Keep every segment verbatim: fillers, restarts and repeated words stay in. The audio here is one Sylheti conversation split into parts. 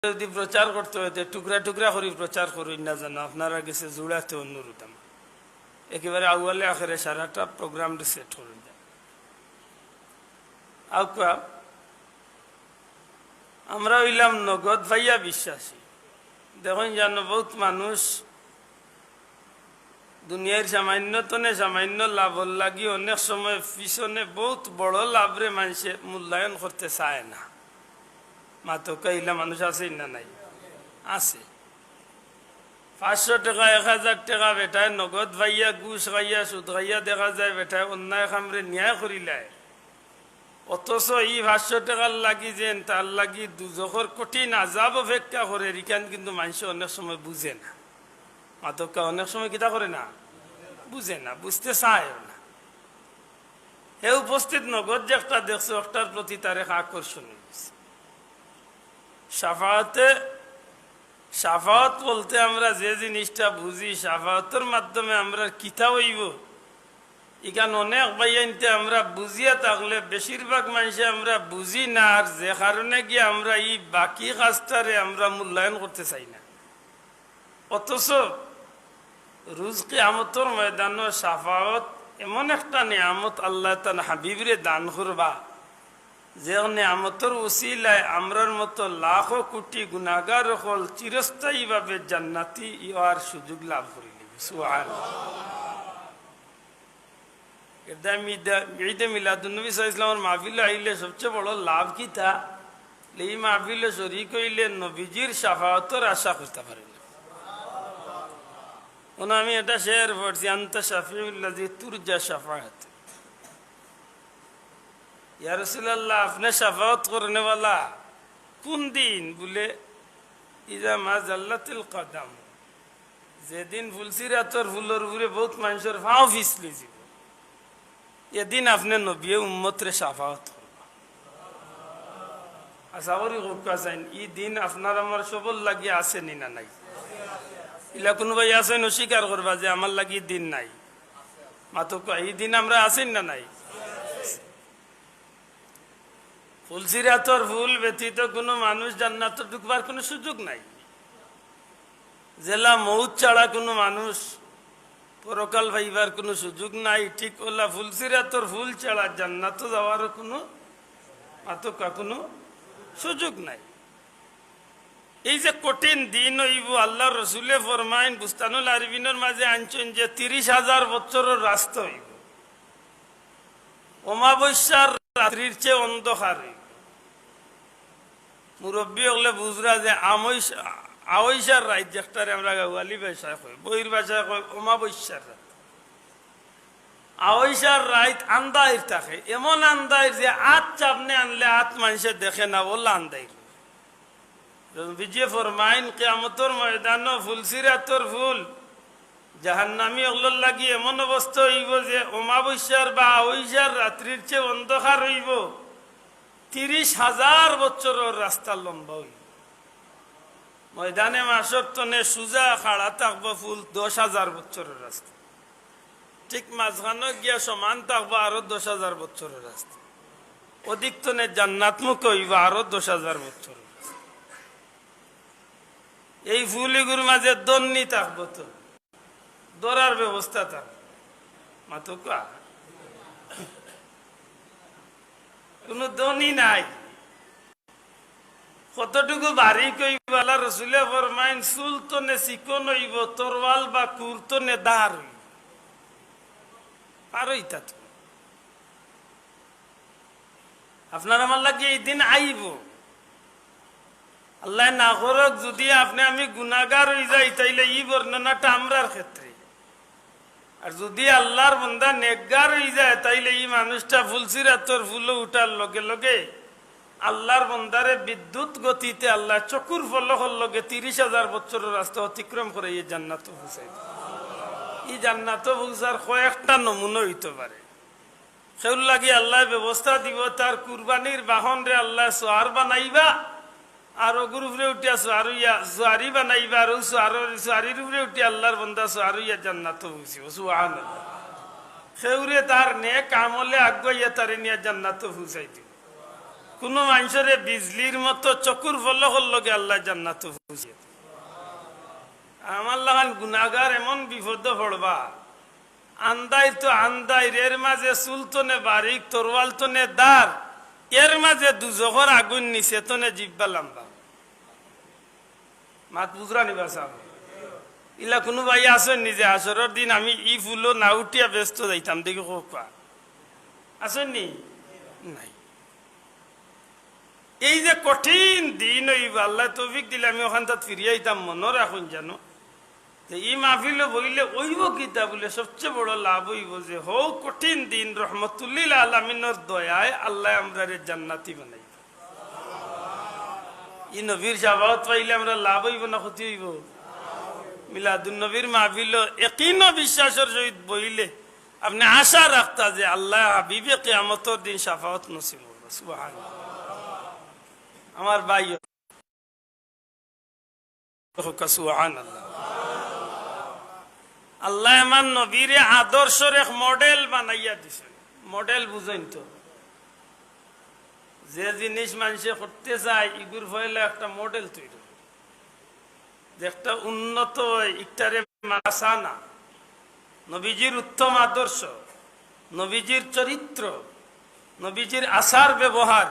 যদি প্রচার করতে হয়, তে টুকরা টুকরা করি প্রচার করইন না যেন, আপনারার গেছে জুড়াতে অনুরোধ আমার। একেবারে আউয়ালে আখেরে সারাটা প্রোগ্রাম সেট করইন না। আউকা, আমরা অইলাম নগদ পাইয়া বিশ্বাসী। দেখইন জানো, বউত মানুষ দুনিয়ার সামান্য তনে সামান্য লাভর লাগি অনেক সময় পিছনে বউত বড় লাভরে মানষে মূল্যায়ন করতে চায় না। মাতউক্কা, ইলা মানুষ আছে না নাই? আছে। পাঁচশো টেকা, এক হাজার টেকা বেটায় নগদ পাইয়া, ঘুষ খাইয়া, সুদ খাইয়া দেখা যায় বেটায় অন্যায় কামরে ন্যায় করিলায়। অথচ ই পাঁচশো টেকার লাগি যেন তার লাগি দুজখর কঠিন আজাব অপেক্ষা করের, ইখান কিন্তু মানষে অনেক সময় বুঝে না। মাতউক্কা, অনেক সময় কিতা করে না? বুঝে না, বুঝতে চায়ও না। হে উপস্থিত নগদ যে একটা দেখছে, ওটার প্রতি তার এক আকর্ষণ অইগেছে। শাফাআতে, শাফাআত বলতে আমরা যে জিনিসটা বুঝি, শাফাআতর মাধ্যমে আমরার কিতা অইবো, ইখান অনেক ভাইয়াইন্তে আমরা বুঝিয়া থাকলে বেশিরভাগ মানষে আমরা বুঝি না, আর যে কারণে গিয়া আমরা ই বাকি কাজটারে আমরা মূল্যায়ন করতে চাই না। অথচ রুজ কিয়ামতর ময়দানো শাফাআত এমন একটা নিয়ামত আল্লায় তান হাবিবরে দান করবা, যে নিয়ামতর উসিলায় আমরার মতো লাখো কোটি গুনাগার অকল চিরস্থায়ীভাবে জান্নাতি অওয়ার সুযোগ লাভ করিলিবো। সুবহানাল্লাহ। এর দায় মিদা-, ঈদে মিলাদুন্নবী সাল্লাল্লাহু আলাইহি ওয়াসাল্লামর মাহফিলো আইলে সবচেয়ে বড় লাভ কিতা? লে ই মাহফিলো শরিক অইলে নবীজির শাফাআতর আশা করতা পারে না। অনো আমি একটা শের পড়ছি, "আনতা শাফিউল্লাযী তুরজা শাফাআত।" ইয়া রাসূলুল্লাহ, আপনে শাফাআত করনেওয়ালা কোন দিন? বুলে, "ইযা মা জাল্লাতিল কদাম।" যেদিন ফুলসিরাতর ফুলর উপরে বউত মানষর পাও ফিছলি যিবো, এদিন আপনে নবিয়ে উম্মতরে শাফাআত করবা। আশা করি কউক্কা চাইন, ই দিন আপনার আমার সবর লাগি আছে নি না নাই? ইলা কুনু ভাই আছইন অস্বীকার করবা যে আমার লাগি ই দিন নাই? মাতউক্কা, ই দিন আমরা আছি না নাই? ফুলসিরাতর ফুল ব্যতীত কুনু মানুষ জান্নাতো ঢুকবার কুনু সুযোগ নাই। যেলা মউত ছাড়া কুনু মানুষ পরকাল পাইবার কুনু সুযোগ নাই, ঠিক অউলা ফুলসিরাতর ফুল ছাড়া জান্নাতো যাওয়ারও কুনু, মাতউক্কা, কুনু সুযোগ নাই। এই যে কঠিন দিন অইবো, আল্লার রসুলে ফরমাইন, বুস্তানুল আরিফিনর মাঝে আনছইন যে তিরিশ হাজার বছরর রাস্তা অইবো, অমাবস্যার রাত্রির চেয়ে অন্ধকার অইবো। মুরব্বি অকলে বুঝরা যে আমইস-, আওইসার রাইত, যেটারে আমরা গাওয়ালি ভাষায় কই, বইর ভাষায় কই অমাবস্যার রাত। আওইসার রাইত আন্দাইর থাকে, এমন আন্দাইর যে আত সামনে আনলে আত মানষে দেখে না, অলা আন্দাইর। নবীজিয়ে ফরমাইন, কিয়ামতর ময়দানো ফুলসিরাতর ফুল জাহান্নামী অকলর লাগি এমন অবস্থা অইবো যে অমাবস্যার বা আওইসার রাত্রির চেয়ে অন্ধকার অইবো, তিরিশ হাজার বছরর রাস্তা লম্বা অইবো। ময়দানে মাশর তনে সুজা খাড়া থাকবো ফুল দশ হাজার বছরর রাস্তা, ঠিক মাঝখানো গিয়া সমান থাকবো আরো দশ হাজার বছরর রাস্তা, অদিক তনে জান্নাতমুখী অইবো আরো দশ হাজার বছরর রাস্তা। এই ফুল ইগুর মাঝে ধন্নি থাকবো তো, ধরার ব্যবস্থা থাকবো। মাতউক্কা, কুনু ধন্নি নাই। কতটুকু বারিক অইবো, আল্লার রসুলে ফরমাইন, চুল তনে চিকন অইবো, তরোয়াল বা কুর তনে ধার অইবো। আর অইতা তো। আপনার আমার লাগি ই দিন আইবো। আল্লায় না করউক, যুদি আপনে আমি গুনাগার অইযাই, তাইলে ই বর্ণনাটা আমরার ক্ষেত্রে। আর যুদি আল্লার বন্দা নেকগার অইযায়, তাইলে ই মানুষটা ফুলসিরাতর ফুলো উঠার লগে লগে আল্লার বন্দারে বিদ্যুৎ গতিতে আল্লায় চকুর পলকর লগে তিরিশ হাজার বছরর রাস্তা অতিক্রম করাইয়া জান্নাতো পৌঁছাই দিবো। ই জান্নাতো পৌঁছার কয়েকটা নমুনা অইতো পারে। কেউর লাগি আল্লায় ব্যবস্থা দিবো, তার কুরবানির বাহনরে আল্লায় সোয়ার বানাইবা, আর অগুর উপরে উঠিয়া সোয়ার অইয়া, সোয়ারি বানাইবা, আর অউ সোয়ারর, সোয়ারির উপরে উঠিয়া আল্লার বন্দা সোয়ার অইয়া জান্নাতো পৌঁছিবো। সুবহানাল্লাহ। কেউরে তার নেক আমলে আগুয়াইয়া তারে নিয়া জান্নাতো পৌঁছাই দিবো। কুনু মানষরে বিজলির মতো চকুর পলকর লগে আল্লায় জান্নাতো পৌঁছে। আমার লাখান গুনাগার এমন বিপদো পড়বা, আন্দাইর তো আন্দাইর, এর মাঝে চুল তনে বারিক, তরোয়াল তনে ধার, এর মাঝে দুজখর আগুইন নিচে তনে জিব্বা লাম্বা। মাত বুঝরা নি বা সাব? ইলা কুনু ভাই আছইন নি যে হাশরর দিন আমি ই ফুলো না উঠিয়া বেহেস্তো যাইতাম, দেখি কউক্কা। আছইন নি? নাই। এই যে কঠিন দিন অইবো, আল্লায় তৌফিক দিলে আমি অখানতাত ফিরিয়া আইতাম, মনো রাখইন জানো। তে ই মাহফিলো বইলে অইবো কিতা বুলে, সবচে বড় লাভ অইবো যে হউ কঠিন দিন রহমতুল্লিল আলামিনর দয়ায় আল্লায় আমরারে জান্নাতি বানাইবা। ই নবীর শাফাআত পাইলে আমরার লাভ অইবো না ক্ষতি অইবো? মিলাদুন নবীর মাহফিলো একিন ও বিশ্বাসর সহিত বইলে আপনে আশা রাখতা যে আল্লায় হাবিবে কিয়ামতর দিন শাফাআত নসিব করবা। সুবহানাল্লাহ। আমার ভাই, কউক্কা সুবহানাল্লাহ। আল্লায় আমার নবীরে আদর্শর এক মডেল বানাইয়া দিছইন। মডেল বুঝইন তো, যে জিনিস মানষে করতে চায়, ইগুর পয়লা একটা মডেল তৈরি অয়। যে একটা উন্নত অয়, ইকটারে মাসা না। নবীজির উত্তম আদর্শ, নবীজির চরিত্র, নবীজির আচার ব্যবহার,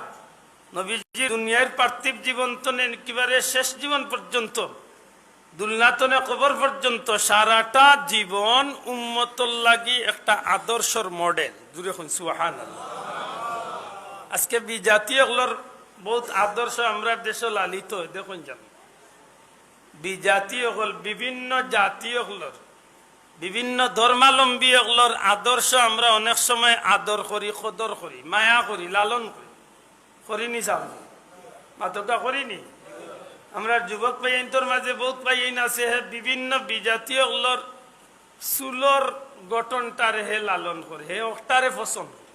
নবীজির দুনিয়ার পার্থিব জীবন তনে একেবারে শেষ জীবন পর্যন্ত, দুলনা তনে কবর পর্যন্ত সারাটা জীবন উম্মতর লাগি একটা আদর্শর মডেল। জুরে কইন সুবহানাল্লাহ। আজকে বিজাতি অকলর বউত আদর্শ আমরার দেশো লালিত অয়, দেখইন জানো। বিজাতি অকল, বিভিন্ন জাতি অকলর, বিভিন্ন ধর্মাবলম্বী অকলর আদর্শ আমরা অনেক সময় আদর করি, কদর করি, মায়া করি, লালন করি। করি নি সাব? মাতউক্কা, করি নি? আমরার যুবক ভাইয়াইন্তর মাঝে বউত ভাইয়াইন আছে, হে বিভিন্ন বিজাতি অকলর চুলর গঠনটারে হে লালন করে, হে অকটারে পছন্দ করে।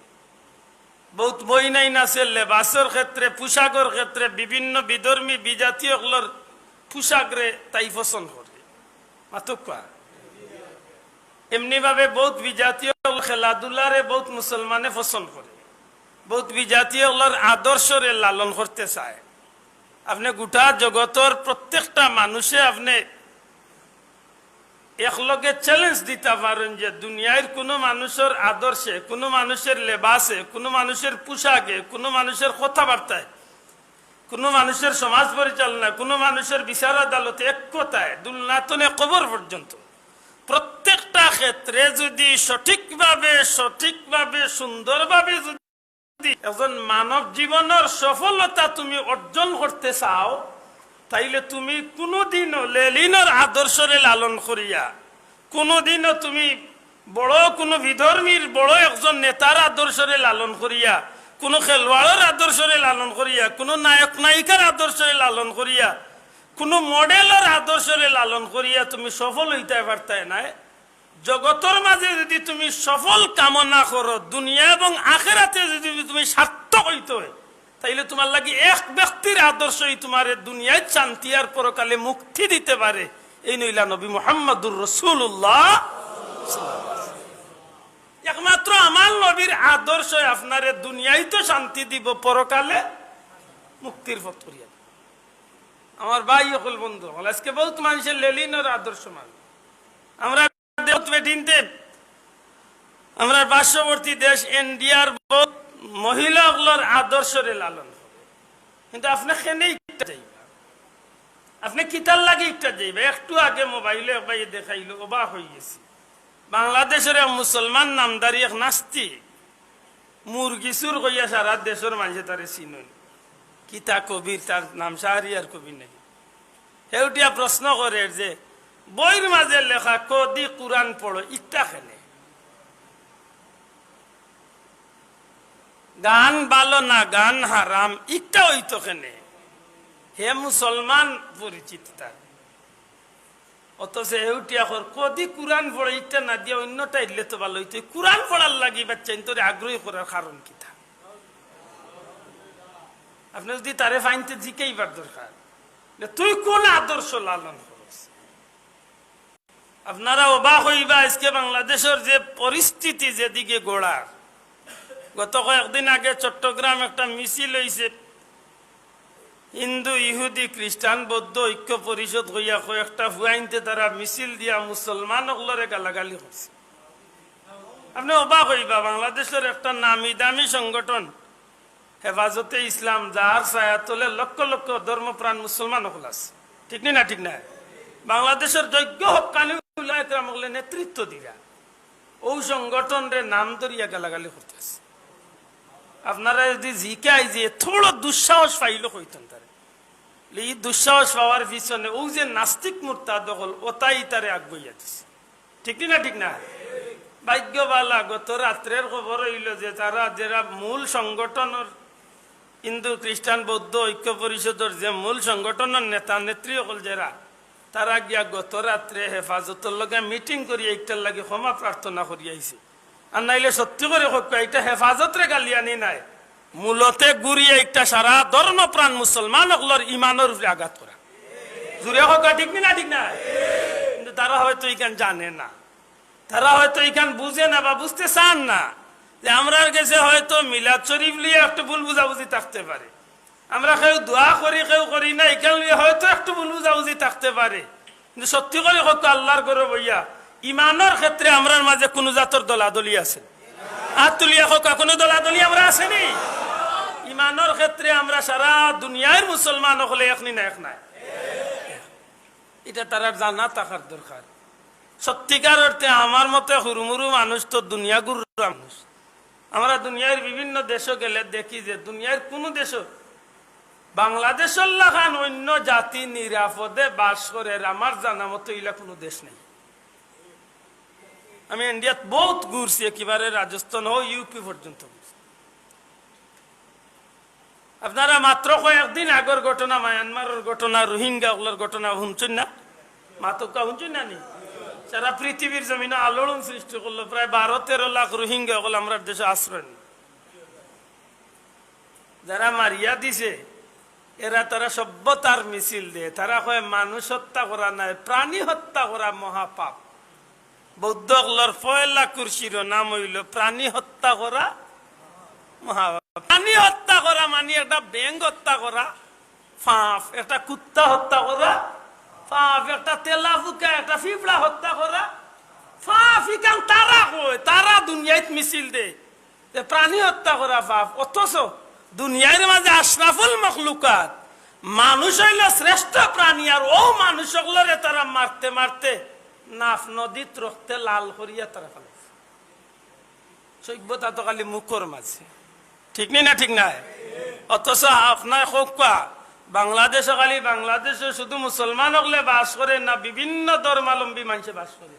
বউত বইনাইন আছে লেবাসর ক্ষেত্রে, পোশাকর ক্ষেত্রে, বিভিন্ন বিধর্মী বিজাতি অকলর পোশাকরে তাই পছন্দ করে। মাতউক্কা। এমনিভাবে বউত বিজাতি অকলর খেলাধুলারে বউত মুসলমানে পছন্দ করে, বউত বিজাতি অকলর আদর্শরে লালন করতে চায়। আপনে গোটা জগতর প্রত্যেকটা মানুষে আপনে একলগে challenge দিতা পারইন যে দুনিয়ার কুনু মানুষর আদর্শে, কুনু মানুষর লেবাসে, কুনু মানুষর পোশাকে, কুনু মানুষর কথাবার্তায়, কুনু মানুষর সমাজ পরিচালনায়, কুনু মানুষর বিচার আদালতে, এক কথায় দুলনা তনে কবর পর্যন্ত প্রত্যেকটা ক্ষেত্রে যুদি সঠিকভাবে, সঠিকভাবে, সুন্দরভাবে যুদি একজন মানব জীবনর সফলতা তুমি অর্জন করতে চাও, তাইলে তুমি কুনুদিনও লেলিনর আদর্শরে লালন করিয়া, কুনুদিনও তুমি বড় কুনু বিধর্মীর বড় একজন নেতার আদর্শরে লালন করিয়া, কুনু খেলোয়াড়র আদর্শরে লালন করিয়া, কুনু নায়ক নায়িকার আদর্শরে লালন করিয়া, কুনু মডেলর আদর্শরে লালন করিয়া তুমি সফল অইতায় পারতায় নায়। জগতর মাঝে যুদি তুমি সফল কামনা করো, দুনিয়া এবং আখেরাতে যুদি তুমি সার্থক অইতে অয়, তাইলে তুমার লাগি এক ব্যক্তির আদর্শই তুমারে দুনিয়াত শান্তি আর পরকালে মুক্তি দিতে পারে। এইন অইলা নবী মুহাম্মাদুর রাসূলুল্লাহ। একমাত্র আমার নবীর আদর্শই আপনারে দুনিয়াত তো শান্তি দিবো, পরকালে মুক্তির পথ করিয়া দিবো। আমার ভাই অকল, বন্ধু অকল, আজকে বউত মানষে লেলিনর আদর্শ মানে। আমরা দেশত বেটিন্তে, আমরার পার্শ্ববর্তী দেশ ইন্ডিয়ার বউত মহিলা অকলর আদর্শরে লালন করে। কিন্তু আপনে কেনে ইকটা যাইবা? আপনে কিতার লাগি ইকটা যাইবা? একটু আগে মোবাইলো এক ভাইয়ে দেখাইলো, অবাক অইগেছি। বাংলাদেশর এক মুসলমান নামধারী এক নাস্তিক, মুরগি চুর কইয়া সারা দেশর মানষে তারে চিনইন। কিতা কবির, তার নাম শাহরিয়ার কবির নাকি? হে উঠিয়া প্রশ্ন করের যে, বইর মাঝে লেখা কদি কুরআন পড়ো, ইকটা কেনে? গান ভালা না, গান হারাম, ইকটা অইতো কেনে? হে মুসলমান পরিচিত তার। অথচ হে উঠিয়া কর, কদি কুরআন পড়ো, ইকটা না দিয়া অইন্যটা ইলে তো ভালা অইতো। কুরআন পড়ার লাগি বাচ্চাইন্তরে আগ্রহী করার কারণ কিতা? আপনে যুদি তারে পাইন তে জিকাইবার দরকার যে, তুই কুন আদর্শ লালন করস? আপনারা অবাক অইবা, আজকে বাংলাদেশর যে পরিস্থিতি যেদিকে গড়ার, গত কয়েকদিন আগে চট্টগ্রাম একটা মিছিল অইছে, হিন্দু, ইহুদি, খ্রিস্টান, বৌদ্ধ ঐক্য পরিষদ কইয়া কয়েকটা ফুয়াইন্তে তারা মিছিল দিয়া মুসলমান অকলরে গালাগালি করছে। আপনে অবাক অইবা, বাংলাদেশর একটা নামি দামি সংগঠন হেফাজতে ইসলাম, যার ছায়াতলে লক্ষ লক্ষ ধর্মপ্রাণ মুসলমান অকল আছে, ঠিক নি না? ঠিক না? বাংলাদেশর যোগ্য হক্কানি উলামায়ে কেরাম অকলে নেতৃত্ব দিরা, অউ সংগঠনরে নাম ধরিয়া গালাগালি করতাছে। আপনারা যদি জিকাই যে এত বড় দুঃসাহস পাইলো কইতন তারে, ই দুঃসাহস পাওয়ার পিছনে অউ যে নাস্তিক মুরতাদ অকল, অতাই তারে আগুয়াইয়া দিছে। ঠিক নি না? ঠিক না? ভাগ্য বালা, গত রাত্রের খবর অইলো যে তারা যেরা মূল সংগঠনর, হিন্দু, খ্রিস্টান, বৌদ্ধ ঐক্য পরিষদর যে মূল সংগঠনর নেতা নেত্রী অকল যেরা, তারা গিয়া গত রাত্রে হেফাজতর লগে মিটিং করিয়া ইকটার লাগি ক্ষমা প্রার্থনা করিয়া আইছে। আর নাইলে সত্যি করি কউক্কা, ইটা হেফাজতরে গালিয়ানি নায়, মূলতে ঘুরিয়া ইকটা সারা ধর্মপ্রাণ মুসলমান অকলর ইমানর উপরে আঘাত করা। জুরে কউক্কা, ঠিক নি না? ঠিক না? কিন্তু তারা হয়তো ইখান জানে না, তারা হয়তো ইখান বুঝে না বা বুঝতে চান না যে আমরার গেছে হয়তো মিলাদ শরীফ লইয়া একটু ভুল বুঝাবুঝি থাকতে পারে, আমরা কেউ দোয়া করি, কেউ করি না, ইখান লইয়া হয়তো একটু ভুল বুঝাবুঝি থাকতে পারে। কিন্তু সত্যি করি কউক্কা, আল্লার ঘরো বইয়া ইমানর ক্ষেত্রে আমরার মাঝে কুনু জাতর দলাদলি আছে? আত তুলিয়া কউক্কা, কুনু দলাদলি আমরার আছে নি? ইমানর ক্ষেত্রে আমরা সারা দুনিয়ার মুসলমান অকলে এক নি না? এক নায়? ইটা তারার জানা থাকার দরকার। সত্যিকার অর্থে আমার মতে হুরুমুরু মানুষ তো দুনিয়া ঘুরা মানুষ। আমরা দুনিয়ার বিভিন্ন দেশো গেলে দেখি যে দুনিয়ার কুনু দেশো বাংলাদেশর লাখান অইন্য জাতি নিরাপদে বাস করের, আমার জানা মতো ইলা কুনু দেশ নাই। আমি ইন্ডিয়াত বউত ঘুরছি, একেবারে রাজস্থান অউ ইউপি পর্যন্ত ঘুরছি। আপনারা মাত্র কয়েকদিন আগর ঘটনা, মায়ানমারর ঘটনা, রোহিঙ্গা অকলর ঘটনা হুনছইন না? মাতউক্কা, হুনছইন না নি? সারা পৃথিবীর জমিনো আলোড়ন সৃষ্টি করলো। প্রায় বারো তেরো লাখ রোহিঙ্গা অকল আমরার দেশো আশ্রয় নিল। যারা মারিয়া দিছে, এরা তারা সভ্যতার মিছিল দেয়। তারা কয় মানুষ হত্যা করা নায়, প্রাণী হত্যা করা মহাপাপ। বৌদ্ধ অকলর পয়লা কুরসির নাম অইলো প্রাণী হত্যা করা মহাপাপ। প্রাণী হত্যা করা মানি একটা ব্যাঙ হত্যা করা পাপ, একটা কুত্তা হত্যা করা পাপ, একটা তেলাপুকা, একটা পিঁপড়া হত্যা করা পাপ। ইখান তারা কয়, তারা দুনিয়াত মিছিল দেয় যে প্রাণী হত্যা করা পাপ, অথচ দুনিয়ার মাঝে আশরাফুল মখলুকাত মানুষ অইলো শ্রেষ্ঠ প্রাণী, আর অউ মানুষ অকলরে তারা মারতে মারতে নাফ নদীত রক্তে লাল করিয়া তারা ফালাইছে। সভ্যতা তো খালি মুখর মাঝে, ঠিক নি না? ঠিক নায়? অথচ আপনার কউক্কা, বাংলাদেশো খালি বাংলাদেশো শুধু মুসলমান অকলে বাস করে না, বিভিন্ন ধর্মাবলম্বী মানষে বাস করে।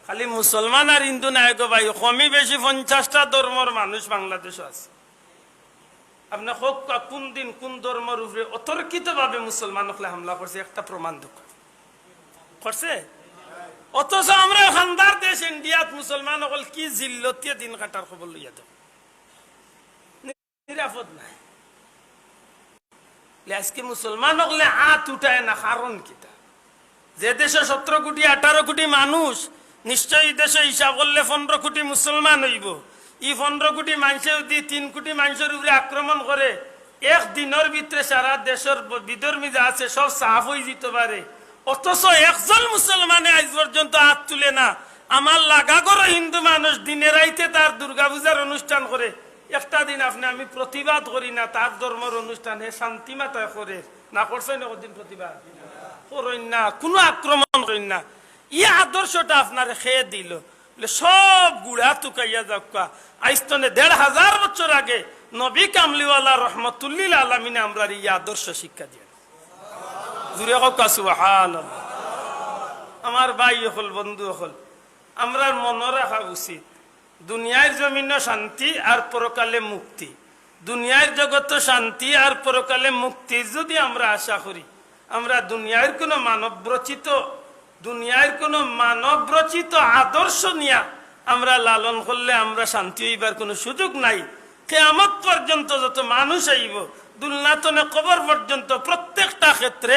খালি মুসলমান আর হিন্দু নায় গো ভাই, কমি বেশি পঞ্চাশটা ধর্মর মানুষ বাংলাদেশো আছে। আপনে কউক্কা, কুন দিন কুন ধর্মর উপরে অতর্কিতভাবে মুসলমান অকলে হামলা করছে? একটা প্রমাণ দেউক্কা। করছে? অথচ আমরার খান্দার দেশ ইন্ডিয়াত মুসলমান অকল কি জিল্লতিয়ে দিন কাটার, খবর লইয়া দেও। নিরাপদ নায়। লে আজকে মুসলমান অকলে আত উঠায় না, কারণ কিতা? যে দেশো সতেরো কোটি, আঠারো কোটি মানুষ, নিশ্চয়ই ই দেশো হিসাব করলে পনেরো কোটি মুসলমান অইবো। ই পনেরো কোটি মানষে যদি তিন কোটি মানষর উপরে আক্রমণ করে, এক দিনর ভিতরে সারা দেশর ব-, বিধর্মী যা আছে সব সাফ অইযিতো পারে। অথচ একজন মুসলমানে আইজ পর্যন্ত আত তুলে না। আমার লাগা ঘরো হিন্দু মানুষ দিনে রাইতে তার দুর্গা পূজার অনুষ্ঠান করে, একটা দিন আপনে আমি প্রতিবাদ করি না, তার ধর্মর অনুষ্ঠান হে শান্তি মাতায় করে। না করছইন না কোনদিন প্রতিবাদ? করইন না, কুনু আক্রমণ করইন না। ই আদর্শটা আপনারে কে দিলো? বলে, সব গুড়া তুকাইয়া যাউক্কা। আইজ তনে দেড় হাজার বছর আগে নবী কামলিওয়ালা রহমতুল্লিল আলামিনে আমরারে ই আদর্শ শিক্ষা দিয়া। জুরে কউক্কা সুবহানাল্লাহ। আমার ভাই অকল, বন্ধু অকল, আমরার মনো রাখা উচিত, দুনিয়ার জমিনো শান্তি আর পরকালে মুক্তি। দুনিয়ার জগতো শান্তি আর পরকালে মুক্তি যদি আমরা আশা করি, আমরা দুনিয়ার কুনু মানব রচিত, দুনিয়ার কুনু মানব রচিত আদর্শ নিয়া আমরা লালন করলে আমরা শান্তি অইবার কুনু সুযোগ নাই। কিয়ামত পর্যন্ত যত মানুষ আইবো, দুলনা তনে কবর পর্যন্ত প্রত্যেকটা ক্ষেত্রে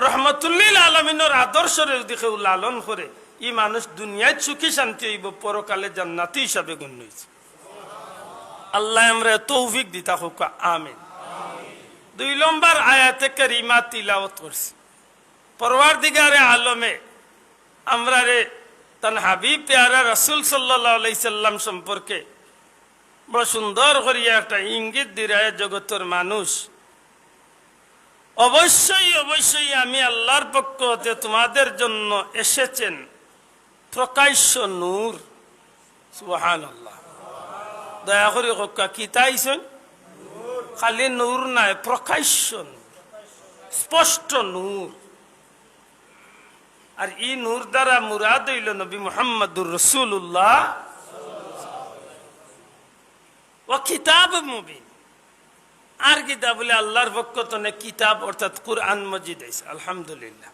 রহমতুল্লিল আলামিনর আদর্শরে যদি কেউ লালন করে, ই মানুষ দুনিয়াত সুখী শান্তি অইবো, পরকালে জান্নাতি হিসাবে গণ্য অইছে। আল্লায় আমরারে তৌফিক দিতা কউক্কা, আমিন। দুই নম্বর আয়াতে কারিমা তিলাওয়াত করছি। পরওয়ারদিগারে আলমে আমরারে তান হাবিব পেয়ারা রাসূল সাল্লাল্লাহু আলাইহি সাল্লাম সম্পর্কে বড় সুন্দর করিয়া একটা ইঙ্গিত দিরা, এ জগতর মানুষ, অবশ্যই, অবশ্যই আমি আল্লাহর পক্ষ হতে তোমাদের জন্য এসেছেন প্রকাশ্য নূর। সুবহানাল্লাহ। দয়া করি কউক্কা, কিতা আইছইন? খালি নূর নায়, প্রকাশ্য নূর, স্পষ্ট নূর। আর ই নূর দ্বারা মুরাদ অইলো নবী মুহাম্মাদুর রাসূলুল্লাহ। ওয়া কিতাব মুবিন। আর কিতাব বলে আল্লাহর পক্ষ তনে কিতাব, অর্থাৎ কুরআন মজিদ আইছে। আলহামদুলিল্লাহ।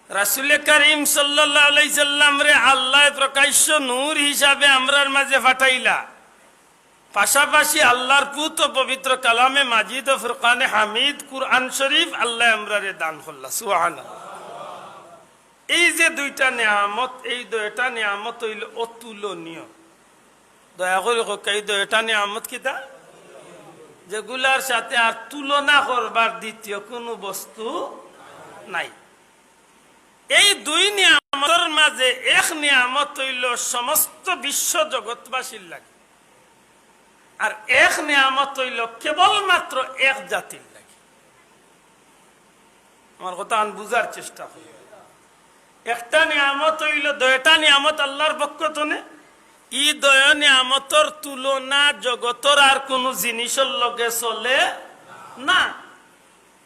রাসূলে করিম সাল্লাল্লাহু আলাইহি সাল্লামরে আল্লায় প্রকাশ্য নূর হিসাবে আমরার মাঝে পাঠাইলা। পাশাপাশি আল্লাহর পুত ও পবিত্র কালামে মাজিদ ও ফুরকানে হামিদ, কুরআন শরীফ আল্লায় আমরারে দান করলা। সুবহানাল্লাহ। এই যে দুইটা নিয়ামত, এই দুইটা নিয়ামত অইলো অতুলনীয়। দয়া করি কউক্কা, এই দুইটা নিয়ামত কিতা? যেগুলার সাথে আর তুলনা করবার দ্বিতীয় কুনু বস্তু নাই। এই দুই নিয়ামতর মাঝে এক নিয়ামত অইলো সমস্ত বিশ্ব জগৎবাসীর লাগি, আর এক নিয়ামত অইলো কেবলমাত্র এক জাতির লাগি। আমার কথাখান বুঝার চেষ্টা করি। একটা নিয়ামত অইলো, দুইটা নিয়ামত আল্লাহর পক্ষ তনে। ই দুই নিয়ামতর তুলনা জগতর আর কুনু জিনিসর লগে চলে না।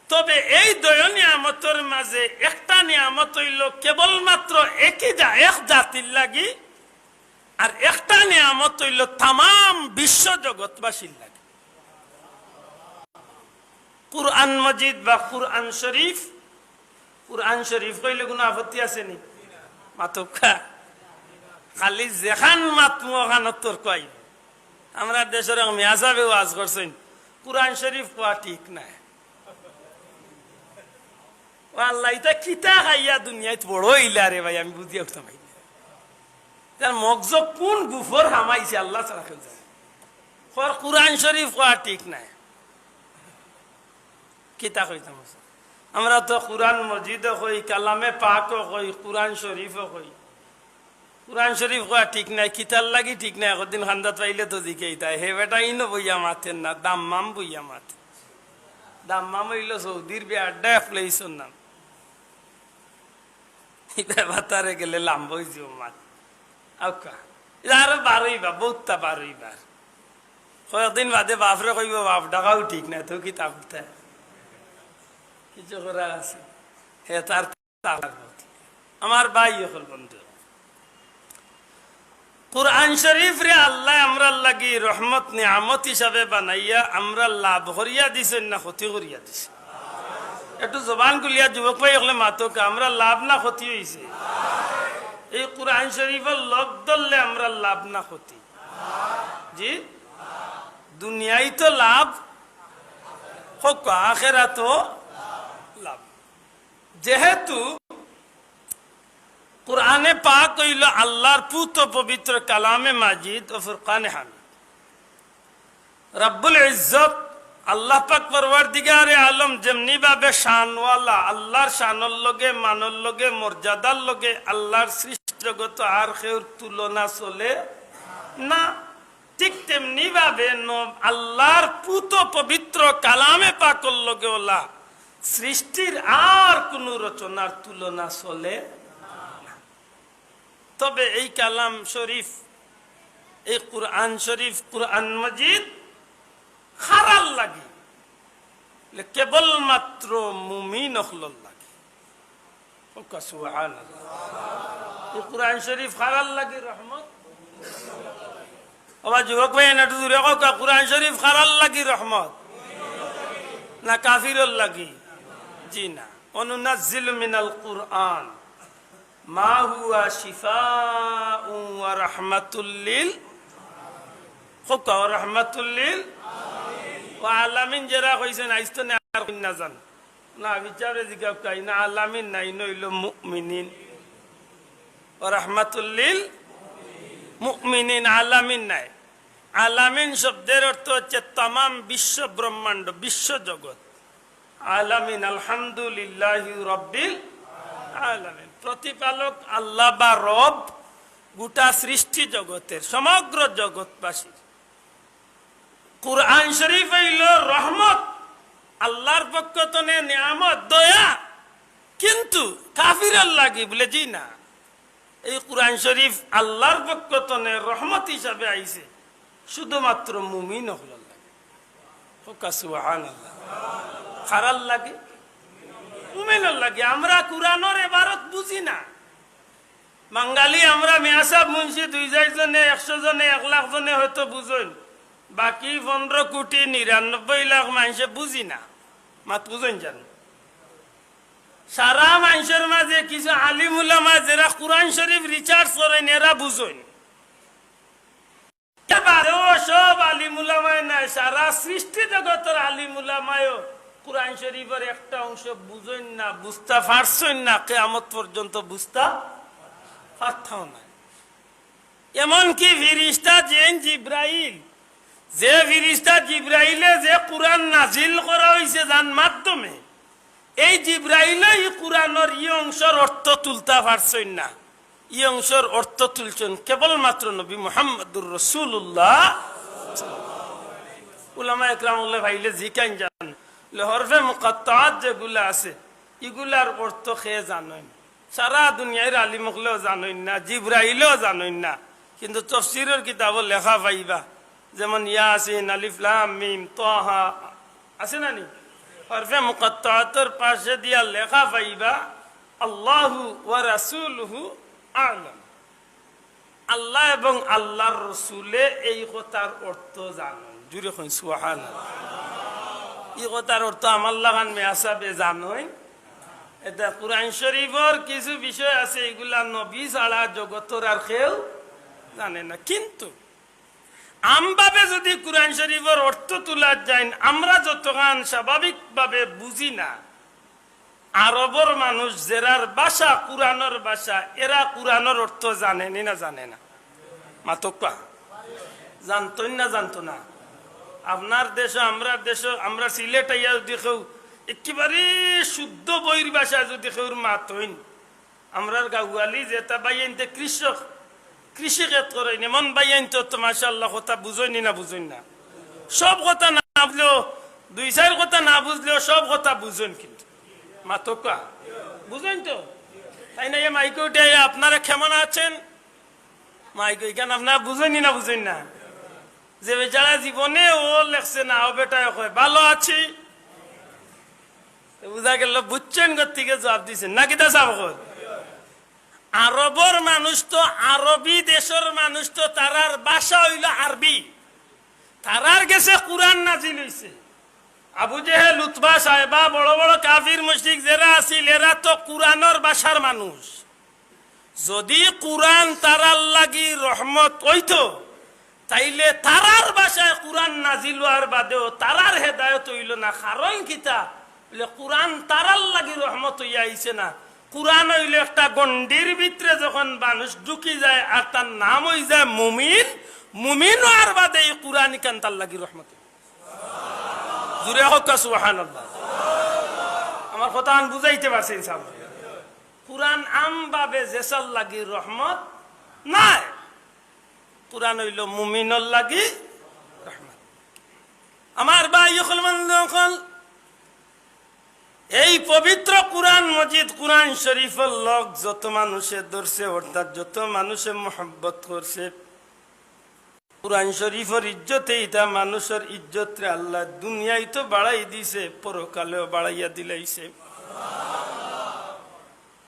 তবে এই দুই নিয়ামতর মাঝে একটা নিয়ামত অইলো কেবলমাত্র একই জা-, এক জাতির লাগি, আর একটা নিয়ামত অইলো তামাম বিশ্ব জগৎবাসীর লাগি। কুরআন মজিদ বা কুরআন শরীফ, কুরআন শরীফ কইলে কুনু আপত্তি আছে নি? মাতউক্কা। খালি যেখান মাতমু অখান তর্ক আইবো। আমরার দেশর এক মিয়া সাবে ওয়াজ করছইন, কুরআন শরীফ কওয়া ঠিক নায়। ও আল্লাহ, ইতা কিতা খাইয়া দুনিয়াত বড় অইলা রে ভাই, আমি বুঝিয়া উঠতাম পারি না। তার মগজো কুন গুফর হামাইছে আল্লাহ ছাড়া কেউ জানে। কর কুরআন শরীফ কওয়া ঠিক নায়। কিতা কইতাম আছে? আমরা তো কুরআন মজিদও কই, কালামে পাকও কই, কুরআন শরীফও কই। কুরআন শরীফ কওয়া ঠিক নায়, কিতার লাগি ঠিক নায়? একদিন খান্দাত পাইলে তো জিকাইতায়, হে বেটা ইনো বইয়া মাতের না, দাম্মাম বইয়া মাতে। দাম্মাম অইলো সৌদির বে আড্ডা এক প্লেসর নাম। ইবার বাতারে গেলে লাম্বা অইযিবো মাত। আউক্কা। ইলা আরো বারইবা, বউততা বারইবার। কয়েকদিন বাদে বাফরে কইবো, "বাফ ডাকাও ঠিক নায়, তো কিতা করতে?" কিছু করার আছে। হে তার, তার আমার ভাই অকল বন্ধু। কুরআন শরীফরে আল্লায় আমরার লাগি রহমত নিয়ামত হিসাবে বানাইয়া আমরার লাভ করিয়া দিছইন না ক্ষতি করিয়া দিছইন? একটু জবান খুলিয়া যুবক ভাই অকলে মাতউক্কা, আমরার লাভ না ক্ষতি অইছে? এই কুরআন শরীফর লগ ধরলে আমরার লাভ না ক্ষতি? জি, দুনিয়ায় তো লাভ, কউক্কা, আখেরাতও লাভ। যেহেতু কুরআনে পাক অইলো আল্লাহর পুত পবিত্র কালামে মাজিদ ও ফুরকানে হামিদ। রব্বুল ইজ্জত আল্লাহ পাক পরওয়ারদিগারে আলম যেমনি ভাবে শানওয়ালা, আল্লাহর শানর লগে, মানর লগে, মর্যাদার লগে আল্লাহর সৃষ্টি জগত আর কেউর তুলনা চলে না। ঠিক তেমনি ভাবে ন-, আল্লাহর পুত পবিত্র কালামে পাকর লগে ওলা সৃষ্টির আর কুনু রচনার তুলনা চলে না। তবে এই কালাম শরীফ, এই কুরআন শরীফ, কুরআন মজিদ কারার লাগি? কেবলমাত্র মুমিন অকলর লাগি। কউক্কা সুবহানাল্লাহ। এই কুরআন শরীফ কারার লাগি রহমত? ও বা যুবক ভাই, এনে একটু জুরে কউক্কা, কুরআন শরীফ কারার লাগি রহমত? না কাফিরর লাগি? জি না। ওয়া নুনাজ্জিলু মিনাল কুরআন মা হুয়া শিফাউন ওয়া রাহমাতুল লিল, কউক্কা, ওয়া রাহমাতুল লিল ওয়া আলামিন যেরা কইছইন, আইজ তো না আর কইন না জান। না, বিচারে জিগাউক্কা, ইনো আলামিন নায়, ইনো অইলো মুমিনিন। ওয়া রাহমাতুল লিল মুমিনিন, আলামিন নায়। আলামিন শব্দের অর্থ হচ্ছে তামাম বিশ্ব ব্রহ্মাণ্ড, বিশ্ব জগৎ। আলামিন, আলহামদুলিল্লাহি রাব্বিল আলামিন। প্রতিপালক আল্লাহ বা রব গোটা সৃষ্টি জগতের, সমগ্র জগৎবাসীর। কুরআন শরীফ অইলো রহমত, আল্লাহর পক্ষ তনে নিয়ামত, দয়া। কিন্তু কাফিরর লাগি বুলে, জি না, এই কুরআন শরীফ আল্লাহর পক্ষ তনে রহমত হিসাবে আইছে শুধুমাত্র মুমিন অকলর লাগি। কউক্কা সুবহানাল্লাহ। কারার লাগি? মুমিনর লাগি। আমরা কুরআনর এবারত বুঝি না। বাঙালি আমরা মিয়াসাব মুন্সি দুই চাইর জনে, একশো জনে, এক লাখ জনে হয়তো বুঝইন, বাকি পনরো কোটি নিরানব্বই লাখ মানষে বুঝি না। মাত বুঝইন জানো? সারা মানষর মাঝে কিছু আলিম উলামা যেরা কুরআন শরীফ research করইন, এরা বুঝইন। এর বাদেও সব আলিম উলামায় নায়, সারা সৃষ্টি জগতর আলিম উলামায়ও কুরআন শরীফর একটা অংশ বুঝইন না, বুঝতা পারছইন না, কিয়ামত পর্যন্ত বুঝতা পারতাও নায়। এমনকি ফিরিস্তা যেইন জিব্রাইল, যে ফিরিস্তা জিব্রাইলে যে কুরআন নাজিল করা অইছে যান মাধ্যমে, এই জিব্রাইলে ই কুরআনর ই অংশর অর্থ তুলতা পারছইন না। ই অংশর অর্থ তুলছইন কেবলমাত্র নবী মুহাম্মদুর রাসূলুল্লাহ। উলামা একরাম অকলে পাইলে জিকাইন যান, বলে, হরফে মুকাত্তাআত যেগুলা আছে, ইগুলার অর্থ কে জানইন? সারা দুনিয়ার আলিম অকলেও জানইন না, জিব্রাইলেও জানইন না, কিন্তু তফসিরর কিতাবো লেখা পাইবা, যেমন ইয়াসিন, আলিফ লাম মিম, তাহা, আছে না নি? হরফে মুকাত্তাআতর পাশে দিয়া লেখা পাইবা, আল্লাহু ওয়া রাসূলুহু আ'লাম। আল্লাহ এবং আল্লাহর রসুলে এই কথার অর্থ জানইন। জুরে কইন সুবহানাল্লাহ। ই কথার অর্থ আমার লাখান মেয়াসাবে জানইন। এটা কুরআন শরীফর কিছু বিষয় আছে, এগুলা নবী ছাড়া জগতর আর কেউ জানে না। কিন্তু আমভাবে যদি কুরআন শরীফর অর্থ তুলাত যাইন, আমরা যতখান স্বাভাবিকভাবে বুঝি না, আরবর মানুষ যেরার ভাষা কুরআনর ভাষা, এরা কুরআনর অর্থ জানে নি না জানে না? মাতউক্কা। জানতইন না জানতো না? আপনার দেশো, আমরার দেশো, আমরার সিলেট আইয়া যদি কেউ একেবারে শুদ্ধ বইর ভাষায় যদি কেউর মাতইন, আমরার গাঁওয়ালি যেতা ভাইয়াইন্তে কৃষক, কৃষি খেত করইন, এমন ভাইয়াইন্তে তো মাশাআল্লাহ কথা বুঝইন নি না বুঝইন না? সব কথা না বুঝলেও, দুই চাইর কথা না বুঝলেও সব কথা বুঝইন কিন্তু। মাতউক্কা। বুঝইন তো? তাইন না, এ মাইকে উঠে, "আপনারা কেমন আছেন?" মাইকে ইখান আপনারা বুঝইন নি না বুঝইন না? যে বেচারা জীবনেও লেখছে না, অউ বেটায় কয়, "ভালো আছি।" তো বুঝা গেল, বুঝছইন গতিকে জবাব দিছইন। না কিতা সাব কর? আরবর মানুষ তো, আরবি দেশর মানুষ তো, তারার ভাষা অইলো আরবি। তারার গেছে কুরআন নাজিল অইছে। আবু জেহেল, উতবা, সায়বা, বড় বড় কাফির মুশরিক যেরা আছিল, এরা তো কুরআনর ভাষার মানুষ। যদি কুরআন তারার লাগি রহমত অইতো, তাইলে তারার ভাষায় কুরআন নাজিল অওয়ার বাদেও তারার হেদায়ত অইলো না। কারণ কিতা? বলে, কুরআন তারার লাগি রহমত অইয়া আইছে না। কুরআন অইলো একটা গণ্ডির ভিতরে যখন মানুষ ঢুকি যায় আর তার নাম অইযায় মুমিন, মুমিন অওয়ার বাদে ই কুরআন ইখান তার লাগি রহমত। জুরে কউক্কা সুবহানাল্লাহ। আমার কথাখান বুঝাইতে পারছি ইনশাআল্লাহ? কুরআন আমভাবে যেসার লাগি রহমত নায়, কুরআন অইলো মুমিনর লাগি রহমত। আমার ভাই অকল, বন্ধু অকল, এই পবিত্র কুরআন মজিদ, কুরআন শরীফর লগ যত মানুষে ধরছে, অর্থাৎ যত মানুষে মহব্বত করছে, কুরআন শরীফর ইজ্জতে ইতা মানুষর ইজ্জতরে আল্লায় দুনিয়াইত বাড়াই দিছে, পরকালেও বাড়াইয়া দিলাইছে।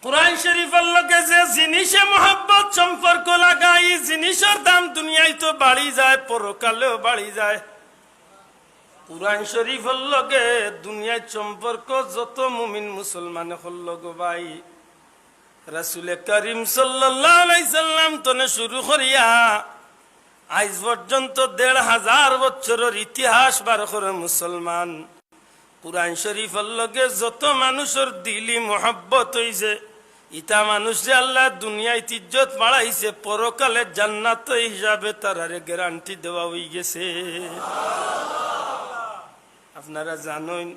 কুরআন শরীফর লগে যে জিনিসে মহব্বত সম্পর্ক লাগায়, ই জিনিসর দাম দুনিয়াইত বাড়ি যায়, পরকালেও বাড়ি যায়। কুরআন শরীফর লগে দুনিয়ার সম্পর্ক যত মুমিন মুসলমান অকল লগ ভাই, রাসূলে করিম সাল্লাল্লাহু আলাইহি সাল্লাম তনে শুরু করিয়া আইজ পর্যন্ত দেড় হাজার বছরর ইতিহাস বার করে মুসলমান। কুরআন শরীফর লগে যত মানুষর দিলি মহব্বত অইছে, ইতা মানুষরে আল্লায় দুনিয়াত ইজ্জত বাড়াইছে, পরকালে জান্নাত হিসাবে তারারে গ্যারান্টি দেওয়া অইগেছে। আপনারা জানইন,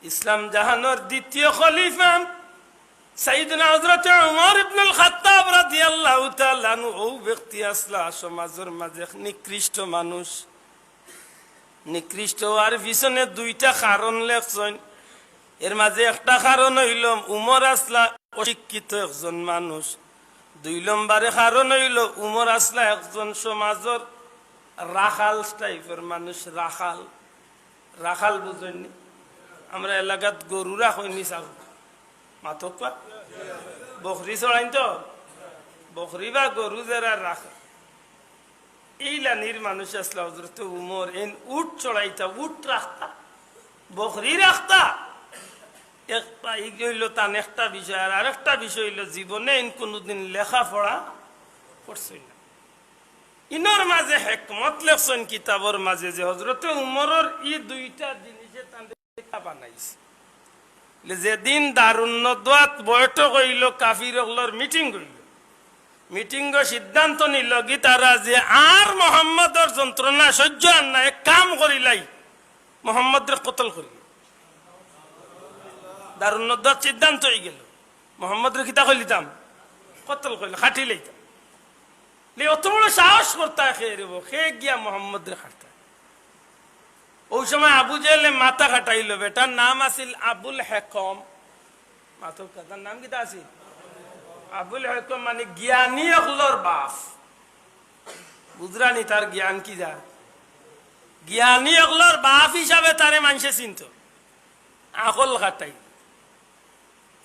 ইসলাম জাহানর দ্বিতীয় খলিফা সাইয়েদনা হযরতে উমর ইবনুল খাত্তাব রাদিয়াল্লাহু তাআলা আনহু অউ ব্যক্তি আছলা সমাজর মাঝে এক নিকৃষ্ট মানুষ। নিকৃষ্ট অওয়ার পিছনে দুইটা কারণ লেখছইন। এর মাঝে একটা কারণ অইলো উমর আছলা অশিক্ষিত একজন মানুষ। দুই নম্বরে কারণ অইলো উমর আছলা একজন সমাজর রাখাল টাইপর মানুষ, রাখাল। রাখাল বুঝইননি? আমরা এলাকাত গরু রাখইননি চাও, মাতউক্কা। বকরি চড়াইন তো, বকরি বা গরু যেরা রাখে, ইলানির মানুষ আছলা হযরতে উমর। এইন উট চড়াইতা, উট রাখতা, বকরি রাখতা। একটা, ই অইলো তান একটা বিষয়। আর আরেকটা বিষয় অইলো, জীবনে এইন কুনুদিন লেখাপড়া করছইন না। ইনর মাঝে হেকমত লেখছইন কিতাবর মাঝে যে হযরতে উমরর ই দুইটা জিনিসে তানরে বানাইছে। যেদিন দারুন নদওয়াত বৈঠক অইলো, কাফির অকলর মিটিং অইলো, মিটিংও সিদ্ধান্ত নিলো গি তারা যে আর মোহাম্মদর যন্ত্রণা সহ্য আর না, এক কাম করিলাই, মোহাম্মদরে কতল করি। দারুন নদওয়াত সিদ্ধান্ত অইগেলো, মোহাম্মদরে কিতা করিলিতাম? কতল করিলে, কাটিলাইতাম। লে, অত বড় সাহস করতা কে রে বো? কে গিয়া মোহাম্মদরে কাটতা? অউ সময় আবু জেহেলে মাথা খাটাইলো, বেটার নাম আছিল আবুল হেকম। মাতউক্কা, তার নাম কিতা আছিল? আবুল হেকম মানে জ্ঞানী অকলর বাপ। বুঝরানি তার জ্ঞান কি যা? জ্ঞানী অকলর বাপ হিসাবে তারে মানষে চিনতো। আকল খাটাই।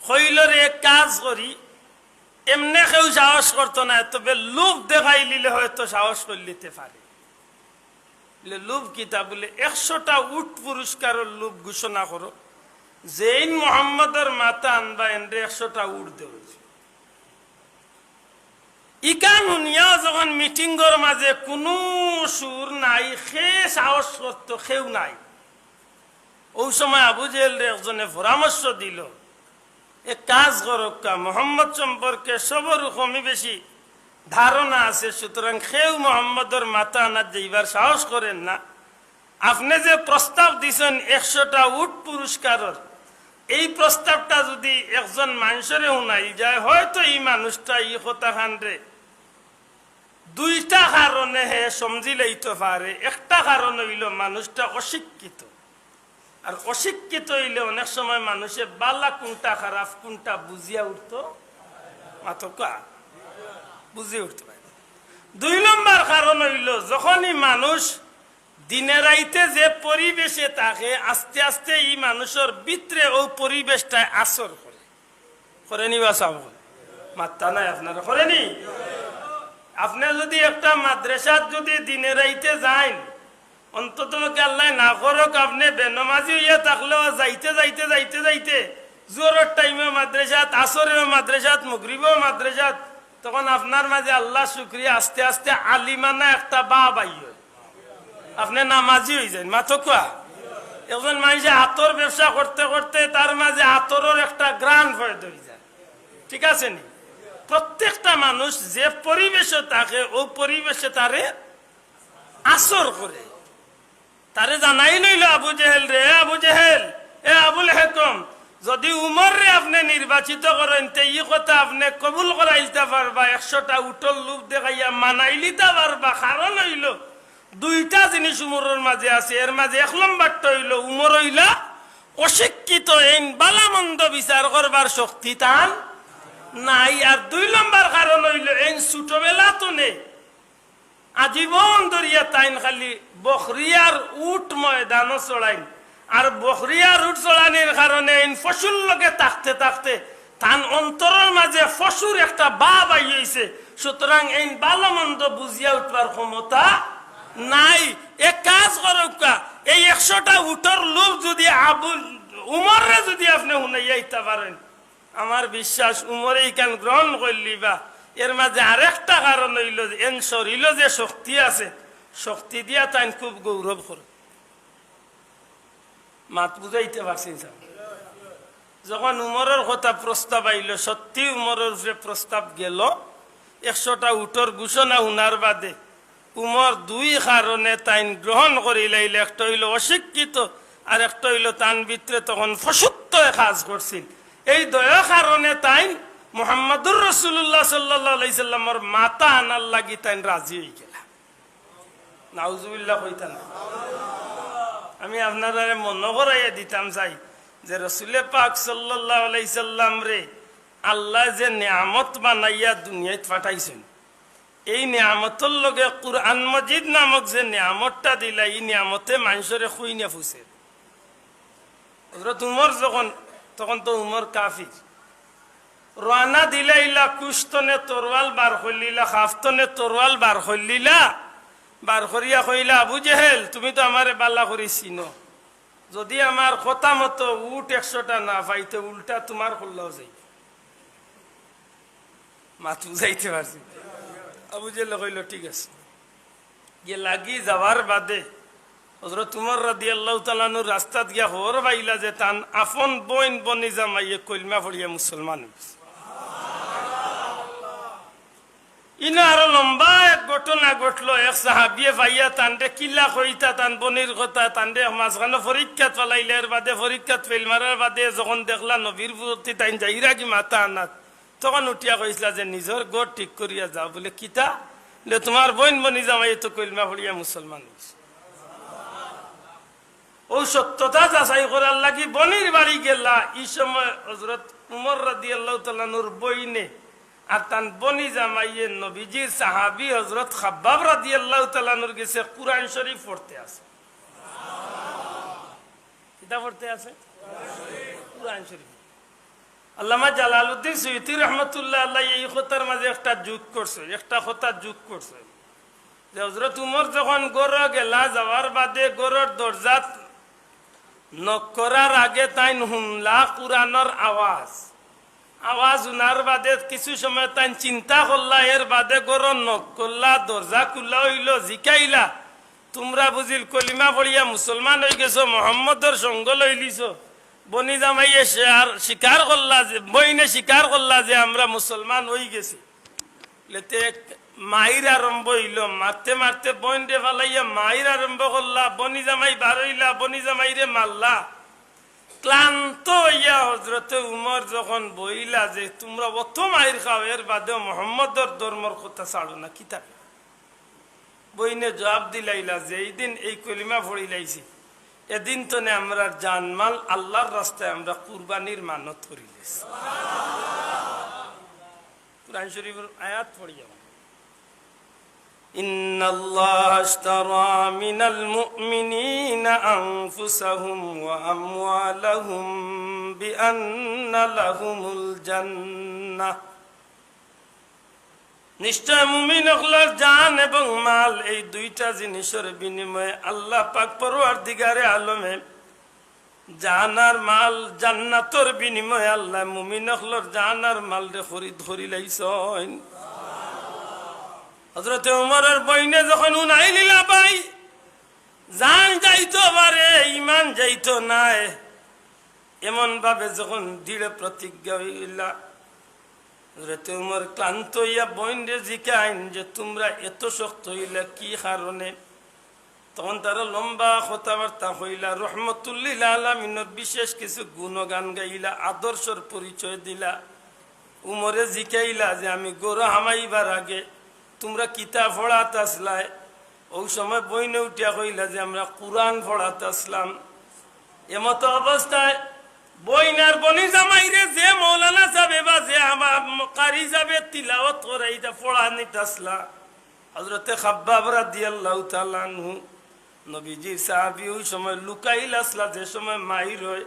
কইলো রে, এক কাজ করি, এমনে কেউ সাহস করতো না, তবে লোভ দেখাইলিলে হয়তো সাহস করিলিতে পারে। বলে, লোভ কিতা? বলে, একশোটা উট পুরস্কারর লোভ ঘোষণা করো, যেইন মোহাম্মদর মাথা আনবা, এনরে একশোটা উট দেওয়া অইছে। ইখান হুনিয়াও যখন মিটিংর মাঝে কুনু সুর নাই, কে সাহস করতো? কেউ নাই। অউ সময় আবু জেহেলরে একজনে পরামর্শ দিলো, এক কাজ করউক্কা, মোহাম্মদ সম্পর্কে সবরউ কমি বেশি ধারণা আছে, সুতরাং কেউ মোহাম্মদর মাথা আনাত যাইবার সাহস করের না। আপনে যে প্রস্তাব দিছইন একশোটা উট পুরস্কারর, এই প্রস্তাবটা যুদি একজন মানষরে হুনাইল যায়, হয়তো ই মানুষটা ই কথাখানরে দুইটা কারণে হে সমঝিলাইতো পারে। একটা কারণ অইলো মানুষটা অশিক্ষিত, আর অশিক্ষিত অইলে অনেক সময় মানষে বালা কুনটা খারাপ কুনটা বুঝিয়া উঠতো, মাতউক্কা, বুঝিয়া উঠতো পারে না। দুই নম্বর কারণ অইলো যখনই মানুষ দিনে রাইতে যে পরিবেশে থাকে, আস্তে আস্তে ই মানুষর ভিতরে অউ পরিবেশটায় আসর করে। করেনি বা সাব? মাত্তা নাই আপনারা, করেনি? আপনে যুদি একটা মাদ্রাসাত যুদি দিনে রাইতে যাইন, অন্তত পক্ষে আল্লায় না করউক, আপনে বেনমাজি অইয়া থাকলেও যাইতে যাইতে যাইতে যাইতে জোহরর টাইমেও মাদ্রাসাত, আসরেও মাদ্রাসাত, মাগরিবেও মাদ্রাসাত, তখন আপনার মাঝে আল্লার শুকরিয়া আস্তে আস্তে আলিমানা একটা ভাব আইয়। আপনে নামাজি অইযাইন, মাতউক্কা। একজন মানষে আতর ব্যবসা করতে করতে তার মাঝে আতরর একটা ঘ্রাণ পয়দা অইযায়, ঠিক আছে নি? প্রত্যেকটা মানুষ যে পরিবেশো থাকে, অউ পরিবেশে তারে আসর করে। তারে জানাইল অইলো আবু জেহেলরে, "এ আবু জেহেল, এ আবুল হেকম, যুদি উমররে আপনে নির্বাচিত করইন, তে ই কথা আপনে কবুল করাইলিতা পারবা, একশোটা উটর লোভ দেখাইয়া মানাইলিতা পারবা, কারণ অইলো দুইটা জিনিস উমরর মাঝে আছে, এর মাঝে এক নম্বরটা অইলো উমর অইলা অশিক্ষিত, এইন বালা মন্দ বিচার করবার শক্তি তান নাই, আর দুই নম্বর কারণ অইলো এইন ছোটবেলা তনে আজীবন ধরিয়া তাইন খালি বকরি আর উট ময়দানো চড়াইন, আর বকরি আর উট চড়ানির কারণে এইন পশুর লগে থাকতে থাকতে তান অন্তরর মাঝে পশুর একটা ভাব আইয়াছে। সুতরাং এইন ভালা মন্দ বুঝিয়া উঠবার ক্ষমতা নাই। এক কাজ করউক্কা, এই একশোটা উটর লোভ যুদি আবু উমররে যুদি আপনে হুনাইয়া আইতা পারইন, আমার বিশ্বাস উমরে ইখান গ্রহণ করিলিবা। এর মাঝে আরেকটা কারণ অইলো যে এইন শরীলো যে শক্তি আছে, শক্তি দিয়া তাইন খুব গৌরব করে। মাত বুঝাইতে পারছি না? যখন উমরর কথা প্রস্তাব আইলো, সত্যি উমরর উপরে প্রস্তাব গেলো। একশোটা উটর ঘোষণা হুনার বাদে উমর দুই কারণে তাইন গ্রহণ করিলাইলা। একটা অইলো অশিক্ষিত, আর একটা অইলো তান ভিতরে তখন ফসুত্ব কাজ করছিল। এই দুইও কারণে তাইন মুহাম্মাদুর রাসূলুল্লাহ সাল্লাল্লাহু আলাইহি সাল্লামর মাথা আনার লাগি তাইন রাজি অইগেলা। নাউজুবিল্লাহ কইতা না। আমি আপনারারে মনো করাইয়া দিতাম চাই যে রসুলে পাক সাল্লাল্লাহু আলাইহি সাল্লামরে আল্লায় যে নিয়ামত বানাইয়া দুনিয়াত পাঠাইছইন, এই নিয়ামতর লগে কুরআন মজিদ নামক যে নিয়ামতটা দিলা, এই নিয়ামতে মানষরে খুইনে ফুসের। হযরত উমর যখন, তখন তো উমর কাফির, রওয়ানা দিলাইলা, কুশ তনে তরোয়াল বার করলিলা, কাফ তনে তরোয়াল বার করলিলা, বার করিয়া কইলা, "আবু জেহেল, তুমি তো আমারে বালা করি চিনো, যদি আমার কথা মতো উট একশোটা না পাইতে, উল্টা তুমার কল্লাও যাইবে।" মাত বুঝাইতে পারছি? আবু জেহেলে কইলো, "ঠিক আছে।" গিয়া লাগি যাওয়ার বাদে হযরত উমর রাদিয়াল্লাহু তাআলা আনহু রাস্তাত গিয়া খবর পাইলা যে তান আপন বইন বনি জামাইয়ে কলমা পড়িয়া মুসলমান অইগেছে। ইনো আরো লম্বা এক ঘটনা ঘটলো। এক সাহাবিয়ে পাইয়া তানরে কিলা কইতা, তান বনির কথা, তানরে এক মাঝখানো পরীক্ষাত ফালাইলা। এর বাদে পরীক্ষাত ফেইল মারার বাদে যখন দেখলা নবীর প্রতি তাইন যাইরাগি মাথা আনাত, তখন উঠিয়া কইছলা যে, "নিজর ঘর ঠিক করিয়া যাও।" বুলে, "কিতা?" বুলে, "তুমার বইন বনি জামাইয়ে তো কলমা পড়িয়া মুসলমান অইছে।" অউ সত্যতা যাচাই করার লাগি বনির বাড়ি গেলা। ই সময় হযরত উমর রাদিয়াল্লাহু তাআলা আনহুর বইনে আর তান বনি জামাইয়ে নবীজির সাহাবী হযরত খাব্বাব রাদিয়াল্লাহু তাআলা আনহুর গেছে কুরআন শরীফ পড়তে আছে। কিতা পড়তে আছে? কুরআন শরীফ। আল্লামা জালালউদ্দিন সুয়ুতী রহমতুল্লাহ আলাইহি এই কথার মাঝে একটা যোগ করছে, একটা কথা যোগ করছে যে হযরত উমর যখন ঘরো গেলা, যাওয়ার বাদে ঘরর দরজাত knock করার আগে তাইন হুনলা কুরআনর আওয়াজ। আওয়াজ হুনার বাদে কিছু সময় তাইন চিন্তা করলা, এর বাদে ঘরো knock করলা, দরজা খুলা অইলো, জিকাইলা, "তুমরা বুঝিল কলিমা পড়িয়া মুসলমান অইগেছো, মোহাম্মদর সঙ্গ লইলিছো?" বনি জামাইয়ে স্বীকার, স্বীকার করলা যে, বইনে স্বীকার করলা যে, "আমরা মুসলমান অইগেছি।" লেতে এক মাইর আরম্ভ অইলো, মারতে মারতে বইনরে ফালাইয়া মাইর আরম্ভ করলা, বনি জামাই বারইলা, বনি জামাইরে মারলা। ক্লান্ত অইয়া হযরতে উমর যখন বইলা যে, "তুমরা অত মাইর খাও, এর বাদেও মোহাম্মদর ধর্মর কথা ছাড়ো না, কিতা?" বইনে জবাব দিলাইলা যে, "এই দিন এই কলিমা পড়িলাইছি, এদিন তনে আমরার জানমাল আল্লাহর রাস্তায় আমরা কুরবানির মানত করিলাইছি।" কুরআন শরীফর আয়াত পড়িয়া, "ইন্নাল্লাহা আশতারা মিনাল মুমিনিনা আনফুসাহুম ওয়া আমওয়ালাহুম বিআন্না লাহুমুল জান্নাহ।" নিশ্চয় মুমিন অকলর জান এবং মাল, এই দুইটা জিনিসর বিনিময়ে আল্লাহ পাক পরওয়ারদিগারে আলমে জান আর মাল, জান্নাতর বিনিময়ে আল্লাহ মুমিন অকলর জান আর মালরে খরিদ করিলাইছইন। হযরতে উমরর বইনে যখন হুনাইলিলা, ভাই, জান যাইতো পারে, ইমান যাইতো নায়, এমন ভাবে যখন দৃঢ় প্রতিজ্ঞা অইলা, হযরতে উমর ক্লান্ত অইয়া বইনরে জিকাইন যে, "তুমরা এত শক্ত অইলা কি কারণে?" তখন তারা লম্বা কথাবার্তা কইলা, রহমতুল্লিল আলামিনর বিশেষ কিছু গুণগান গাইলা, আদর্শর পরিচয় দিলা। উমরে জিকাইলা যে, "আমি ঘরো হামাইবার আগে তুমরা কিতা পড়াত আছলায়?" অউ সময় বইনে উঠিয়া কইলা যে, "আমরা কুরআন পড়াত আছলাম।" এমতো অবস্থায় বইন আর বনি জামাইরে যে মৌলানা সাবে বা যে আমার কারি সাবে তিলাওয়াত করাইতা, পড়ানিত আছলা, হযরতে খাব্বাব রাদিয়াল্লাহু তাআলা আনহু, নবীজির সাহাবী, অউ সময় লুকাইল আছলা, যে সময় মাইর অয়,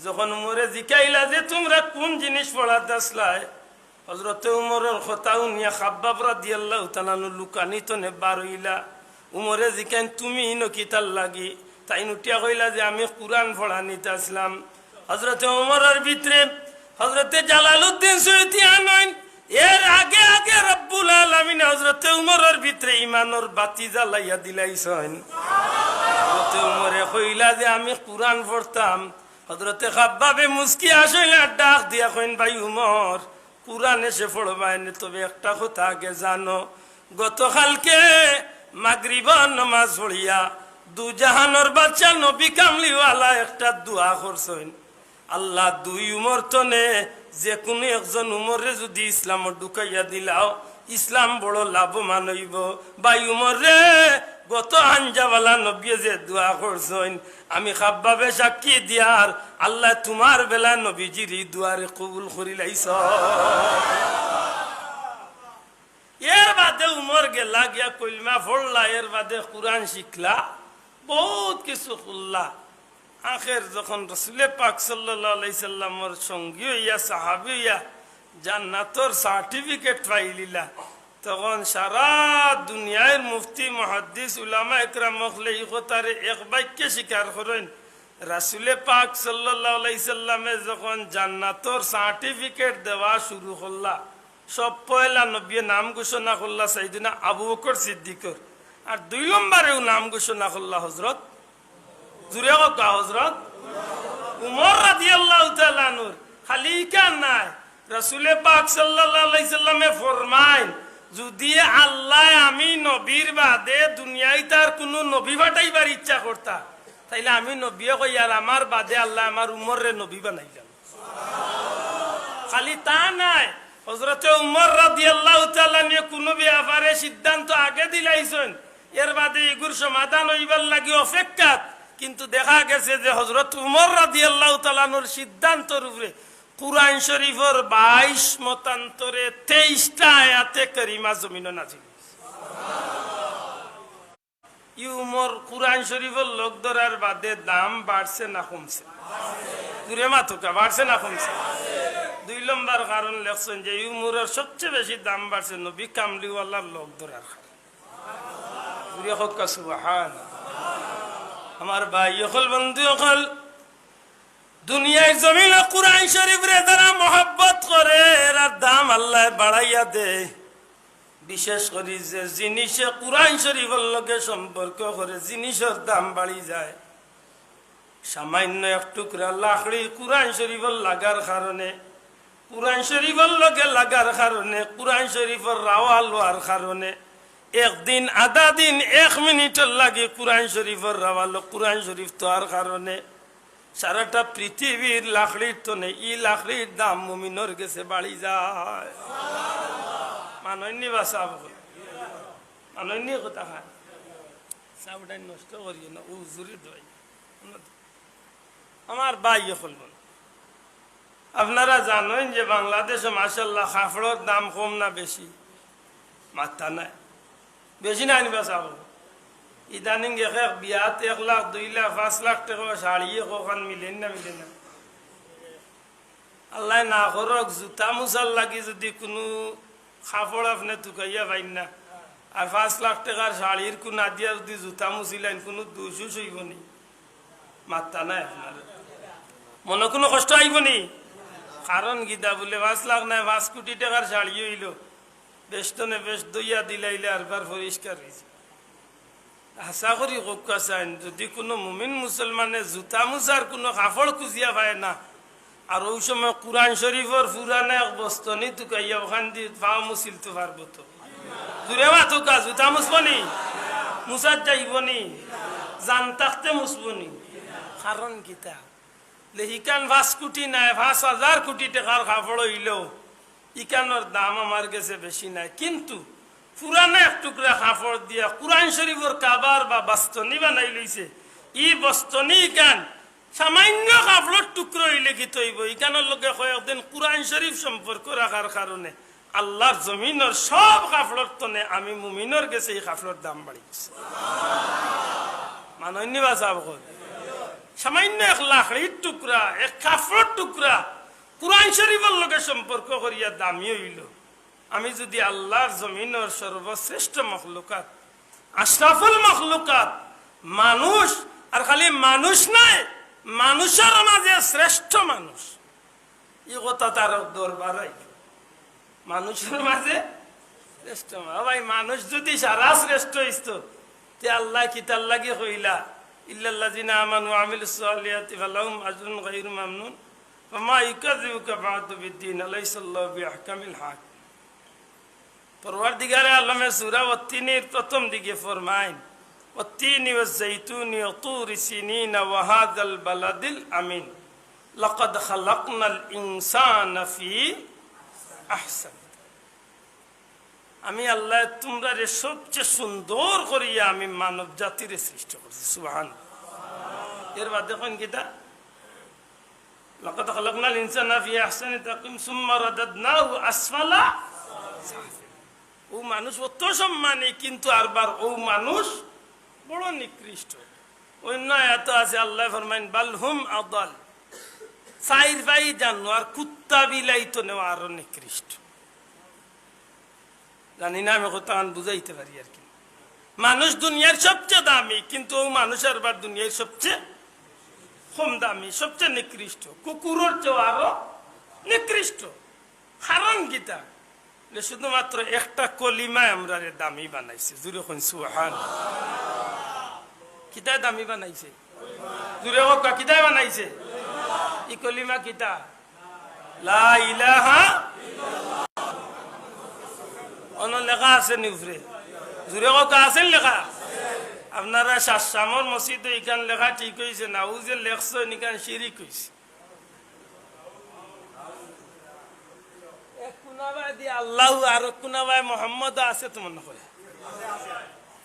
যখন উমরে জিকাইলা যে, "তুমরা কুন জিনিস পড়াত আছলায়?" হযরতে উমরর কথা হুনিয়া খাব্বাব রাদিয়াল্লাহু তাআলা আনহু লুকানি তনে বারইলা। উমরে জিকাইন, "তুমি ইনো কিতার লাগি?" তাইন উঠিয়া কইলা যে, "আমি কুরআন পড়ানিত আছলাম।" হযরতে উমরর ভিতরে হযরতে জালালউদ্দিন সুয়ুতী আনইন, এর আগে আগে রব্বুল আলামিন হযরতে উমরর ভিতরে ইমানর বাতি জ্বালাইয়া দিলাইছইন। হযরতে উমরে কইলা যে, "আমি কুরআন পড়তাম, হযরতে খাব্বাবে মুচকি হাসইন আর ডাক দিয়া কইন, "ভাই উমর, কুরআন এশে পড়বায় নে, তবে একটা কথা আগে জানো, গতকালকে মাগরিবর নমাজ পড়িয়া দুজাহানর বাদশা নবী কামলিওয়ালা একটা দোয়া করছইন, আল্লাহ, দুই উমর তনে যেকুনু একজন উমররে যুদি ইসলামো ঢুকাইয়া দিলাও, ইসলাম বড় লাভবান অইবো।" ভাই উমর রে, গত আঞ্জাওয়ালা নবীয়ে যে দোয়া করছইন, আমি খাব্বাবে সাক্ষী দিয়ার, আল্লাহ তুমার বেলা নবীজির ই দোয়ারে কবুল করিলাইছইন। এর বাদে উমর গেলা গিয়া কলমা পড়লা, এর বাদে কুরআন শিখলা, বউত কিছু করলা। আখের যখন রসুলে পাক সাল্লাল্লাহু আলাইহি সাল্লামর সঙ্গী অইয়া, সাহাবী অইয়া, জান্নাতর certificate পাইলিলা, তখন সারা দুনিয়ার মুফতি, মুহাদ্দিস, উলামা একরাম অকলে ই কথারে এক বাক্যে স্বীকার করইন, রাসুলে পাক সাল্লাল্লাহু আলাইহি সাল্লামে যখন জান্নাতর certificate দেওয়া শুরু করলা, সব পয়লা নবীয়ে নাম ঘোষণা করলা সাইয়েদুনা আবু বকর সিদ্দিকর, আর দুই নম্বরেও নাম ঘোষণা করলা হযরত, জুরে কউক্কা, হযরত উমর রাদিয়াল্লাহু তাআলা আনহুর। খালি ইখান নায়, রাসুলে পাক সাল্লাল্লাহু আলাইহি সাল্লামে ফরমাইন, যুদি আল্লায় আমি নবীর বাদে দুনিয়াত আর কুনু নবী পাঠাইবার ইচ্ছা করতা, তাইলে আমি নবীয়ে কইয়ার আমার বাদে আল্লায় আমার উমররে নবী বানাইলাম। খালি তা নায়, হযরতে উমর রাদিয়াল্লাহু তাআলা আনহুয়ে কুনু ব্যাপারে সিদ্ধান্ত আগে দিলাইছইন, এর বাদে ইগুর সমাধান অইবার লাগি অপেক্ষাত। কিন্তু দেখা গেছে যে হযরত উমর রাদিয়াল্লাহু তাআলা আনহুর সিদ্ধান্তর উপরে কুরআন শরীফর বাইশ মতান্তরে তেইশটা আয়াতে কারিমা জমিনো নাজিল অইছে। ই উমর কুরআন শরীফর লগ ধরার বাদে দাম বাড়ছে না কমছে? জুরে মাতউক্কা, বাড়ছে না কমছে? দুই নম্বর কারণ লেখছইন যে ই উমরর সবচে বেশি দাম বাড়ছে নবী কামলিওয়ালার লগ ধরার কারণে। জুরে কউক্কা সুবহান। আমার ভাই অকল, বন্ধু অকল, দুনিয়ার জমিনো কুরআন শরীফরে যারা মহব্বত করে, এরার দাম আল্লায় বাড়াইয়া দেয়। বিশেষ করি যে জিনিসে কুরআন শরীফর লগে সম্পর্ক করে, জিনিসর দাম বাড়ি যায়। সামান্য এক টুকরা লাকড়ি কুরআন শরীফর লাগার কারণে, কুরআন শরীফর লগে লাগার কারণে, কুরআন শরীফর রাওয়াল অওয়ার কারণে, একদিন, আধা দিন, এক মিনিটর লাগি কুরআন শরীফর রাওয়ালো কুরআন শরীফ থওয়ার কারণে সারাটা পৃথিবীর লাকড়ির তনে ই লাকড়ির দাম মুমিনর গেছে বাড়ি যায়। মানইননি বা সাব অকল? মানইননি কথা খান? সাবটাই নষ্ট করিও না, উজুরি দোয়াই। আমার ভাই অকল, বন্ধু, আপনারা জানইন যে বাংলাদেশো মাশাআল্লাহ কাপড়র দাম কম না বেশি? মাত্তা নাই। বেশি নায়নি বা সাব? ইদানিং এক এক বিয়াত এক লাখ, দুই লাখ, পাঁচ লাখ টেকা শাড়ি একখান মিলের না, মিলে না? আল্লায় না করউক, জুতা মুছার লাগি যুদি কুনু কাপড় আপনে তুকাইয়া পাইন না, আর পাঁচ লাখ টেকার শাড়ির কুনা দিয়া যুদি জুতা মুছিলাইন, কুনু দুষ-উষ অইবো নি? মাত্তা নাই আপনার। মনো কুনু কষ্ট আইবো নি? কারণ কিতা বুলে, পাঁচ লাখ নায়, পাঁচ কুটি টেকার শাড়ি অইলো, বেশ তনে বেশ ধইয়া দিলাইলে আরবার পরিষ্কার অইছে। আশা করি কউক্কা চাইন, যুদি কুনু মুমিন মুসলমানে জুতা মুছার কুনু কাপড় খুজিয়া পায় না, আর অউ সময় কুরআন শরীফর পুরানা এক বস্তনি তুকাইয়া অখান দি পাও মুছিলতো পারবো তো? জুরে মাতউক্কা, জুতা মুছবো নি? মুছাত যাইবো নি? জান থাকতে মুছবো নি? কারণ কিতা? লে ইখান পাঁচ কুটি নায়, পাঁচ হাজার কুটি টেকার কাপড় অইলেও ইখানর দাম আমার গেছে বেশি নায়, কিন্তু পুরানা এক টুকরা কাপড় দিয়া কুরআন শরীফর কাবার বা বস্তনি বানাইলইছে। ই বস্তনি ইখান সামান্য কাপড়র টুকরা অইলে কিতা অইবো? ইখানর লগে কয়েকদিন কুরআন শরীফ সম্পর্ক রাখার কারণে আল্লার জমিনর সব কাপড়র তনে আমি মুমিনর গেছে ই কাপড়র দাম বাড়ি গেছে। মানইননি বা সাব অকল? সামান্য এক লাকড়ির টুকরা, এক কাপড়র টুকরা কুরআন শরীফর লগে সম্পর্ক করিয়া দামি অইলো। আমি যুদি আল্লার জমিনর সর্বশ্রেষ্ঠ মখলুকাত, আশরাফুল মখলুকাত, মানুষ, আর খালি মানুষ নায়, মানুষর মাঝে শ্রেষ্ঠ মানুষ, ই কথা তার দরবার আইলো। মানুষর মাঝে শ্রেষ্ঠ মা-, ও ভাই, মানুষ যুদি সারা শ্রেষ্ঠ অইতো, তে আল্লায় কিতার লাগি কইলা, إلا الذين آمنوا وعملوا الصالحات فلهم أجر غير ممنون وما يكذبك بعد بالدين أليس الله بأحكم الحاكمين। পরওয়ারদিগারে আলমে সূরা ওয়াত্তিনের প্রথম দিকে ফরমাইন, "والتين والزيتون وطور سينين وهذا البلد الأمين لقد خلقنا الإنسان في أحسن" আমি আল্লায় তুমরারে সবচে সুন্দর করিয়া আমি মানব জাতিরে সৃষ্টি করছি। সুবহান। এর বাদে কইন কিতা? لقد خلقنا الإنسان في أحسن تقويم ثم رددناه أسفل سافلين। অউ মানুষ অত সম্মানী, কিন্তু আরবার অউ মানুষ বড় নিকৃষ্ট। অইন্য আয়াতো আছে, আল্লায় ফরমাইন, "بل هم أضل"। চাইর পাই জানোয়ার, কুত্তা বিলাই থনেও আরো নিকৃষ্ট। জানি না আমি কথাখান বুঝাইতে পারি আর কি। মানুষ দুনিয়ার সবচে দামি, কিন্তু অউ মানুষ আরবার দুনিয়ার সবচে কম দামি, সবচে নিকৃষ্ট, কুকুরর চেয়েও আরো নিকৃষ্ট। কারণ কিতা? যে শুধুমাত্র একটা কলিমায় আমরারে দামি বানাইছে। জুরে কইন সুবহান। কিতায় দামি বানাইছে? জুরে কউক্কা, কিতায় বানাইছে? ই কলিমা কিতা? লা ইলাহা। অনো লেখা আছে নি উপরে? জুরে কউক্কা, আছে নি লেখা? আপনারা শাহ শামর মসজিদো ইখান লেখা ঠিক অইছে না, অউ যে লেখছইন ইখান শিরিক অইছে। এক কুনাবায় দি আল্লাহু আর এক কুনাবায় মোহাম্মদ আছে তো মনে করে।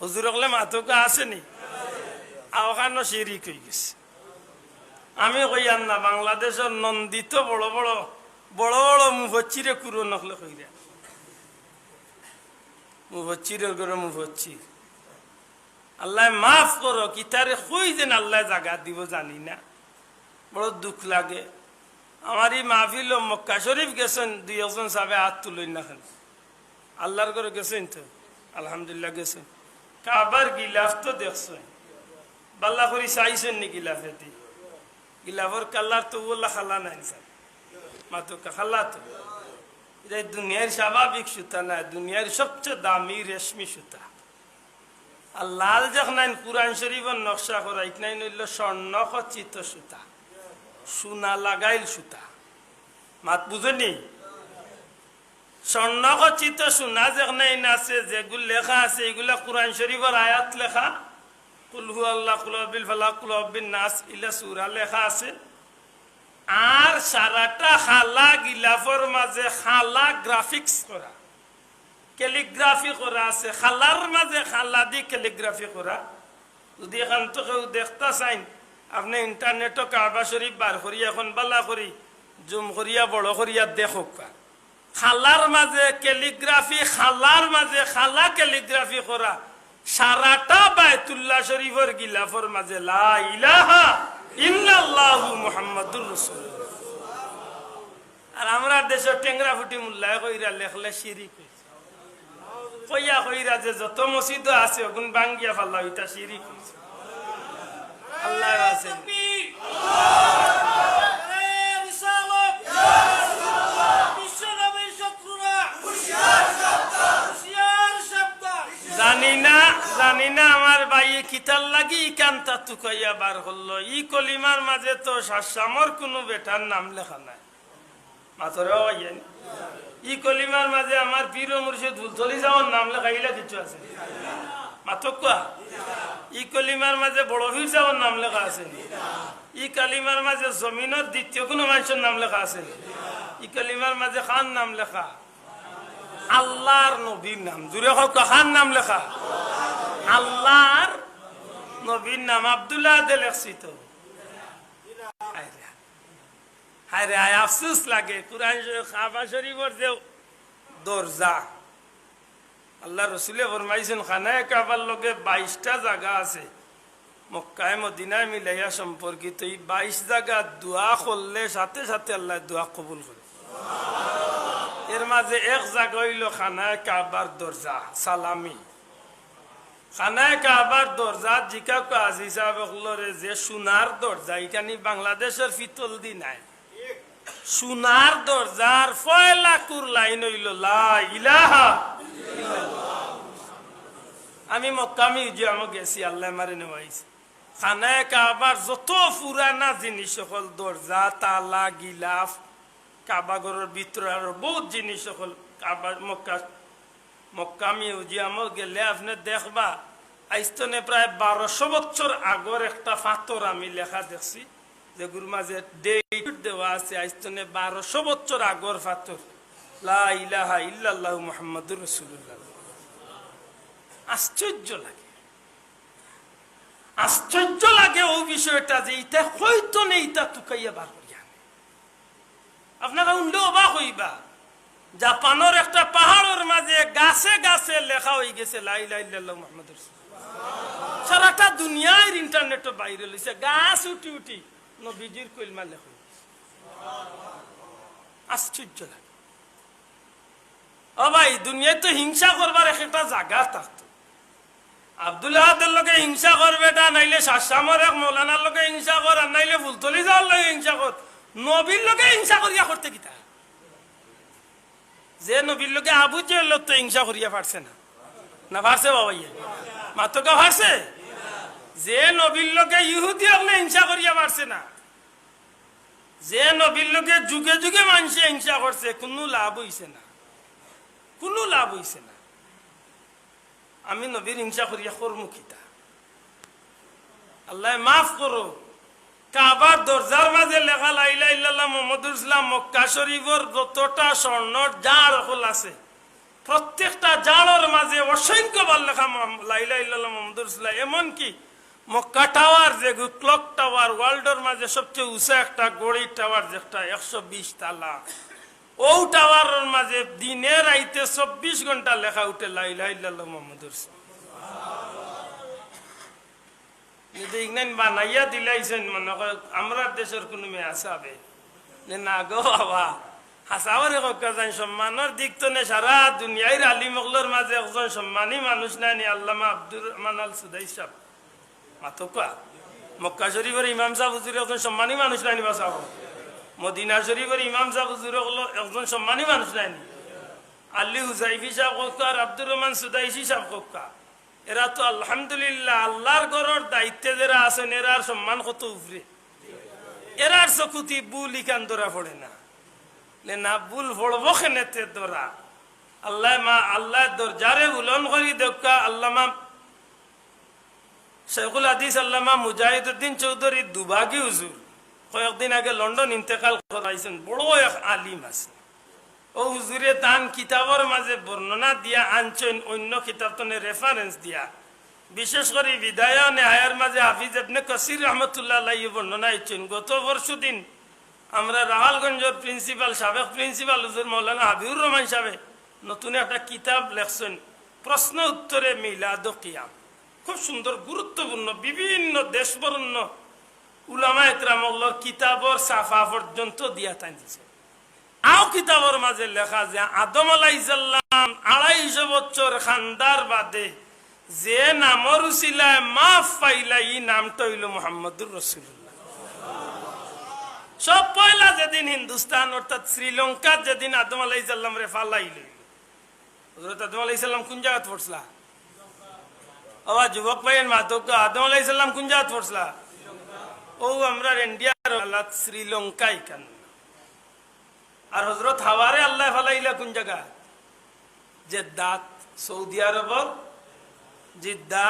হুজুর অকলে মাতউক্কা আছে নি? আ, অখানো শিরিক অইগেছে। আমি কইয়ার না, বাংলাদেশর নন্দিত বড় বড়, বড় বড় মুফচ্ছিরে কুরন অকলে কইরা। মুফচ্ছিরর ঘরো মুফচ্ছির। আল্লায় মাফ করউক, ইতারে কই যেন আল্লায় জাগা দিবো জানি না, বড় দুখ লাগে। আমার ই মাহফিলো মক্কা শরীফ গেছইন দুই একজন সাবে আত তুলইন না কেনে? আল্লার ঘরো গেছইন তো, আলহামদুলিল্লাহ গেছইন। কাবার গিলাফ তো দেখছইন, বালা করি চাইছইন নি গিলাফেদি? গিলাফর কালার তো অলা কালা নাইন স্যার, মাতউক্কা কালা তো। ইটা দুনিয়ার স্বাভাবিক সুতা নায়, দুনিয়ার সবচে দামি রেশমি সুতা। আর লাল যেখানাইন কুরআন শরীফর নকশা করা, ইখানাইন অইলো স্বর্ণ খচিত সুতা, সোনা লাগাইল সুতা। মাত বুঝইন নি? স্বর্ণ খচিত সোনা যেখানাইন আছে, যেগুলা লেখা আছে, ইগুলা কুরআন শরীফর আয়াত লেখা। কুল হু আল্লাহ, কুল আউযু বিল ফালাক, কুল আউযু বিন নাস, ইলা সূরা লেখা আছে। আর সারাটা কালা গিলাফর মাঝে কালা graphics করা, calligraphy করা আছে, কালার মাঝে কালা দি calligraphy করা। যদি এখান তো কেউ দেখতা চাইন, আপনে ইন্টারনেটো কাবা শরীফ বার করিয়া অখন বালা করি জুম করিয়া বড় করিয়া দেখউক্কা। কালার মাঝে calligraphy, কালার মাঝে কালা calligraphy করা, সারাটা বায়তুল্লাহ শরীফর গিলাফর মাঝে লা ইলাহা ইল্লাল্লাহু মুহাম্মাদুর রাসূলুল্লাহ। আর আমরার দেশো টেংরা ফুটি মোল্লায় কইরা লেখলে শিরিক অইছে। কইয়া কইরা যে যত মসজিদো আছে, অগুন ভাঙ্গিয়া ফালাও, ইটা শিরিক অইছে। আল্লাহ আছে। জানি না, জানি না আমার ভাইয়ে কিতার লাগি ইখানতা তুকাইয়া বার করলো। ই কলিমার মাঝে তো শাহ শামর কুনু বেটার নাম লেখা নাই। মাতরে ও ভাইয়াইন, ই কলিমার মাঝে আমার পীর ও মুর্শিদ ফুলতলি সাবর নাম লেখা, ইলা কিচ্ছু আছে? মাতউক্কা। ই কলিমার মাঝে বড় পীর সাবর নাম লেখা আছে নি? ই কলিমার মাঝে জমিনর দ্বিতীয় কুনু মানষর নাম লেখা আছে নি? ই কলিমার মাঝে কার নাম লেখা? আল্লার নবীর নাম। জুরে কউক্কা, কার নাম লেখা? আল্লার নবীর নাম। আব্দুল্লাহ দে লেখছি তো। হায়রে, হায়রে, আয় আফসোস লাগে। কুরআন শরীফ, কাবা শরীফর যে দরজা, আল্লার রসুলে ফরমাইছইন, খানায়ে কাবার লগে বাইশটা জাগা আছে। মক্কায় মদিনায় মিলাইয়া সম্পর্কিত। ই বাইশ জাগাত দোয়া করলে সাথে সাথে আল্লায় দোয়া কবুল করে। এর মাঝে এক জাগা অইলো খানায়ে কাবার দরজা, সালামি। খানায়ে কাবার দরজাত জিকাউক্কা আজি সাব অকলরে, যে সোনার দরজা, ইখানি বাংলাদেশর পিতল দি নায়। সোনার দরজার পয়লা কুরলাইন অইলো লা ইলাহা ইল্লাল্লাহ। আমি মক্কা মিউজিয়ামো গেছি, আল্লায় আমারে নেওয়াইছে। খানায়ে কাবার যত পুরানা জিনিস অকল, দরজা, তালা, গিলাফ, কাবা ঘরর ভিতরে আরো বউত জিনিস অকল, কাবা, মক্কা, মক্কা মিউজিয়ামো গেলে আপনে দেখবা, আইজ তনে প্রায় বারোশো বছর আগর একটা পাথর আমি লেখা দেখছি, যেগুর মাঝে date দেওয়া আছে, আইজ তনে বারোশো বছর আগর পাথর। লা ইলাহা ইল্লাল্লাহু মুহাম্মাদুর রাসূলুল্লাহ। আশ্চর্য লাগে। আশ্চর্য লাগে অউ বিষয়টা যে ইতা কইতো নে, ইতা তুকাইয়া বার করিয়া আনে। আপনারা হুনলে অবাক অইবা, জাপানর একটা পাহাড়র মাঝে গাছে গাছে লেখা অইগেছে লা ইলাহা ইল্লাল্লাহু মুহাম্মাদুর রাসূলুল্লাহ। সারাটা দুনিয়ার ইন্টারনেটো viral অইছে, গাছ উঠি উঠি নবীজির কলমা লেখা অইগেছে। আশ্চর্য লাগে। ও ভাই, দুনিয়াত তো হিংসা করবার এক একটা জাগা থাকতো। আব্দুল আহাদর লগে হিংসা করবে টা, নাইলে শাহশামর এক মৌলানার লগে হিংসা কর, আর নাইলে ফুলতলি যাওয়ার লগে হিংসা কর। নবীর লগে হিংসা করিয়া করতে কিতা? যে নবীর লগে আবু জেহেল তো হিংসা করিয়া পারছে না, না পারছে বাবা? ইয়ে মাতকা পারছে? যে নবীর লগে ইহুদি অকলে হিংসা করিয়া পারছে না, যে নবীর লগে যুগে যুগে মানষে হিংসা করছে, কুনু লাভ অইছে না, কুনু লাভ অইছে না। আমি নবীর হিংসা করিয়া করমু কিতা? আল্লায় মাফ করো। কাবার দরজার মাঝে লেখা লা ইলাহা ইল্লাল্লাহ মুহাম্মাদুর রাসূলুল্লাহ, মক্কা শরীফর যতটা স্বর্ণর জাড় অকল আছে, প্রত্যেকটা জাড়র মাঝে অসংখ্য বার লেখা মোহাম্মদ, লা ইলাহা ইল্লাল্লাহ মুহাম্মাদুর রাসূলুল্লাহ। এমনকি মক্কা টাওয়ার, যেগু ক্লক টাওয়ার, ওয়ার্ল্ডর মাঝে সবচেয়ে উঁচা একটা ঘড়ির টাওয়ার, যেটা একশো বিশ তালা, অউ টাওয়ারর মাঝে দিনে রাইতে চব্বিশ ঘন্টা লেখা উঠে লা ইলাহা ইল্লাল্লাহ মুহাম্মাদুর রাসূলুল্লাহ। যদি ইগনাইন বানাইয়া দিলাইছইন, মনে কয় আমরার দেশর কুনু মেয়া সাবে। নে না গো বাবা, হাছা করি কউক্কা যাইন, সম্মানর দিক তনে সারা দুনিয়ার আলিম অকলর মাঝে একজন সম্মানী মানুষ নায়নি, আল্লামা আব্দুর রহমান আল সুদাইস সাব। মাতকা। মক্কা শরীফর ইমাম সাব হুজুর একজন সম্মানী মানুষ নায়নি বা সাব? মদিনা শরীফর ইমাম সাব হুজুর অকল একজন সম্মানী মানুষ নায়নি? আলী হুজাইফি সাব কউক্কা আর আব্দুর রহমান সুদাইসি সাব কউক্কা। এরা তো আলহামদুলিল্লাহ আল্লার ঘরর দায়িত্বে যেরা আছইন, এরার সম্মান কত উপরে। এরার চকুত ই ভুল ইখান ধরা পড়ে না। নে না, ভুল পড়বো কেনে তে ধরা? আল্লায় মা, আল্লায় দরজারে বুলন্দ করি দেউক্কা। আল্লামা শেখুল হাদিস আল্লামা মুজাহিদুদ্দিন চৌধুরী দুবাগী হুজুর কয়েকদিন আগে লন্ডন ইন্তেকাল করাইছইন, বড় এক আলিম আছে। অউ হুজুরে তান কিতাবর মাঝে বর্ণনা দিয়া আনছইন, অইন্য কিতাব তনে reference দিয়া, বিশেষ করি বিদায়া ও নেহায়ার মাঝে হাফিজ ইবনে কাসির রহমতুল্লাহ আলাইহি বর্ণনা দিছইন। গত পরশু দিন আমরা রাখালগঞ্জর principal, সাবেক principal হুজুর মৌলানা হাবিবুর রহমান সাবে নতুন একটা কিতাব লেখছইন, প্রশ্ন উত্তরে মিলাদ ও কিয়াম। খুব সুন্দর, গুরুত্বপূর্ণ, বিভিন্ন দেশ বরেণ্য উলামা একরাম অকলর কিতাবর ছাপা পর্যন্ত দিয়া তাইন দিছে। আও কিতাবর মাঝে লেখা যে আদম আলাইহিস সালাম আড়াইশো বছর কান্দার বাদে যে নামর উসিলায় মাফ পাইলা, ই নামটা অইলো মুহাম্মাদুর রাসূলুল্লাহ। সব পয়লা যেদিন হিন্দুস্তান অর্থাৎ শ্রীলঙ্কাত যেদিন আদম আলাইহিস সালামরে ফালাইল, হযরত আদম আলাইহিস সালাম কুন জাগাত পড়ছলা? ও বা যুবক ভাইয়াইন মাতউক্কা, আদম আলাইহিস সালাম কুন জাগাত পড়ছলা? অউ আমরার ইন্ডিয়ার আলাত শ্রীলঙ্কা ইখান। আর হযরত হাওয়ারে আল্লায় ফালাইলা কুন জাগাত? জেদ্দাত, সৌদি আরবর জিদ্দা।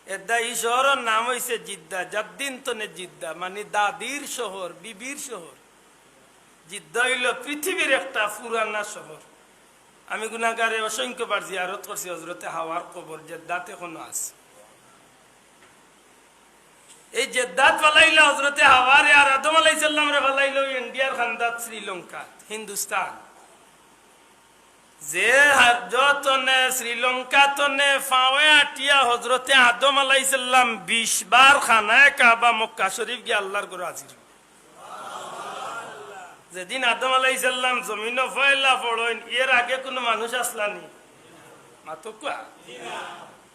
এদ্দা ই শহরর নাম অইছে জিদ্দা, জাদ্দিন তনে জিদ্দা, মানি দাদির শহর, বিবির শহর। জিদ্দা অইলো পৃথিবীর একটা পুরানা শহর। আমি গুনাগারে অসংখ্যবার জিয়ারত করছি হযরতে হাওয়ার কবর, জেদ্দাত এখনো আছে। এই জেদ্দাত ফালাইলা হযরতে হাওয়ারে, আর আদম আলাইহিস সালামরে ফালাইলো ইন্ডিয়ার কান্দাত শ্রীলঙ্কা, হিন্দুস্তান। যে হাজতনে শ্রীলঙ্কা তনে ফাওয়ে আটিয়া হযরতে আদম আলাইহিস সালাম বিশ বার খানায়ে কাবা মক্কা শরীফ গিয়া আল্লার ঘরো হাজির। যেদিন আদম আলাইহিস সালাম জমিনো পয়লা পড়ইন, এর আগে কুনু মানুষ আছলানি? মাতউক্কা।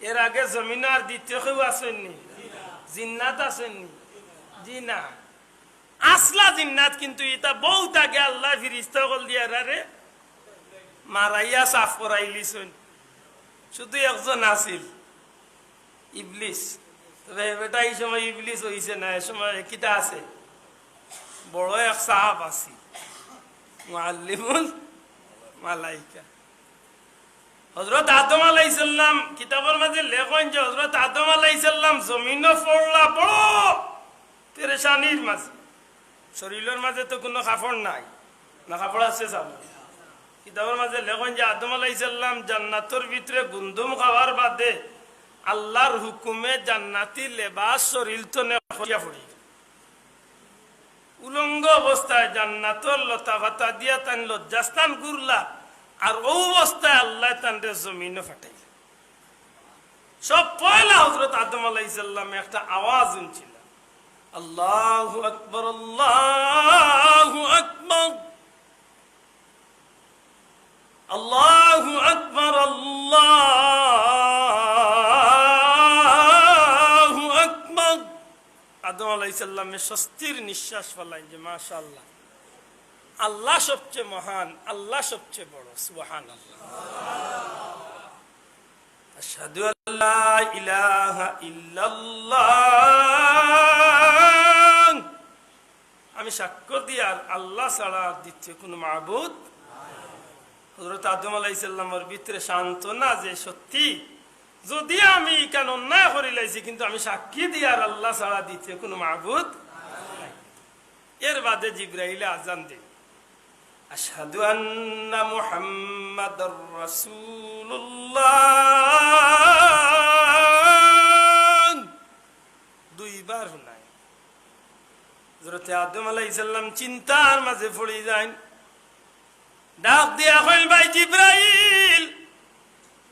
এর আগে জমিনো আর দ্বিতীয় কেউ আছইননি? জিন্নাত আছইননি? জি না। আছলা জিন্নাত, কিন্তু ইতা বউত আগে আল্লায় ফিরিস্তা অকল দিয়া এরারে মারাইয়া সাফ করাইলিছইন। শুধু একজন আছিল, ইবলিস। তবে বেটা ই সময় ইবলিস অইছে না, এ সময় কিতা আছে? বড় এক সাহাব আছে, মুআল্লিমুল মালাইকা। হযরত আদম আলাইহিস সালাম, কিতাবর মাঝে লেখইন যে হযরত আদম আলাইহিস সালাম জমিনো পড়লা বড় পেরেশানির মাঝে। শরীলর মাঝে তো কুনু কাপড় নাই, না কাপড় আছে সাব? কিতাবর মাঝে লেখইন যে আদম আলাইহিস সালাম জান্নাতর ভিতরে গুন্দুম খাওয়ার বাদে আল্লার হুকুমে জান্নাতি লেবাস শরীল তনে খুলিয়া পড়ি। উলঙ্গ অবস্থায় জান্নাতর লতা পাতা দিয়া তান লজ্জাস্থান ঘুরলা, আর অউ অবস্থায় আল্লায় তানরে জমিনো পাঠাইলা। সব পয়লা হযরত আদম আলাইহিস সালামে একটা আওয়াজ হুনছিলা, "আল্লাহু আকবার, আল্লাহু আকবার, আল্লাহু আকবার, আল্লাহু আকবার।" আদম আলাইহিস সালামে স্বস্তির নিঃশ্বাস ফালাইন যে, "মাশাআল্লাহ, আল্লাহ সবচেয়ে মহান, আল্লাহ সবচেয়ে বড়।" সুবহানাল্লাহ। আশহাদু আল্লা ইলাহা ইল্লাল্লাহ। আমি সাক্ষ্য দিয়ার আল্লাহ ছাড়া আর দ্বিতীয় কোনো মাবুদ। হযরত আদম আলাইহিস সালামর ভিতরে সান্ত্বনা যে সত্যি, যদি আমি ইখান অন্যায় করিলাইছি, কিন্তু আমি সাক্ষী দিয়ার আল্লাহ ছাড়া দ্বিতীয় কোনো মাবুদ। এর বাদে জিব্রাইলে আজান দেন, "আশহাদু আন্না মুহাম্মাদার রাসূলুল্লাহ।" দুইবার হুনায়। হযরতে আদম আলাইহিস সালাম চিন্তার মাঝে পড়ি যাইন, ডাক দিয়া কইল, "ভাই জিব্রাইল,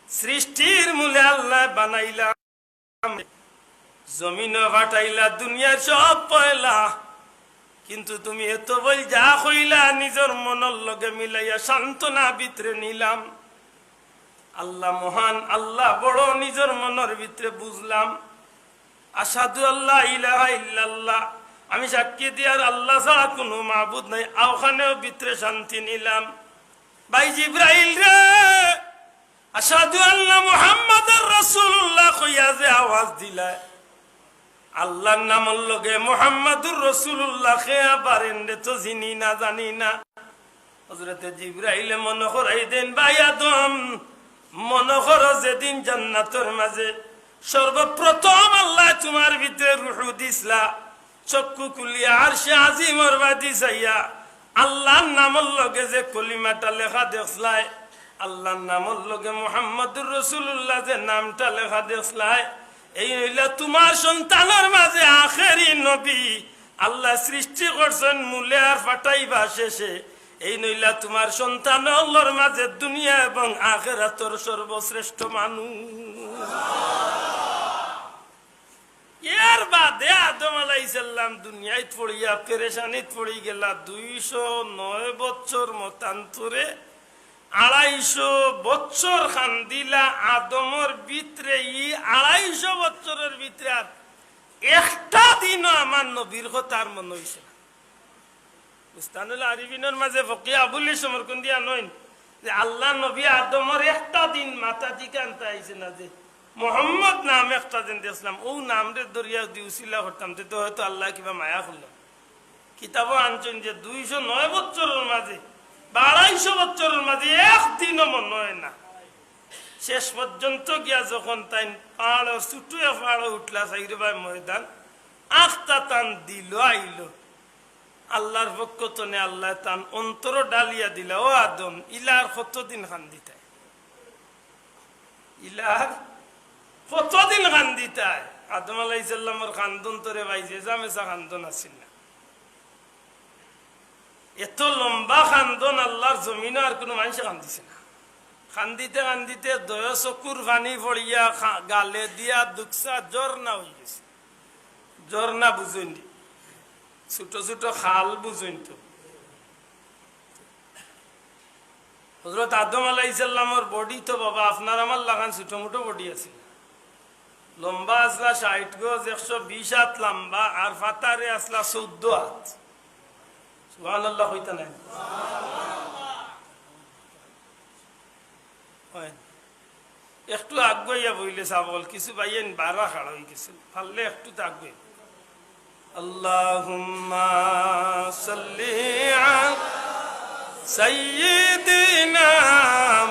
সৃষ্টির মূলে আল্লায় বানাইলা, জমিনো পাঠাইলা, দুনিয়ার সব পয়লা, কিন্তু তুমি এত বইল যা কইলা, নিজর মনর লগে মিলাইয়া সান্ত্বনা ভিতরে নিলাম। আল্লাহ মহান, আল্লাহ বড়, নিজর মনর ভিতরে বুঝলাম। আশহাদু আল্লা ইলাহা ইল্লাল্লাহ, আমি সাক্ষী দিয়ার আল্লাহ ছাড়া কোনো মাবুদ নাই।" আওখানেও ভিতরে শান্তি নিলাম। ভাই জিব্রাইল রে, "আশহাদু আন্না মুহাম্মাদার রাসূলুল্লাহ" কইয়া যে আওয়াজ দিলায়, আল্লাহর নামর লগে মুহাম্মাদুর রাসূলুল্লাহ কে আবার এনরে তো চিনি না, জানি না। হযরতে জিব্রাইলে মনো করাই দেন, "ভাই আদম, মনো করো যেদিন জান্নাতর মাঝে সর্বপ্রথম আল্লায় তুমার ভিতরে রুহু দিছলা, চক্ষু খুলিয়া আরশে আজিমর বাদি চাইয়া আল্লাহর নামর লগে যে কলিমাটা লেখা দেখছলায়, আল্লাহর নামর লগে মুহাম্মাদুর রাসূলুল্লাহ যে নামটা লেখা দেখছলায়, এইন অইলা তুমার সন্তানর মাঝে আখেরি নবী। আল্লায় সৃষ্টি করছইন মূলে আর পাঠাইবা শেষে। এইন অইলা তুমার সন্তান অকলর মাঝে দুনিয়া এবং আখেরাতর সর্বশ্রেষ্ঠ মানুষ।" এর বাদে আদম আলাইহিস সালাম দুনিয়াত পড়িয়া পেরেশানিত পড়ি গেলা। দুইশো নয় বছর মতান্তরে আড়াইশো বছর কান্দিলা। আদমর ভিতরে ই আড়াইশো বছরর ভিতরে আর একটা দিনও আমার নবীর কথা আর মনো অইছে না। বুস্তানুল আরিফিনর মাঝে ফকিহ আবুল সমরকন্দি আনইন যে আল্লাহর নবী আদমর একটা দিন মাথা দিকে আনতা আইছে না যে মোহাম্মদ নাম একটা দিন দেখছলাম, অউ নামরে ধরিয়া যুদি উছিলা করতাম, তে তো হয়তো আল্লায় কিবা মায়া করলা। কিতাবো আনছইন যে দুইশো নয় বছরর মাঝে বা আড়াইশো বছরর মাঝে এক দিনও মনো অয় না। শেষ পর্যন্ত গিয়া যখন তাইন পাহাড়র ছোট এক পাহাড়ো উঠলা, চাইরোবায় ময়দান, আখতা তান দিলো আইলো। আল্লাহর পক্ষ তনে আল্লায় তান অন্তরো ঢালিয়া দিলা, "ও আদম, ইলা আর কতদিন কান্দিতায়? ইলা আর কতদিন কান্দিতায়?" আদম আলাইহিস সালামর কান্দন তো রে ভাই, যে জামেসা কান্দন আছিল না। এত লম্বা কান্দন আল্লাহর জমিনো আর কুনু মানষে কান্দিছে না। কান্দিতে কান্দিতে দয় চকুর পানি পড়িয়া খা-, গালে দিয়া দুকসা ঝর্ণা অইগেছে। ঝর্ণা বুঝইন নি? ছোট ছোট খাল বুঝইন তো। হযরত আদম আলাইহিস সালামর body তো বাবা আপনার আমার লাখান ছোট মোটো body আছিল। লম্বা আছলা ষাইট গজ, একশো বিশ আত লম্বা, আর ফাতারে আছলা চৌদ্দ আত। সুবহানাল্লাহ কইতা নায়? অয়। একটু আগুয়াইয়া বইলে ছাব অকল, কিছু ভাইয়াইন বারা খাড়া অইগেছে, পারলে একটু তো আগুয়াই। اللهم صل على سيدنا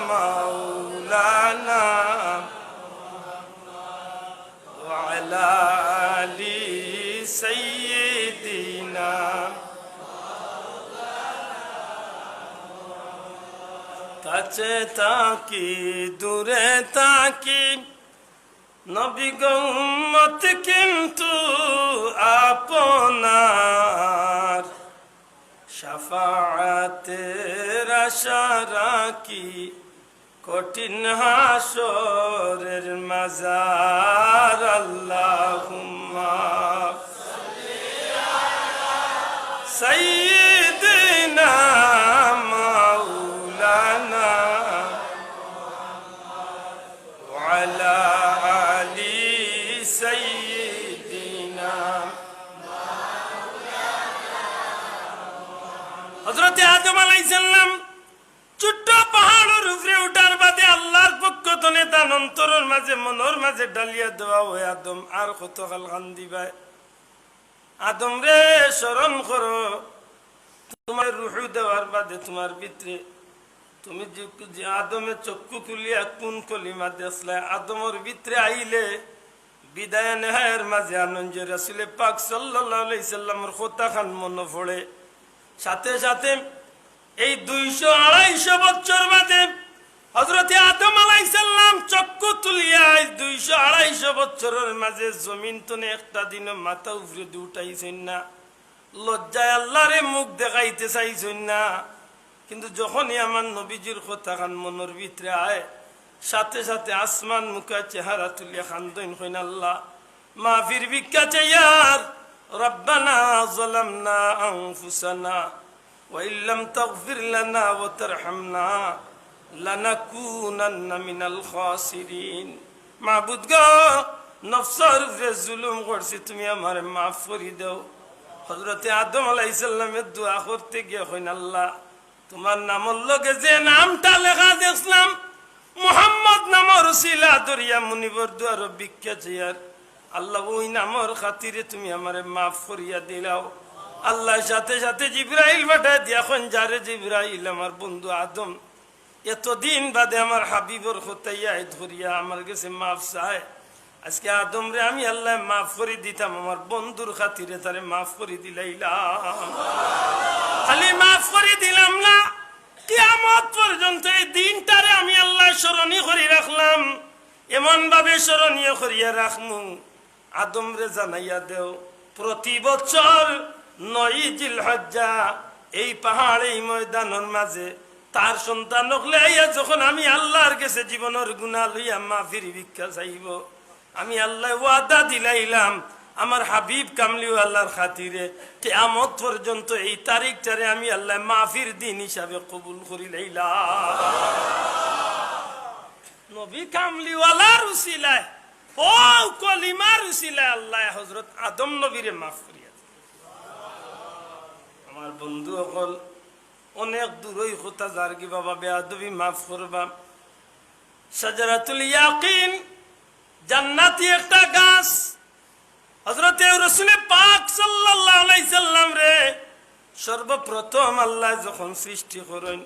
مولانا وعلى آل سيدنا। কাছে থাকি দূরে থাকি নবী গো উম্মত কিন্তু আপনার, শাফাআতের আশা রাখি কঠিন হাশরের মাজার। আল্লাহুম্মা সাইয়্যিদিনা মাওলানা ওয়া আলা আলি সাইয়্যিদিনা। হযরতে আদম আলাইহিস সালাম ছোট্ট পাহাড়র উপরে উঠার বাদে আল্লার পক্ষ তনে তান অন্তরর মাঝে, মনর মাঝে ডালিয়া দেওয়া অয়, আদম আর কতকাল কান্দিবায়? আদম রে, স্মরণ করো, তুমার রুহু দেওয়ার বাদে তুমার ভিতরে, তুমি যে, যে আদমে চক্ষু খুলিয়া কোন কলিমা দেখলায়, আদমর ভিতরে আইলে বিদায় নেহায়ের মাঝে আনন্দ যে রাসূলে পাক সাল্লাল্লাহু আলাইহি সাল্লামর কথাখান মনো পড়ে। সাথে সাথে এই দুইশো আড়াইশো বছর বাদে হযরতে আদম আলাইহিস সালাম চক্ষু তুলিয়া এই দুইশো আড়াইশো বছরর মাঝে জমিন তনে একটা দিনও মাথা উপরেদি উঠাইছইন না, লজ্জায় আল্লারে মুখ দেখাইতে চাইছইন না। কিন্তু যখনই আমার নবীজির কথাখান মনর ভিতরে আয়, সাথে সাথে আসমান মুখা চেহারা তুলিয়া কান্দইন, কইন, "আল্লাহ, মাফির ভিক্ষা চাইয়ার, রব্বানা যালামনা আনফুসানা ওয়া ইল্লাম তাগফির লানা ওয়া তারহামনা লানাকুনান্না মিনাল খাসিরিন।" মাবুদ গো, নফসর উপরে জুলুম করছি, তুমি আমারে মাফ করি দেও। হযরতে আদম আলাইহিস সালামে দোয়া করতে গিয়া কইন, "আল্লাহ, তুমার নামর লগে যে নামটা লেখা দেখলাম, মুহাম্মদ নামর উসিলা ধরিয়া মুনিবর দুয়ারো ভিক্ষা চাইয়ার, আল্লাহ, ওই নামর খাতিরে তুমি আমারে মাফ করিয়া দিলাও।" আল্লায় সাথে সাথে জিব্রাইল পাঠায় দিয়া কইন, "যারে জিব্রাইল, আমার বন্ধু আদম এতদিন বাদে আমার হাবিবর কথায় ধরিয়া আমার গেছে মাফ চায়, আজকে আদমরে আমি আল্লায় মাফ করি দিতাম, আমার বন্ধুর খাতিরে তারে মাফ করি দিলাইলাম। খালি মাফ করি দিলাম না, কিয়ামত পর্যন্ত এই দিনটারে আমি আল্লায় স্মরণী করি রাখলাম, এমন ভাবে স্মরণীয় করিয়া রাখমু।" আদমরে জানাইয়া দেও, প্রতি বছর নয় জিলহজ্জা এই পাহাড়, এই ময়দানর মাঝে তার সন্তান অকলে আইয়া যখন আমি আল্লার গেছে জীবনর গুনা লইয়া মাফির ভিক্ষা চাইবো, আমি আল্লায় ওয়াদা দিলাইলাম, আমার হাবিব কামলিওয়ালার খাতিরে কিয়ামত পর্যন্ত এই তারিখটারে আমি আল্লায় মাফির দিন হিসাবে কবুল করিলাইলাম। নবী কামলিওয়ালার উসিলায়, ও কলিমার উসিলায় আল্লায় হযরত আদম নবীরে মাফ করিয়া দিলা। আমার বন্ধু অকল, অনেক দূরই কথা যারগি বাবা, বেয়াদবি মাফ করবা। শাজারাতুল ইয়াকিন, জান্নাতি একটা গাছ। হযরতে রসুলে পাক সাল্লাল্লাহু আলাইহি সাল্লামরে সর্বপ্রথম আল্লায় যখন সৃষ্টি করইন,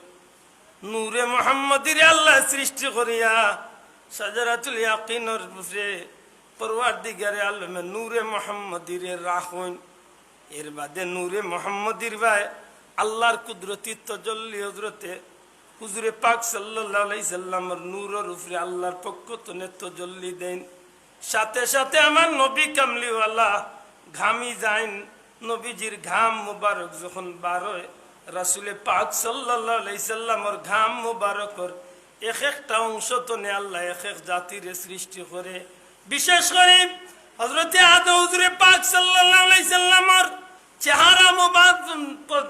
নূরে মুহাম্মদীরে আল্লায় সৃষ্টি করিয়া শাজারাতুল ইয়াকিনর উপরে পরওয়ারদিগারে আলমে নূরে মুহাম্মদীরে রাখইন। এর বাদে নূরে মুহাম্মদীর বায় আল্লার কুদরতি তজল্লি হযরতে হুজুরে পাক সাল্লাল্লাহু আলাইহি সাল্লামর নূরর উপরে আল্লার পক্ষ তনে তজল্লি দেইন। সাথে সাথে আমার নবী কামলিওয়ালা ঘামি যাইন। নবীজির ঘাম মুবারক যখন বারয়, রাসুলে পাক সাল্লাল্লাহু আলাইহি সাল্লামর ঘাম মুবারকর এক একটা অংশ তনে আল্লায় এক এক জাতিরে সৃষ্টি করে। বিশেষ করি হযরতে আদম, হুজুরে পাক সাল্লাল্লাহু আলাইহি সাল্লামর চেহারা মুবারক,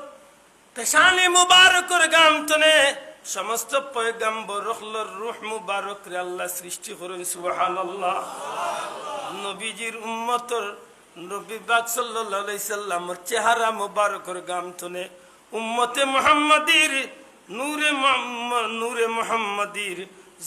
পেশানি মুবারকর ঘাম তনে সমস্ত পয়গাম্বর অকলর রুহ মুবারকরে আল্লায় সৃষ্টি করইন। সুবহানাল্লাহ। নবীজির উম্মতর, নবী পাক সাল্লাল্লাহু আলাইহি সাল্লামর চেহারা মুবারকর ঘাম তনে উম্মতে মুহাম্মাদির নূরে মুহাম্ম-, নূরে মুহাম্মাদির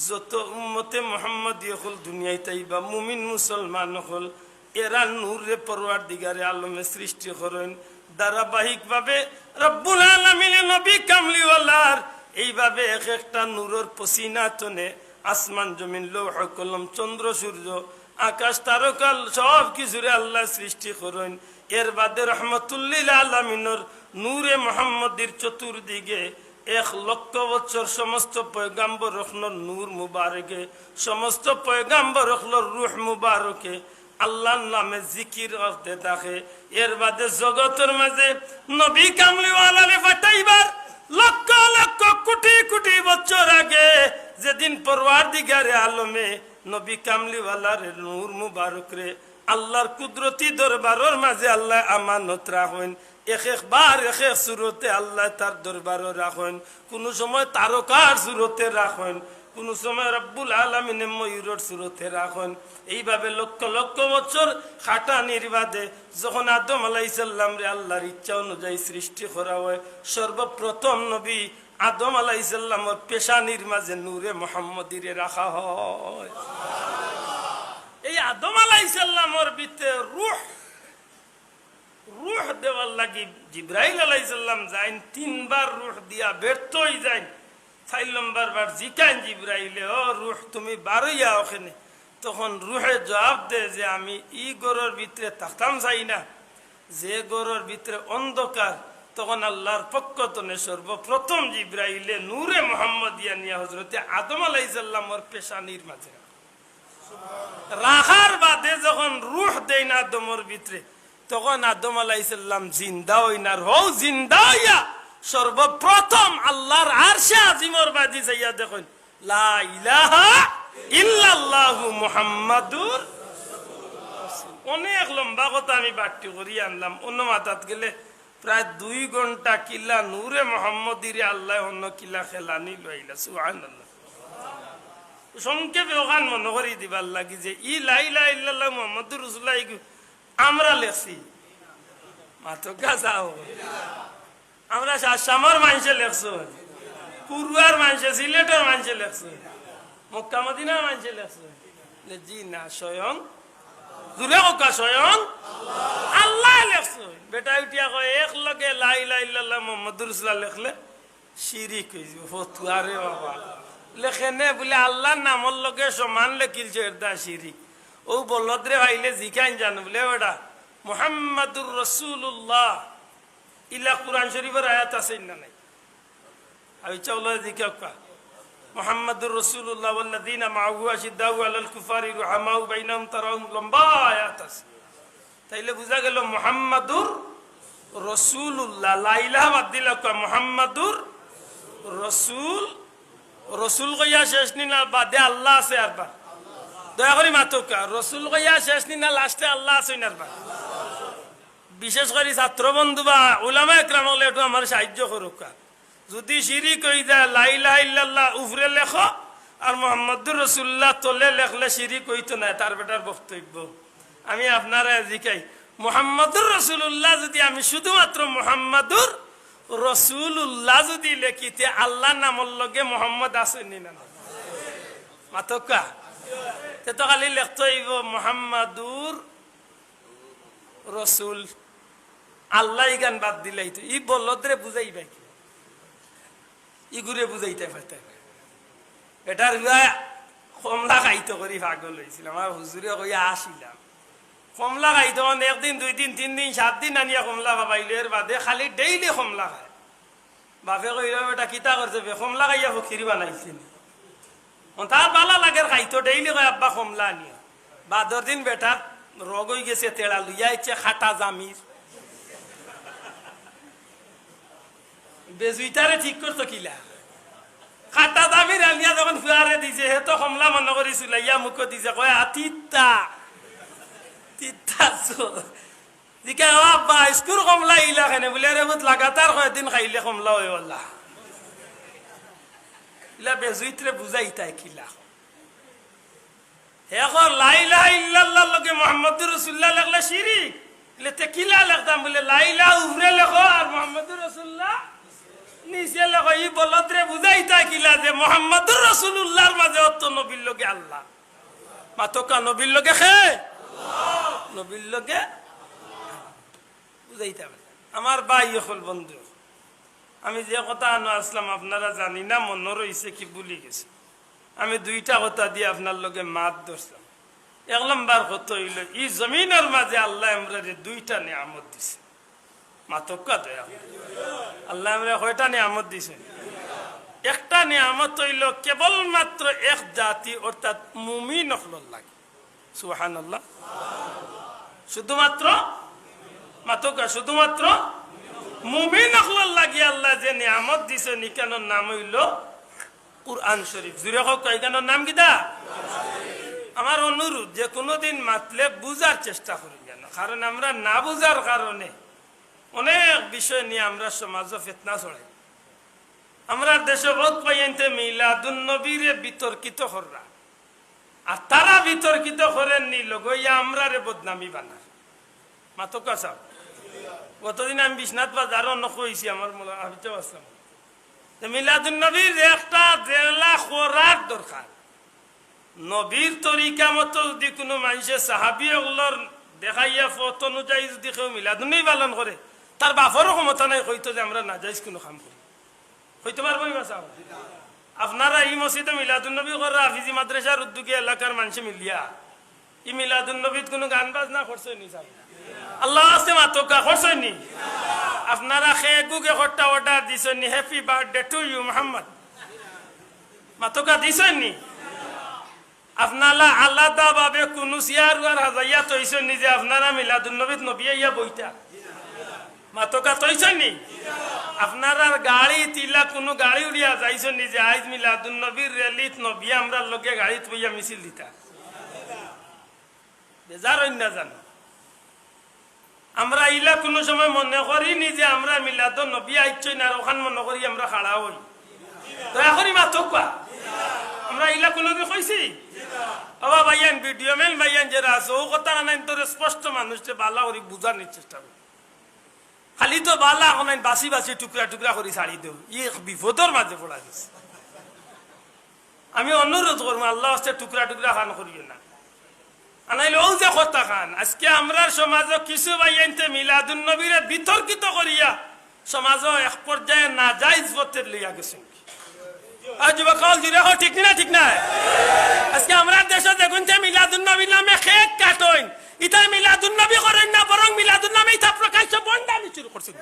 যত উম্মতে মুহাম্মদী অকল দুনিয়াত আইবা, মুমিন মুসলমান অকল, এরা নূররে পরওয়ারদিগারে আলমে সৃষ্টি করইন। ধারাবাহিকভাবে রব্বুল আলামিনে নবী কামলিওয়ালার এইভাবে এক একটা নূরর পসিনা তনে আসমান জমিন, লৌহ কলম, চন্দ্র সূর্য, আকাশ তারকা, সব কিছুরে আল্লায় সৃষ্টি করইন। এর বাদে রহমতুল্লিল আলামিনর নূরে মুহাম্মদীর চতুর্দিকে এক লক্ষ বছর সমস্ত পয়গাম্বর অকলর নূর মুবারকে, সমস্ত পয়গাম্বর অকলর রূহ মুবারকে আল্লাহর নামে জিকির করতে থাকে। এর বাদে জগতর মাঝে নবী কামলিওয়ালারে পাঠাইবার লক্ষ লক্ষ কোটি কোটি বছর আগে, যেদিন পরওয়ারদিগারে আলমে নবী কামলিওয়ালারে নূর মুবারকরে আল্লাহর কুদরতি দরবারর মাঝে আল্লায় আমানত রাখইন, এক একবার এক এক সুরতে আল্লায় তার দরবারো রাখইন। কুনু সময় তারকার সুরতে রাখইন, কুনু সময় রব্বুল আলামিনে ময়ূরর সুরতে রাখইন। এইভাবে লক্ষ লক্ষ বছর খাটানির বাদে যখন আদম আলাইহিস সালামরে আল্লাহর ইচ্ছা অনুযায়ী সৃষ্টি করা হয়, সর্বপ্রথম নবী আদম আলাইহিস সালামর পেশানির মাঝে নূরে মুহাম্মদীরে রাখা হয়। এই আদম আলাইহিস সালামর ভিতরে রূহ, রূহ দেওয়ার লাগি জিব্রাইল আলাইহিস সালাম যাইন, তিনবার রূহ দিয়া ব্যর্থ অই যাইন। চাইর নম্বর বার জিকাইন জিব্রাইলে, "ও রূহ, তুমি বারইয়া অখেনে।" তখন রূহে জবাব দেয় যে, "আমি ই ঘরর ভিতরে থাকতাম চাই না, যে ঘরর ভিতরে অন্ধকার।" তখন আল্লাহর পক্ষ তনে সর্বপ্রথম জিব্রাইলে নূরে মুহাম্মদিয়া নিয়া হজরতে আদম আলাইহিস সালামর পেশানির মাঝে রাখার বাদে যখন রূহ দেইন আদমর ভিতরে, তখন আদম আলাইহিস সালাম জিন্দা অইন, আর হউ জিন্দা অইয়া সর্বপ্রথম আল্লাহর আরশে আজিমর বাদি চাইয়া দেখইন, "লা ইলাহা ইল্লাল্লাহু মুহাম্মাদুর।" অনেক লম্বা কথা আমি বাট্টি করি আনলাম, অন্য মাতাত গেলে প্রায় দুই ঘন্টা কিলা নূরে মুহাম্মদীরে আল্লায় অন্য কিলা খেলানি লইলা। সুবহানাল্লাহ। সংক্ষেপে অখান মনো করি দিবার লাগি যে ই লা ইলাহা ইল্লাল্লাহ মুহাম্মাদুর রাসূলুল্লাহ, ইগু আমরা লেখছি। মাতকা যাও। আমরা শামর মানষে লেখছইন, কুরুয়ার মানষে, সিলেটর মানষে লেখছইন, মক্কা মদিনার মানষে লেখছইন। জি না, স্বয়ং, জুরে কউক্কা, স্বয়ং আল্লায় লেখছইন। বেটায় উঠিয়া কয়, "এক লগে লা ইলাহা ইল্লাল্লাহ মুহাম্মাদুর রাসূলুল্লাহ লেখলে শিরিক অইযিবো।" ফতুয়া রে বাবা। লেখে নে বুলে, "আল্লাহর নামর লগে সমান লেখিলছো, এরদায় শিরিক।" অউ বলদরে পাইলে জিকাইন জানো বুলে, "বেটা, মুহাম্মাদুর রাসূলুল্লাহ, ইলা কুরআন শরীফর আয়াত আছে না নাই?" আমি চাউলা জিকাউক্কা। মুহাম্মাদুর রাসূলুল্লাহ ওয়াল্লাযীনা মাআহু আশিদ্দাউ আলাল কুফফারি রুহামাউ বাইনাহুম, তারাহুম, লম্বা আয়াত আছে। তাইলে বুঝা গেল মুহাম্মাদুর রাসূলুল্লাহ, লা ইলাহা বাদ দিলাউক্কা, মুহাম্মাদুর রাসূল, রাসূল কইয়া শেষ নি না, বাদে আল্লাহ আছে আরবার। দয়া করি মাতউক্কা, রাসূল কইয়া শেষ নি না, লাস্টে আল্লাহ আছইন আরবার। বিশেষ করি ছাত্র বন্ধু বা উলামা একরাম অকলে একটু আমারে সাহায্য করউক্কা। যুদি শিরিক অই যায়, লা ইলাহা ইল্লাল্লাহ উপরে লেখো, আর মুহাম্মাদুর রাসূলুল্লাহ তলে লেখলে শিরিক অইতো নায়, তার বেটার বক্তব্য। আমি আপনারে জিকাই, মুহাম্মাদুর রাসূলুল্লাহ যুদি আমি শুধুমাত্র মুহাম্মাদুর রাসূলুল্লাহ যুদি লেখি, তে আল্লাহর নামর লগে মুহাম্মদ আছে নি না? মাতউক্কা। তে তো খালি লেখতে অইবো মুহাম্মাদুর রসুল, আল্লাহ ইখান বাদ দিলাইতো। ই বলদরে বুঝাইবা কি? ইগুরে বুঝাইতায় পারতায় না। বেটার পুয়া কমলা খাইতো করি পাগল অইছিল। আমার হুজুরে কইয়া আসিলাম। কমলা খাইতো মানে একদিন, দুই দিন, তিন দিন, সাত দিন আনিয়া কমলা খাবাইলো, এর বাদে খালি ডেইলি কমলা খায়। বাপে কইলো, "বেটা কিতা করছে বে? কমলা খাইয়া ফকির বানাইছে নি?" অন তার বালা লাগের খাইতো, ডেইলি কয়, "আব্বা কমলা আনিও।" বাদর দিন বেটার রোগ অইগেছে, তেড়া লইয়া আইছে খাটা জামির। বেজুইতারে ঠিক করতো কিলা? খাটা জামির আনিয়া যখন ফুয়ারে দিছে, হে তো কমলা মনো করি চুলাইয়া মুখো দিছে, কয়, "আ, তিতা, তিতা চো।" জিকায়, "ও আব্বা, আইজকুর কমলা ইলা কেনে?" বুলে, "আরে পুত, লাগাতার কয়দিন খাইলে কমলা অয় অলা।" ইলা বেজুইতরে বুঝাইতায় কিলা? হে কর, লা ইলাহা ইল্লাল্লাহর লগে মুহাম্মাদুর রাসূলুল্লাহ লেখলে শিরিক। ইলে তে কিলা লেখতাম? বুলে, "লা ইলাহা উপরে লেখো আর মুহাম্মাদুর রাসূলুল্লাহ।" নিচে লেখো, ই বলদরে বুঝাইতা কিলা যে মোহাম্মদুর রাসূলুল্লাহর মাঝে অত নবীর লগে আল্লাহ। মাতকা নবীর লগে খে? নবীর লগে বুঝাইতা পারে। আমার ভাই অকল, বন্ধু, আমি যে কথা আনো আসলাম আপনারা জানি না, মনো রইছে কি ভুলি গেছি। আমি দুইটা কথা দিয়া আপনার লগে মাত ধরছিলাম। এক নম্বর কথা অইলো, ই জমিনর মাঝে আল্লায় আমরারে দুইটা নিয়ামত দিছে। মাতকা দয়া। আল্লায় আমরারে কয়টা নিয়ামত দিছে? একটা নিয়ামত অইলো কেবলমাত্র এক জাতি, অর্থাৎ মুমিন অকলর লাগি। সুবহানাল্লাহ। শুধুমাত্র, মাতকা, শুধুমাত্র মুমিন অকলর লাগি আল্লায় যে নিয়ামত দিছে, ইখানর নাম অইলো কুরআন শরীফ। জুরে কউক্কা, ইখানর নাম কিতা? আমার অনুরোধ, যে কুনুদিন মাতলে বুঝার চেষ্টা করি যেন, কারণ আমরা না বুঝার কারণে অনেক বিষয় নিয়া আমরা সমাজো ফিতনা ছড়াই। আমরার দেশো বউত ভাইয়াইন্তে মিলাদুন নবীরে বিতর্কিত কররা, আর তারা বিতর্কিত করের নি লগইয়া আমরারে বদনামি বানার। মাতকা সাব, গতদিন আমি বিশ্বনাথ বাজারো নক অইছি, আমার মোলা হাবিতে আসলাম। তো মিলাদুন নবীর একটা জেলা করার দরকার। নবীর তরিকা মতো যদি কুনু মানষে সাহাবী অকলর দেখাইয়া পথ অনুযায়ী যদি কেউ মিলাদুন নবী পালন করে, তার বাপরও ক্ষমতা নাই কইতো যে আমরা নাজাইজ কুনু কাম করি। কইতো পারবো নি বা সাব? আপনারা ই মসজিদো মিলাদুন নবী কররা, হাফিজি মাদ্রাসার উদ্যোগে এলাকার মানষে মিলিয়া ই মিলাদুন নবীত কুনু গান বাজনা করছইন নি সাব? আল্লার ওয়াস্তে মাতকা, করছইন নি? আপনারা কেক গুক একটা order দিছইন নি, "Happy birthday to you, Mohammad"? মাতকা, দিছইন নি? আপনারা আলাদাভাবে কুনু চেয়ার উয়ার হাজাইয়া থইছইন নি যে আপনারা মিলাদুন নবীত নবী আইয়া বইতা? মাতকা, থইছইন নি? আপনারার গাড়িত ইলা কুনু গাড়ি উড়িয়া যাইছইন নি যে আইজ মিলাদুন নবীর rally-ত নবী আমরার লগে গাড়িত বইয়া মিছিল দিতা? বেজার অইন না জানো? আমরা ইলা কুনু সময় মনো করি নি যে আমরা মিলাদুন নবী আইছইন আর অখান মনো করি আমরা খাড়া অই? দয়া করি মাতউক্কা। আমরা ইলা কুনুদিন কইছি? বাবা ভাইয়াইন, video man ভাইয়াইন যেরা আছো, অউ কথা আনাইন তোরে স্পষ্ট মানুষরে বালা করি বুঝানির চেষ্টা করি। খালি তো বালা অখান বাছি বাছি টুকরা টুকরা করি ছাড়ি দেও, ই এক বিপদর মাঝে পড়া গেছে। আমি অনুরোধ করমু, আল্লার ওয়াস্তে টুকরা টুকরা খান করিও না। আনাইলে অউ যে কথা খান, আজকে আমরার সমাজো কিছু ভাইয়াইন্তে মিলাদুন নবীরে বিতর্কিত করিয়া সমাজো এক পর্যায়ে নাজাইজ পথে লইয়া গেছইন। আর যুবক অকল, জুরে কও, ঠিক নি না ঠিক নায়? আজকে আমরার দেশো দেখইন যে মিলাদুন নবীর নামে কেক কাটইন, ইতা মিলাদুন নবী করইন না, বরং মিলাদুন নবী ইতা প্রকাশ্য ভন্ডামি শুরু করছইন।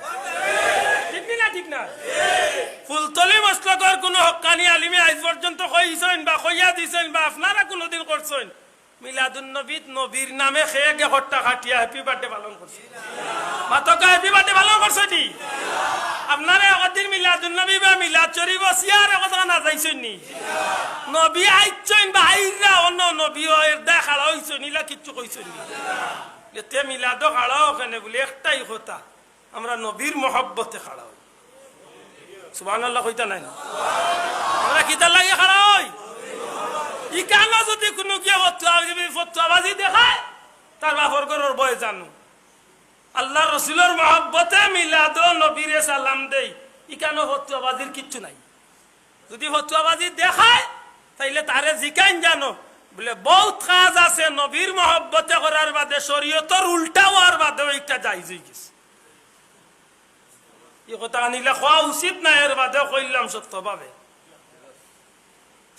ঠিক নি না ঠিক নায়? ফুলতলি মসলকর কুনু হক্কানি আলিমে আইজ পর্যন্ত কইছইন বা কইয়া দিছইন বা আপনারা কুনুদিন করছইন, মিলাদুন নবীত নবীর নামে কেক একটা কাটিয়া happy birthday পালন করছইন? মাতকা, happy birthday পালন করছইন নি? আপনারা একদিন মিলাদুন নবী বা মিলাদ শরীফো চেয়ার একদিন না যাইছইন নি? নবী আইছইন বা আইরা অনো নবী অউ এরদায় খাড়া অইছইন, ইলা কিচ্ছু কইছইন নি? এতে মিলাদো খাড়া অও কেনে বুলে একটাই কথা, আমরা নবীর মহব্বতে খাড়া অই। সুবহানাল্লাহ কইতা নায় নি? আমরা কিতার লাগি খাড়া অই? ইখানো যদি কুনু গিয়া ফতুয়া, ফতুয়াবাজি দেখায়, তার বাপর ঘরর বয়ে জানো। আল্লার রসুলর মহব্বতে মিলাদো নবীরে সালাম দেই, ইখানো ফতুয়াবাজির কিচ্ছু নাই। যদি ফতুয়াবাজি দেখায়, তাইলে তারে জিকাইন জানো, বুলে, বউত কাজ আছে নবীর মহব্বতে করার বাদে, শরীয়তর উল্টা অওয়ার বাদেও ইটা জাইজ অইগেছে। ই কথা আনিলে কওয়া উচিত নায়, এর বাদেও কইলাম সত্যভাবে।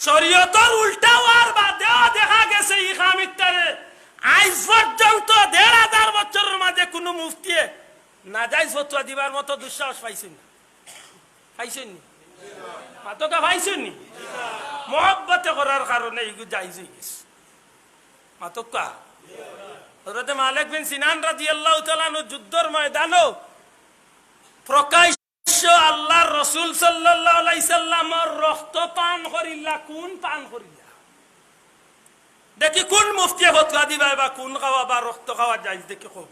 শরীয়তর উল্টা অওয়ার বাদেও দেখা গেছে ই কাম ইকটারে আইজ পর্যন্ত দেড় হাজার বছরর মাঝে কুনু মুফতিয়ে নাজাইজ ফতুয়া দিবার মতো দুঃসাহস পাইছইন না। পাইছইন নি? মাতকা, পাইছইন নি? মহব্বতে করার কারণে ইগু জাইজ অইগেছে। মাতকা। হযরতে মালিক বিন সিনান রাদিয়াল্লাহু তাআলা আনহু যুদ্ধর ময়দানো প্রকাশ্য আল্লার রসুল সাল্লাল্লাহু আলাইহি সাল্লামর রক্ত পান করিলা, খুন পান করিলা। দেখি কুন মুফতিয়ে ফতুয়া দিবা বা খুন খাওয়া বা রক্ত খাওয়া জাইজ, দেখি কও।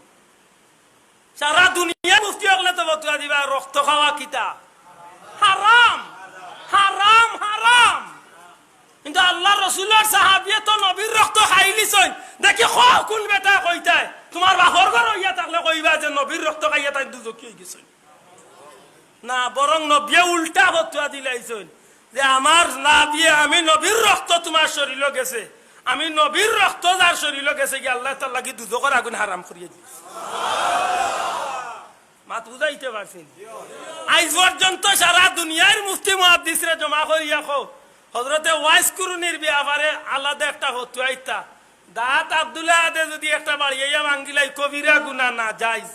সারা দুনিয়ার মুফতি অকলে তো ফতুয়া দিবা, রক্ত খাওয়া কিতা? হারাম, হারাম, হারাম। কিন্তু আল্লার রসুলর সাহাবিয়ে তো নবীর রক্ত খাইলিছইন। দেখি কও কুন বেটায় কইতায়, তুমার বাপর ঘর অইয়া থাকলে কইবা যে নবীর রক্ত খাইয়া তাইন দুজখি অইগেছইন। না, বরং নবিয়ে উল্টা ফতোয়া দিলাইছইন যে আমার না বিয়ে, আমি নবীর রক্ত তুমার শরীলো গেছে, আমি নবীর রক্ত যার শরীলো গেছে গি, আল্লায় তার লাগি দুজখর আগুন হারাম করিয়া দিছে। মাত বুঝাইতে পারছি নি? আইজ পর্যন্ত সারা দুনিয়ার মুফতি মুহাদ্দিসরে জমা করিয়া কও, হজরতে ওয়াইস কুরুনির ব্যাপারে আলাদা একটা ফতোয়া ইতা। দাঁত আব্দুল্লাহ আদে যদি একটা বাড়িয়া ভাঙ্গিলাই কবিরা গুনা না জাইজ,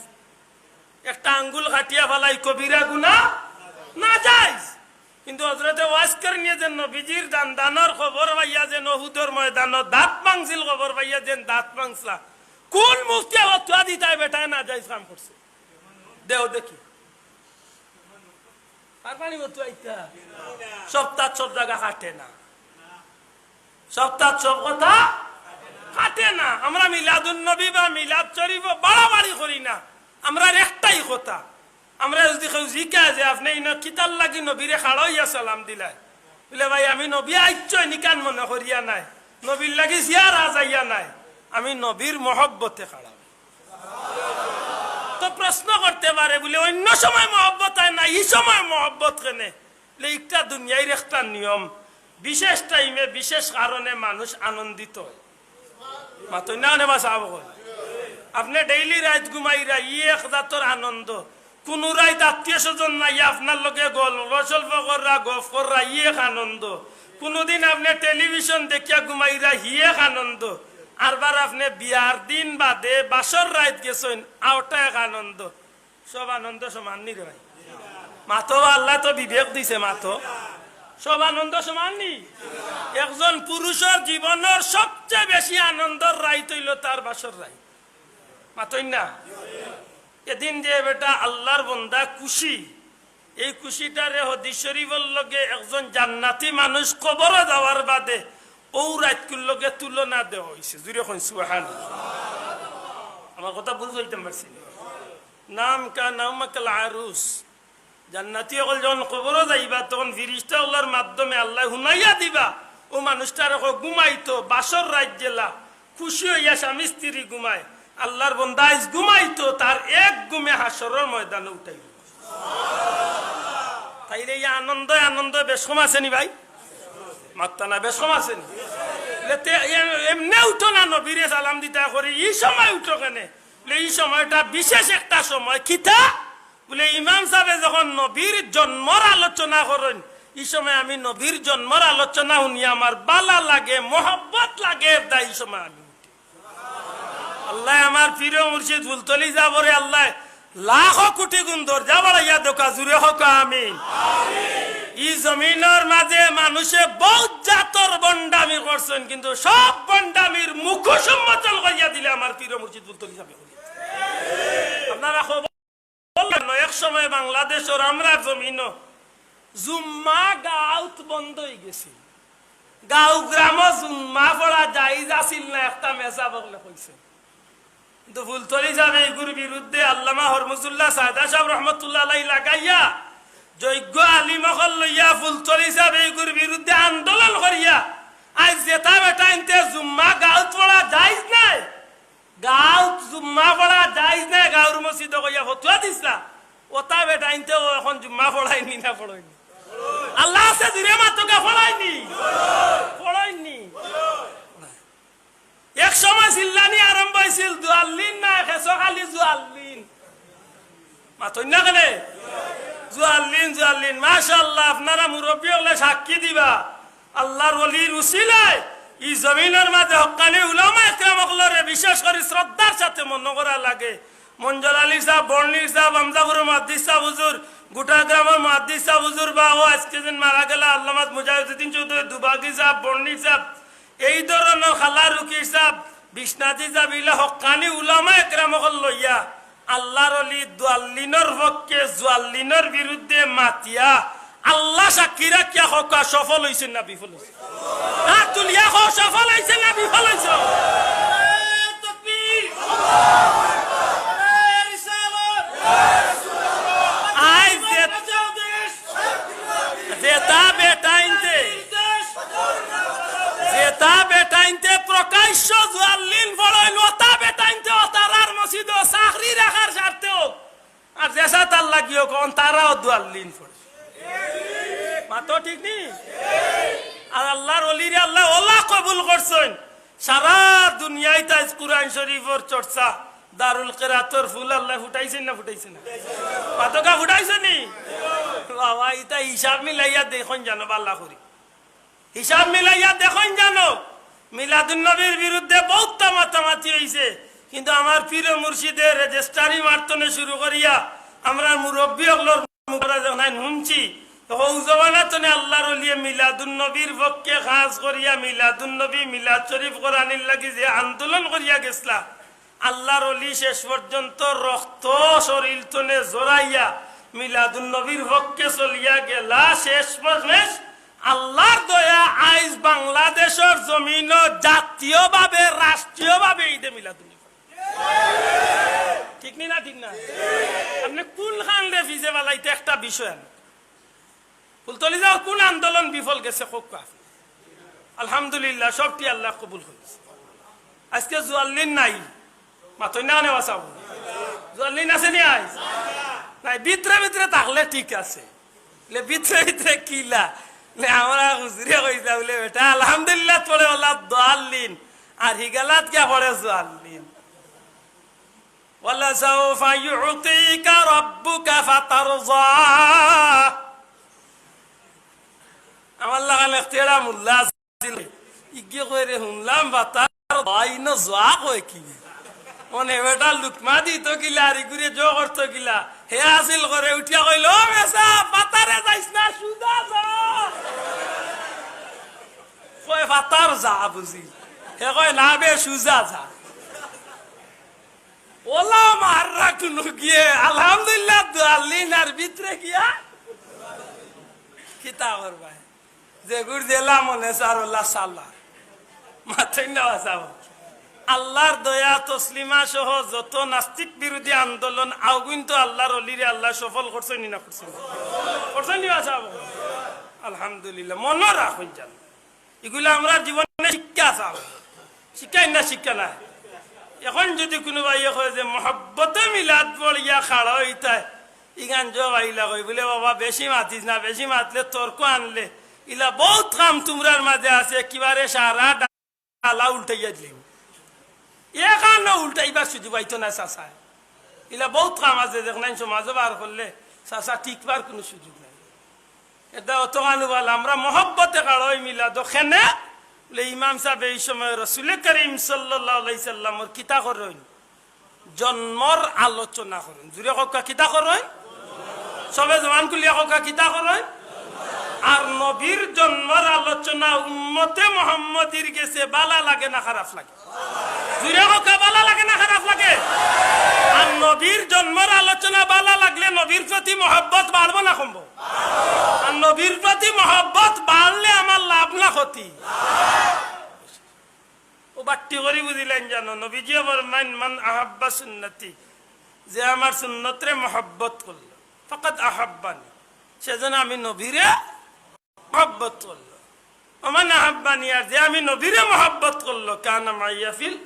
একটা আঙ্গুল কাটিয়া ফালাই কবিরা গুনা না জাইজ। কিন্তু হজরতে ওয়াইস কুরুনিয়ে যে নবীজির দান্দানর খবর পাইয়া যে উহুদর ময়দানো দাঁত ভাঙছিল, খবর পাইয়া যে দাঁত ভাঙছলা, কোন মুফতিয়ে ফতোয়া দিতায় বেটায় না জাইজ কাম করছে? দেও দেখি। আর পানি মতো আইতা। সপ্তাহ সব জায়গা খাটে না। সপ্তাহ সব কথা খাটে না। আমরা মিলাদুন নবী বা মিলাদ শরীফ বাড়াবাড়ি করি না। আমরার একটাই কথা। আমরা যদি কেউ জিকা যে, "আপনে ইনো কিতার লাগি নবীরে খাড়া অইয়া সালাম দিলায়?" বুলে, "ভাই, আমি নবী আইচ্ছইন ইখান মনে করিয়া নায়, নবীর লাগি জিয়ারা যাইয়া নায়, আমি নবীর মহব্বতে খাড়া।" তো প্রশ্ন করতে পারে বুলে, "অইন্য সময় মহব্বত অয় না, ই সময় মহব্বত কেনে?" বুলে, "ইটা দুনিয়ার একটা নিয়ম, বিশেষ টাইমে বিশেষ কারণে মানুষ আনন্দিত অয়।" মাতইন না কেনে বা সাব অকল? আপনে ডেইলি রাইত ঘুমাইরা, ই এক জাতর আনন্দ। কুনু রাইত আত্মীয় স্বজন নাই, আপনার লগে গল্প সল্প কররা, গফ কররা, ই এক আনন্দ। কুনুদিন আপনে টেলিভিশন দেখিয়া ঘুমাইরা, হি এক আনন্দ। আরবার আপনে বিয়ার দিন বাদে বাসর রাইত গেছইন, অউটা এক আনন্দ। সব আনন্দ সমান নি রে ভাই? মাতো বা, আল্লায় তো বিবেক দিছে, মাতো। সব আনন্দ সমান নি? একজন পুরুষর জীবনর সবচেয়ে বেশি আনন্দর রাইত অইলো তার বাসর রাইত। মাতইন না? এদিন যে বেটা আল্লার বন্দা খুশি, এই খুশিটারে হাদিস শরীফর লগে একজন জান্নাতি মানুষ কবরো যাওয়ার বাদে অউ রাইতকুর লগে তুলনা দেওয়া অইছে। জুরে কইন সুবহানাল্লাহ। আমার কথা বুঝ অইতে পারছি নি? নাম কা নামাকাল আরুস। জান্নাতি অকল যখন কবরো যাইবা, তখন ফিরিস্তা অকলর মাধ্যমে আল্লায় হুনাইয়া দিবা, অউ মানুষটারে কও ঘুমাইতো, বাসর রাইত যেলা খুশি অইয়া স্বামী স্ত্রী ঘুমায়, আল্লার বন্দা আইজ ঘুমাইতো, তার এক ঘুমে হাশরর ময়দানো উঠাইল। তাইলে ই আনন্দ, আনন্দ বেশ কম আছে নি ভাই? মাততা না, বেশ কম আছে নি? এতে এ-, এমনে উঠো না, নবীরে সালাম দিতা করি, ই সময় উঠো কেনে? বুলে, ই সময়টা বিশেষ একটা সময়। কিতা? বুলে, ইমাম সাবে যখন নবীর জন্মর আলোচনা করইন, ই সময় আমি নবীর জন্মর আলোচনা হুনিয়া আমার বালা লাগে, মহব্বত লাগে, এরদায় ই সময় আমি উঠি। আল্লায় আমার পীর মুর্শিদ ফুলতলি সাবরে আল্লায় লাখো কোটি গুণ দরজা বাড়াইয়া দেউক্কা, জুরে কউক্কা আমিন। ই জমিনর মাঝে মানুষে বউত জাতর ভন্ডামি করছইন, কিন্তু সব ভন্ডামির মুখোশ উন্মোচন করিয়া দিলে আমার পীর মুর্শিদ ফুলতলি সাবে। আপনারা খবর লইন, এক সময় বাংলাদেশর আমরার জমিনো জুম্মা গাউত বন্ধ অইগেছিল। গাউ গ্রামো জুম্মা পড়া জাইজ আছিল না, একটা মেসাব অকলে কইছে। কিন্তু ফুলতলি সাবে ইগুর বিরুদ্ধে আল্লামা হরমুজুল্লাহ সায়দা সাব রহমতুল্লাহ আলাইহি লাগাইয়া, যোগ্য আলিম অকল লইয়া ফুলতলি সাবে ইগুর বিরুদ্ধে আন্দোলন করিয়া, আইজ যেতা বেটাইন্তে জুম্মা গাউত পড়া জাইজ নায়, গাউত জুম্মা পড়া জাইজ নায়, গাউর মসজিদো কইয়া ফতুয়া দিছলা। অতা বেটাইন্তে অখন জুম্মা পড়াইন নি না পড়ইন নি? আল্লাহ আছে, জুরে মাতউক্কা, পড়াইন নি? পড়াইন নি? এক সময় চিল্লানি আরম্ভ অইছিল, জুয়াল্লিন না, খেসো খালি জুয়াল্লিন। মাতইন না কেনে? জুয়াল্লিন, জুয়াল্লিন। মাশাআল্লাহ, আপনারা মুরব্বি অকলে সাক্ষী দিবা। আল্লার ওলির উসিলায় ই জমিনর মাঝে হক্কানি উলামা একরাম অকলরে বিশেষ করি শ্রদ্ধার সাথে মনো করা লাগে। মঞ্জুর আলী সাব, বর্ণিক সাব, আমজাপুরর মুহাদ্দিস সাব হুজুর, গুটা গ্রামর মুহাদ্দিস সাব হুজুর বা অউ আইজকে যেইন মারা গেলা আল্লামা মুজাহিদুদ্দিন চৌধুরী দুবাগি সাব, বর্ণিক সাব, এই ধরনর খালা রুকি সাব, বিশ্বনাথী সাব, ইলা হক্কানি উলামা একরাম অকল লইয়া আল্লার ওলি দুয়াল্লিনর পক্ষে জুয়াল্লিনর বিরুদ্ধে মাতিয়া আল্লা সাক্ষী রাখিয়া কউক্কা সফল অইছইন না বিফল অইছইন? হাত তুলিয়া কও, সফল অইছইন না বিফল অইছইন? আইজ যে-, যেতা বেটাইন্তে, যেতা বেটাইন্তে প্রকাশ্য জুয়াল্লিন পড়ইন, অতা বেটাইন্তে অতারার মসজিদো চাকরি রাখার স্বার্থে অউক, আর যে তার লাগিও কখন তারাও দুয়াল্লিন পড়ে। মাতো ঠিক নি? আর আল্লাহর অলিরে আল্লায় অলা কবুল করছইন। সারা দুনিয়াত আইজ কুরআন শরীফর চর্চা, দারুল কেরাতর ফুল আল্লায় ফুটাইছইন না ফুটাইছইন না? মাতকা ফুটাইছইন নি? বাবা, ইতা হিসাব মিলাইয়া দেখইন জানো বালা করি। হিসাব মিলাইয়া দেখইন জানো, মিলাদুন নবীর বিরুদ্ধে বউত মাতামাতি অইছে, কিন্তু আমার পীর ও মুর্শিদে রেজিস্টারি মারতনে শুরু করিয়া আমরার মুরব্বি অকলর মুখরা যখন হুনছি, হউ জমানাতনে আল্লাহর অলিয়ে মিলাদুন নবীর পক্ষে খাস করিয়া মিলাদুন নবী, মিলাদ শরীফ করানির লাগি যে আন্দোলন করিয়া গেছলা, আল্লাহর অলি শেষ পর্যন্ত রক্ত শরীল তনে জড়াইয়া মিলাদুন নবীর পক্ষে চলিয়া গেলা। শেষ পর্যন্ত আল্লাহর দয়া আইজ বাংলাদেশর জমিনো জাতীয়ভাবে, রাষ্ট্রীয়ভাবে ঈদে মিলাদুন নবী। ঠিক নি না? ঠিক না? আপনে কুন খানরে ফিজে বালাইতে একটা বিষয় আনে। ফুলতলি যাও, কুন আন্দোলন বিফল গেছে কউক্কা? আলহামদুলিল্লাহ, সবটি আল্লায় কবুল করছে। আইজকে জুয়াল্লিন নাই, মাতইন না কেনে বাঁচাবো? জুয়াল্লিন আছে নি আইজ? নাই, ভিতরে ভিতরে থাকলে ঠিক আছে। লে ভিতরে ভিতরে কিলা? লে আমরা হুজুরে কইতা বুলে, বেটা আলহামদুলিল্লাহ পড়ে ওলা দোয়াল্লিন, আর হিগালাত গিয়া পড়ে জুয়াল্লিন। ولسوف يعطيك ربك فترضى। আমার লাখান একটেরা মুল্লা আছিল, ইগে কয় রে, হুনলাম বাতার ভাই ন জোয়া কয় কি? মনে বেটা লুকমা দিত কিলা, আর ইগুরে জো করতো কিলা। হে আছিল করে উঠিয়া কইল, "ও মেসাব, বাতারে যাইস না, সুজা যা।" কয়, "বাতার যা বুঝি।" হে কয়, "না বে, সুজা যা।" ওলা মাররা কুনু গিয়ে, আলহামদুলিল্লাহ, দুয়াল্লিন আর ভিতরে গিয়া কিতা করবায়? যেগুর জেলা মনে চার ওলা সালা। মাতইন না বাঁচাবো। আল্লাহর দয়া, তসলিমা সহ যত নাস্তিক বিরোধী আন্দোলন, আগুইন তো আল্লাহর অলিরে আল্লায় সফল করছইন নি না করছইন? করছইন নি বাঁচাবো? আলহামদুলিল্লাহ, মনো রাখইন জানো। ইগুলা আমরার জীবনে শিক্ষা আছে, শিক্ষা ইন না শিক্ষা নাই। এখন যদি কুনু ভাইয়ে কয় যে মহব্বতে মিলাদ পড়িয়া খাড়া অইতায়, ইখান জবাব ইলা কই বুলে, "বাবা, বেশি মাতিস না, বেশি মাতলে তর্ক আনলে, ইলা বউত কাম তুমরার মাঝে আছে, একেবারে সারা ডালা উল্টাইয়া দিলে।" এখানো উল্টাইবার সুযোগ পাইতো না চাচায়। ইলা বউত কাম আছে, দেখনাইন সমাজো বার করলে চাচা টিকবার কুনু সুযোগ নাই। এটা অত কানু বলে, আমরা মহব্বতে কাড়ই মিলাদ কেনে? বুলে, ইমাম সাহেব এই সময় রসুলে করিম সাল্লাল্লাহু আলাইহি সাল্লামর কিতা করইন? জন্মর আলোচনা করইন। জুরে কউক্কা, কিতা করইন? সবে জবান খুলিয়া কউক্কা, কিতা করইন? আর নবীর জন্মর আলোচনা উম্মতে মোহাম্মদীর গেছে বালা লাগে না খারাপ লাগে? জুরে কউক্কা, বালা লাগে না খারাপ লাগে? আর নবীর জন্মর আলোচনা বালা লাগলে নবীর প্রতি মহব্বত বাড়বো না কমবো? আর নবীর প্রতি মহব্বত বাড়লে আমার লাভ না ক্ষতি? ও বাট্টি করি বুঝিলাইন জানো, নবীজিয়ে ফরমাইন, "মান আহাব্বা সুন্নতি", যে আমার সুন্নতরে মহব্বত করলো, "ফাকাদ আহাব্বানি", সে যেন আমি নবীরে মহব্বত করলো। "ওমান আহাব্বানি", আর যে আমি নবীরে মহব্বত করলো, "কানা মাইয়া ফিল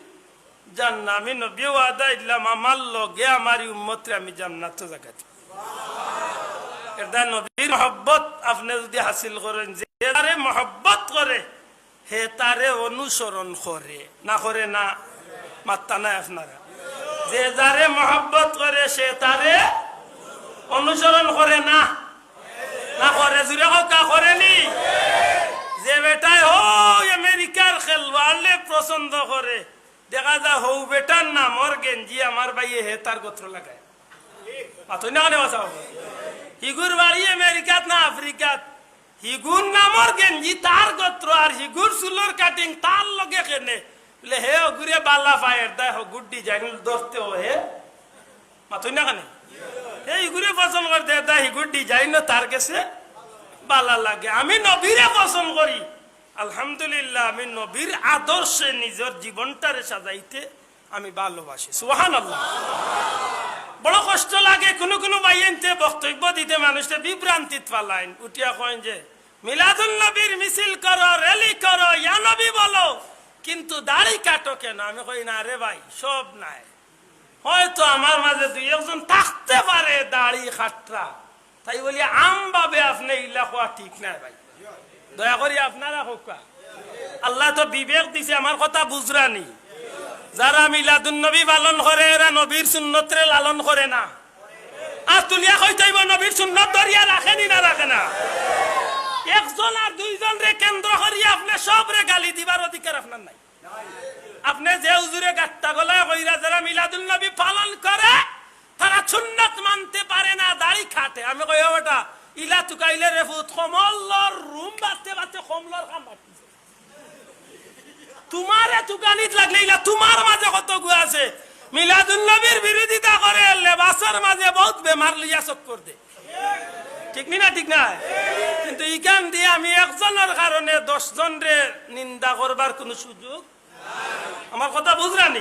জান্নাহ", আমি নবীয়ে ওয়াদা দিলাম, আমার লগে আমার এই উম্মতরে আমি জান্নাতো জাগা দিমু। এটা নবীর মহব্বত আপনে যদি হাসিল করইন, যে যারে মহব্বত করে, হে তারে অনুসরণ করে, না করে না? মাত্তা নাই আপনারা। যে যারে মহব্বত করে, সে তারে অনুসরণ করে না, না করে? জুরে কউক্কা, করেনি? যে বেটায় হউ আমেরিকার খেলোয়াড়রে পছন্দ করে, দেখা যায় হউ বেটার নামর গেঞ্জি আমার ভাইয়ে হে তার গোত্র লাগায়। মাতইন না কেনে বাঁচাবো? হিগুর বাড়ি আমেরিকাত না আফ্রিকাত, হিগুর নামর গেঞ্জি তার গোত্র আর হিগুর চুলর cutting তার লগে কেনে? বুলে, হে অগুরে বালা পায়, এর দায় হগুর design ধরতে অয় হে। মাতইন না কেনে? হে ইগুরে পছন্দ করে, এর দায় হিগুর design-ও তার গেছে বালা লাগে। আমি নবীরে পছন্দ করি, আলহামদুলিল্লাহ, আমি নবীর আদর্শে নিজর জীবনটারে সাজাইতে আমি ভালোবাসি। সুবহানাল্লাহ। বড় কষ্ট লাগে, কুনু কুনু ভাইয়াইন্তে বক্তব্য দিতে মানুষরে বিভ্রান্তিত ফালাইন, উঠিয়া কইন যে মিলাদুন নবীর মিছিল করো, rally করো, ইয়া নবী বলো, কিন্তু দাড়ি কাটো কেনে? আমি কই, না রে ভাই, সব নায়। হয়তো আমার মাঝে দুই একজন থাকতে পারে দাড়ি কাটরা, তাই বলি আমভাবে আপনে ইলা কওয়া ঠিক নায় ভাই। দয়া করি আপনারা কউক্কা। আল্লায় তো বিবেক দিছে, আমার কথা বুঝরা নি? যারা মিলাদুন নবী পালন করে, এরা নবীর সুন্নতরে লালন করে না। আর তুলিয়া কইতে অইবো, নবীর সুন্নত ধরিয়া রাখে নি না রাখে না? একজন আর দুইজনরে কেন্দ্র করি আপনে সবরে গালি দিবার অধিকার আপনার নাই। আপনে যে হুজুরে গাট্টা গলায় কইরা যারা মিলাদুন নবী পালন করে, তারা সুন্নত মানতে পারে না, দাড়ি কাটে। আমি কই, "ও বেটা, ইলা তুকাইলে রে ফুত, কমলর রুম বাড়তে বাড়তে কমলর কাম বাড়তিছে।" তুমারে তুকানিত লাগলে ইলা তুমার মাঝে কতগু আছে। মিলাদুন নবীর বিরোধিতা করে, লেবাসর মাঝে বউত বেমার লইয়া চক্কর দে। ঠিক নি না? ঠিক না? কিন্তু ইখান দিয়া আমি একজনর কারণে দশ জনরে নিন্দা করবার কুনু সুযোগ, আমার কথা বুঝরা নি?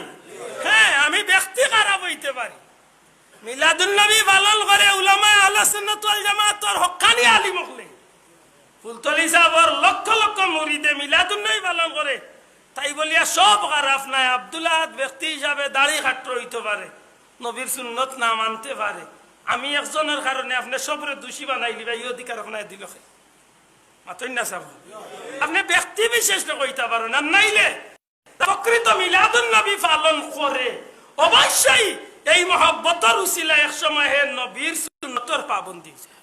হ্যাঁ, আমি ব্যক্তি খারাপ অইতে পারি। মিলাদুন নবী পালন করে উলামায়ে আহলে সুন্নাত ওয়াল জামাতর হক্কানি আলিম অকলে। ফুলতলি সাবর লক্ষ লক্ষ মুরিদে মিলাদুন নবী পালন করে। তাই বলিয়া সব খারাপ নায়। আব্দুল আহাদ ব্যক্তি হিসাবে দাড়ি কাট্ট অইতে পারে, নবীর সুন্নত না মানতে পারে। আমি একজনর কারণে আপনে সবরে দোষী বানাইলিবা, ই অধিকার আপনায় দিল কে? মাতইন না সাব। আপনে ব্যক্তি বিশেষরে কইতা পারইন, আর নাইলে প্রকৃত মিলাদুন নবী পালন করে, অবশ্যই এই মহব্বতর উসিলায় এক সময় হে নবীর সুন্নতর পাবন্দ অইযায়।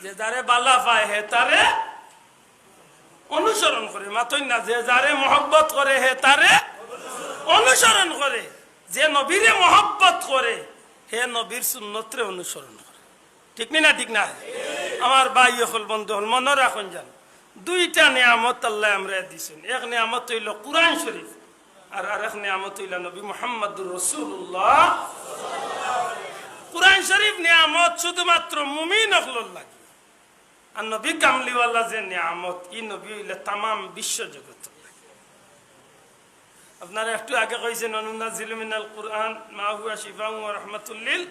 যে যারে বালা পায় হে তারে অনুসরণ করে, মাতইন না, যে যারে মহব্বত করে হে তারে অনুসরণ করে, যে নবীরে মহব্বত করে হে নবীর সুন্নতরে অনুসরণ করে। ঠিক নি না? ঠিক না? আমার ভাই অকল, বন্ধু অকল, মনো রাখইন যান, দুইটা নিয়ামত আল্লায় আমরারে দিছইন। এক নিয়ামত অইলো কুরআন শরীফ, আর আরেক নিয়ামত অইলা নবী মুহাম্মাদুর রাসূলুল্লাহ। কুরআন শরীফ নিয়ামত শুধুমাত্র মুমিন অকলর লাগি। আর নবী কামলিওয়ালা যে নিয়ামত, ই নবী অইলা তামাম বিশ্ব জগত। আপনারা একটু আগে কইছেন, "ওয়া নুনাজ্জিলু মিনাল কুরআন মা হুয়া শিফাউন ওয়া রাহমাতুল লিল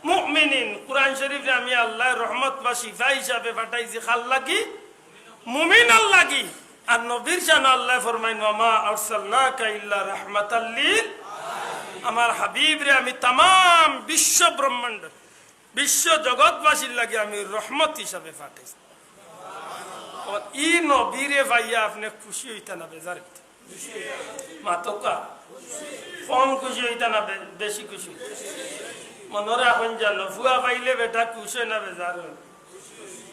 মুমিনিন।" কুরআন শরীফরে আমি আল্লায় রহমত বা শিফা হিসাবে পাঠাইছি কার লাগি? মুমিনর লাগি। আর নবীর শানো আল্লায় ফরমাইন, "ওয়া মা আরসালনাকা ইল্লা রাহমাতাল লিল।" আমার হাবিবরে আমি তামাম বিশ্ব ব্রহ্মাণ্ড, বিশ্ব জগৎবাসীর লাগি আমি রহমত হিসাবে পাঠাইছি। ই নবীরে পাইয়া আপনে খুশি অইতা না বেজার অইতা? মাতউক্কা। কম খুশি অইতা না বে-, বেশি খুশি অইতা? মনো রাখইন যান, ফুয়া পাইলে বেটা খুশ অয় না বেজার অয়?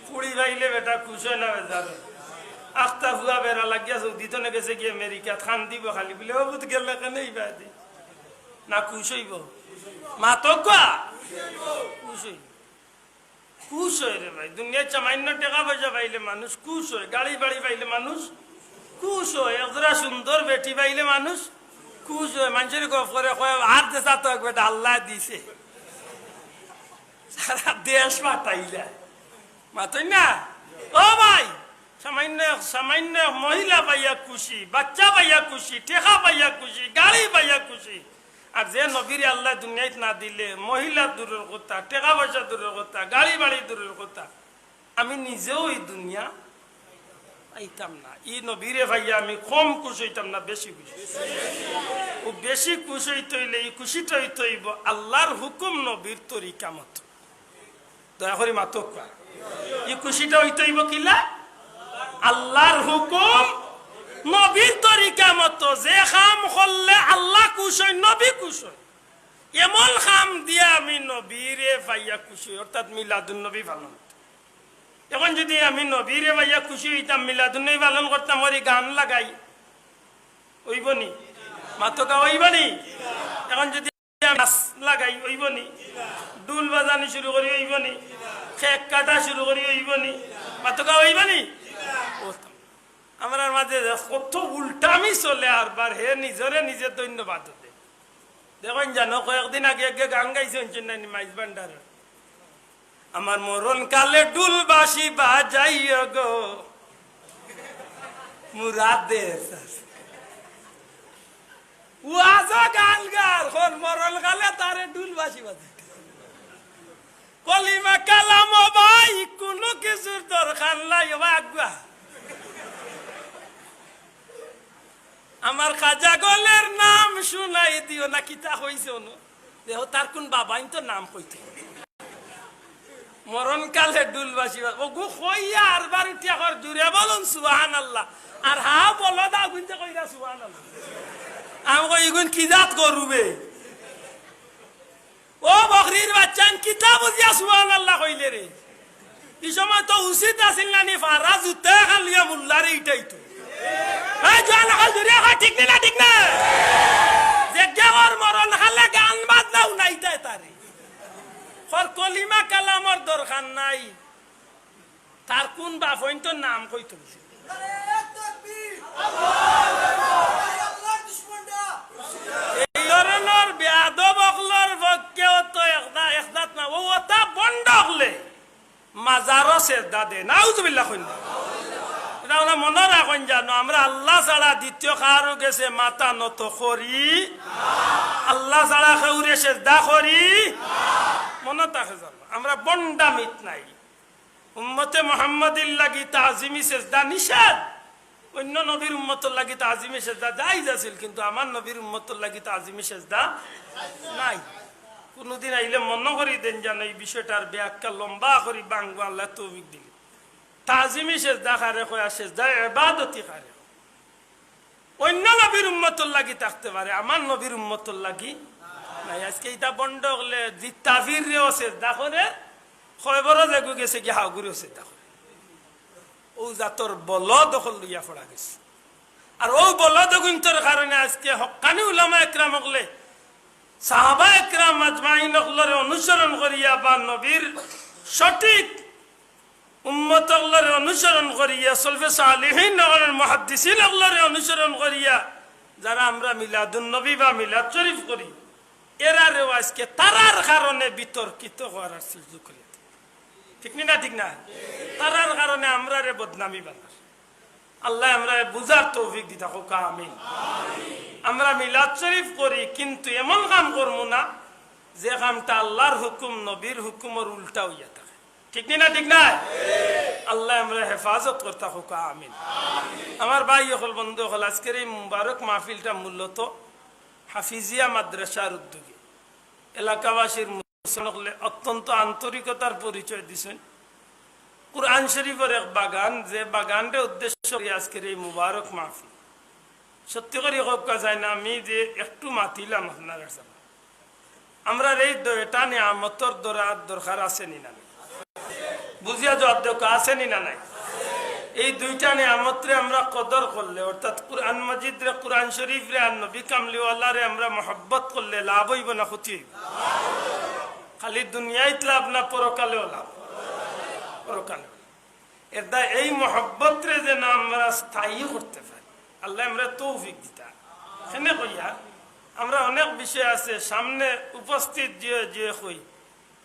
ফুড়ি পাইলে বেটা খুশ অয় না বেজার অয়? আখতা ফুয়া বেড়া লাগিয়া সৌদি থনে গেছেগি আমেরিকাত, কান্দিবো খালি বুলে, "ও পুত গেলে কেনে ইবাদি?" না খুশ অইবো? মাতউক্কা। খুশ অইবো। খুশ অয় রে ভাই, দুনিয়াত সামান্য টেকা পয়সা পাইলে মানুষ খুশ অয়, গাড়ি বাড়ি পাইলে মানুষ খুশ অয়, একজোড়া সুন্দর বেটি পাইলে মানুষ খুশ অয়। মানষরে গফ করে কয়, "আর দেশা তো এক বেটা আল্লায় দিছে, সারা দেশ ফাটাইলা।" মাতইন না? ও ভাই, সামান্য, সামান্য মহিলা পাইয়া খুশি, বাচ্চা পাইয়া খুশি, টেকা পাইয়া খুশি, গাড়ি পাইয়া খুশি, আর যে নবীরে আল্লায় দুনিয়াত না দিলে, মহিলা দূরর কথা, টেকা পয়সা দূরর কথা, গাড়ি বাড়ি দূরর কথা, আমি নিজেও ই দুনিয়া পাইতাম না। ই নবীরে পাইয়া আমি কম খুশ অইতাম না, বেশি খুশ। ও বেশি খুশ অইতে অইলে ই খুশিটা অইতে অইবো আল্লার হুকুম নবীর তরিকা মতো। দয়া করি মাতউক্কা। ই খুশিটা অইতে অইবো কিলা? আল্লার হুকুম, নবীর তরিকা মতো। যে কাম করলে আল্লা খুশ অইন, নবী খুশ অইন, এমন কাম দিয়া আমি নবীরে পাইয়া খুশি অই, অর্থাৎ মিলাদুন নবী পালন। এখন যুদি আমি নবীরে পাইয়া খুশি অইতাম, মিলাদুন নবী পালন করতাম, ওরে গান লাগাই, অইবো নি? মাতউক্কা, অইবো নি? এখন যুদি নাচ লাগাই, অইবো নি? ঢুল বাজানি শুরু করি, অইবো নি? কেক কাটা শুরু করি, অইবো নি? মাতউক্কা, অইবো নি? ও, আমরার মাঝে যে কত উল্টামি চলে, আর বার হে নিজরে নিজে ধন্যবাদ দে। দেখইন জানো, কয়েকদিন আগে এগে গান গাইছে, হুনছইন নানি, মাইজ ভান্ডারর। আমার মরণ কালে ঢুল বাঁশি বাজাইও গো, মুরাদ দেশ আছে। ওয়াজো গান গার, হন মরণ কালে তারে ঢুল বাঁশি বাজাইতে। কলিমা কালাম ও ভাই, কুনু কিছুর দরকার নাই, ও আগুয়া। আমার খাজা অকলর নাম শুনাই দিও না, কিতা কইছে অনু? দেখো, তার কুন বাবাইন তো নাম কইতে। মরণকালে ডুল বাঁশি বাজ-, ওগু কইয়া আরবার উঠিয়া কর, জুরে বলুন সুবহানাল্লাহ। আর হা বলো দা গুনতে কইরা সুবহানাল্লাহ। আমি কই, "ইগুন কি জাত গরু বে?" ও বকরির বাচ্চাইন, কিতা বুঝিয়া সুবহানাল্লাহ কইলে রে? ই সময় তো উচিত আছিল না নি, ফারা জুতা খান লইয়া মুল্লারে ইটাইতো। এই জোয়ান অকল জুরে কও, ঠিক নি না, ঠিক না? যে গেওয়ার মরণকালে গান বাজনা হুনাইতায় তারে। কর কলিমা কালামর দরকার নাই। তার কুন বাফইন তো নাম কইতো। এই ধরনর বেয়াদব অকলর পক্ষেও তো একদা-, একদাত না, ও ওতা বন্ড অকলে মাজারো সেজদা দে। নাউজুবিল্লাহ কইন না। ইটা আমরা মনো রাখইন জানো, আমরা আল্লাহ ছাড়া দ্বিতীয় কারো গেছে মাথা নত করি, আল্লাহ ছাড়া কেউরে সেজদা করি, মনো থাকে জানো, আমরা বন্ডামিত নাই। উম্মতে মুহাম্মাদির লাগি তাজিমি সেজদা নিষেধ। অন্য নবীর উম্মতর লাগি তাজিমি সেজদা জায়েজ আছিল, কিন্তু আমার নবীর উম্মতর লাগি তাজিমি সেজদা নাই। কুনুদিন আইলে মনো করি দেইন জানো, এই বিষয়টার ব্যাখ্যা লম্বা করি বাঙ্গু, আল্লাহ তৌফিক দিলে। তাজিমি সেজদা কারে কয় আর সেজদা ইবাদতি কারে কয়? অন্য নবীর উম্মতর লাগি থাকতে পারে, আমার নবীর উম্মতর লাগি নাই। আজকে ইতা বন্ড অকলে জিত্তাফিররেও সেজদা করে, কয়বরো যেগু গেছে গিয়া হাগুরেও সেজদা করে। ও জাতর বলদ অকল লইয়া পড়া গেছে। আর ও বলদ অগুইন্তর কারণে আজকে হক্কানি উলামা একরাম অকলে, সাহাবা একরাম আজমাইন অকলরে অনুসরণ করিয়া বা নবীর সঠিক উম্মত অকলরে অনুসরণ করিয়া, সলফে সালিহিন অকলর, মুহাদ্দিসিন অকলরে অনুসরণ করিয়া যারা আমরা মিলাদুন নবী বা মিলাদ শরীফ করি, এরারেও আজকে তারার কারণে বিতর্কিত করার সুযোগ করি। ঠিক নি না? ঠিক না? তারার কারণে আমরারে বদনামি বানার। আল্লাহ আমরারে বুঝার তৌফিক দিতা হোক, আমিন। আমরা মিলাদ শরীফ করি, কিন্তু এমন কাম করমু না যে কামটা আল্লাহর হুকুম, নবীর হুকুমর উল্টা অইয়া থাকে। ঠিক নি না? ঠিক না? আল্লাহ আমরারে হেফাজত করতা হোক, আমিন। আমার ভাই অকল, বন্ধু অকল, আজকের এই মুবারক মাহফিলটা মূলত হাফিজিয়া মাদ্রাসার উদ্যোগে এলাকাবাসীর মুসলমান অকলে অত্যন্ত আন্তরিকতার পরিচয় দিছইন। কোরআন শরীফর এক বাগান, যে বাগানরে উদ্দেশ্য করি আজকের এই মুবারক মাহফিল। সত্যি করি কউক্কা চাইন না, আমি যে একটু মাতিলাম আপনারার সামনে, আমরার এই দুইটা নিয়ামতর দরা-, দরকার আছে নি না নাই? বুঝিয়া জবাব দেউক্কা, আছে নি না নাই? এই দুইটা নিয়ামতরে আমরা কদর করলে, অর্থাৎ কোরআন মজিদরে, কোরআন শরীফরে আর নবী কামলিওয়ালারে আমরা মহব্বত করলে লাভ অইবো না ক্ষতি অইবো? খালি দুনিয়াইত লাভ না, পরকালেও লাভ? পরকালেও। এরদায় এই মহব্বতরে যেন আমরা স্থায়ী করতে পারি, আল্লাহ আমরারে তৌফিক দিতা। কেনে কইয়ার, আমরা অনেক বিষয় আছে সামনে উপস্থিত জিও জিও কই,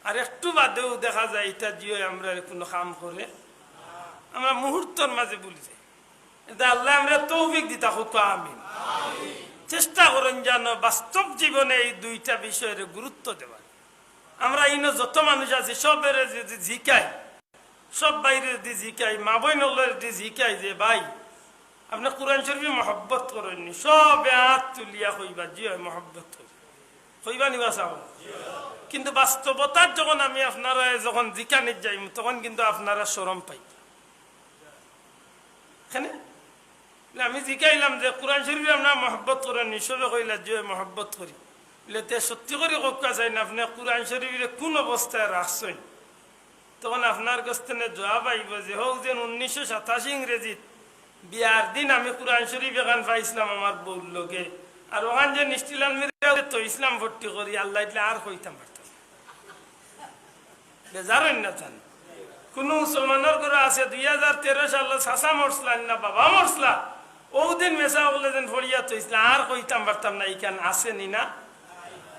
আর একটু বাদেউ দেখা যায় ইটা জিও আমরারে কুনু কাম করে, আমরা মুহূর্তর মাঝে ভুলি যাই। এরদায় আল্লাহ আমরারে তৌফিক দিতা হোক, আমিন। চেষ্টা করইন যেন বাস্তব জীবনে এই দুইটা বিষয়রে গুরুত্ব দেওয়ার। আমরা ইনো যত মানুষ আছি সবরে যদি জিকাই, সব ভাইরে যদি জিকাই, মা বইন অকলরে যদি জিকাই যে, "ভাই, আপনে কোরআন শরীফে মহব্বত করইন নি?" সবে আত তুলিয়া কইবা, "জি অয়, মহব্বত করি।" কইবা নি বা চাও? কিন্তু বাস্তবতাত যখন আমি আপনারারে যখন জিকানিত যাইমু, তখন কিন্তু আপনারা শরম পাইবা। কেনে? বলে, আমি জিকাইলাম যে কোরআন শরীফরে আপনারা মহব্বত করইন নি? সবে কইলা, "জি অয়, মহব্বত করি।" বলে, "তে সত্যি করি কউক্কা চাইন, আপনে কোরআন শরীফরে কুন অবস্থায় রাখছইন?" তখন আপনার গেছ থনে জবাব আইবো যে, "হউ যেন উনিশশো সাতাশি ইংরেজিত বিয়ার দিন আমি কোরআন শরীফ এখান পাইছলাম আমার বউর লগে, আর অখান যে নিষ্টিলান মিরে থইছলাম ভর্তি করি, আল্লাহ দিলে আর কইতাম পারতাম না।" বেজার অইন না জানি। কুনু মুসলমানর ঘরো আছে, দুই হাজার তেরো সালো চাচা মরছলা না বাবা মরছলা, অউ দিন মেসাব অকলে যেন পড়িয়া থইছলা, আর কইতাম পারতাম না, ইখান আছে নি না?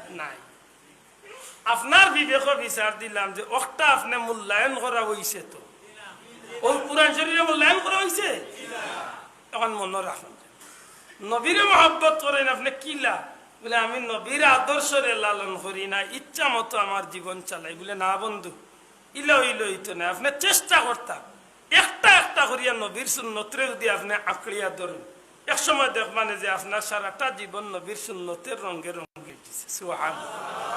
নাই। আপনার বিবেকো বিচার দিলাম যে অখটা আপনে মূল্যায়ন করা অইছে তো, অউ কোরআন শরীফরে মূল্যায়ন করা অইছে? অখন মনো রাখইন, নবীরে মহব্বত করইন আপনে কিলা? বলে, "আমি নবীর আদর্শরে লালন করি না, ইচ্ছা মতো আমার জীবন চালাই।" বলে, "না বন্ধু, ইলা অইলে অইতো নায়, আপনে চেষ্টা করতা, একটা একটা করিয়া নবীর সুন্নতরে যদি আপনে আঁকড়িয়া ধরইন, এক সময় দেখবানে যে আপনার সারাটা জীবন নবীর সুন্নতের রঙে রঙে উঠেছে। সুবহানাল্লাহ।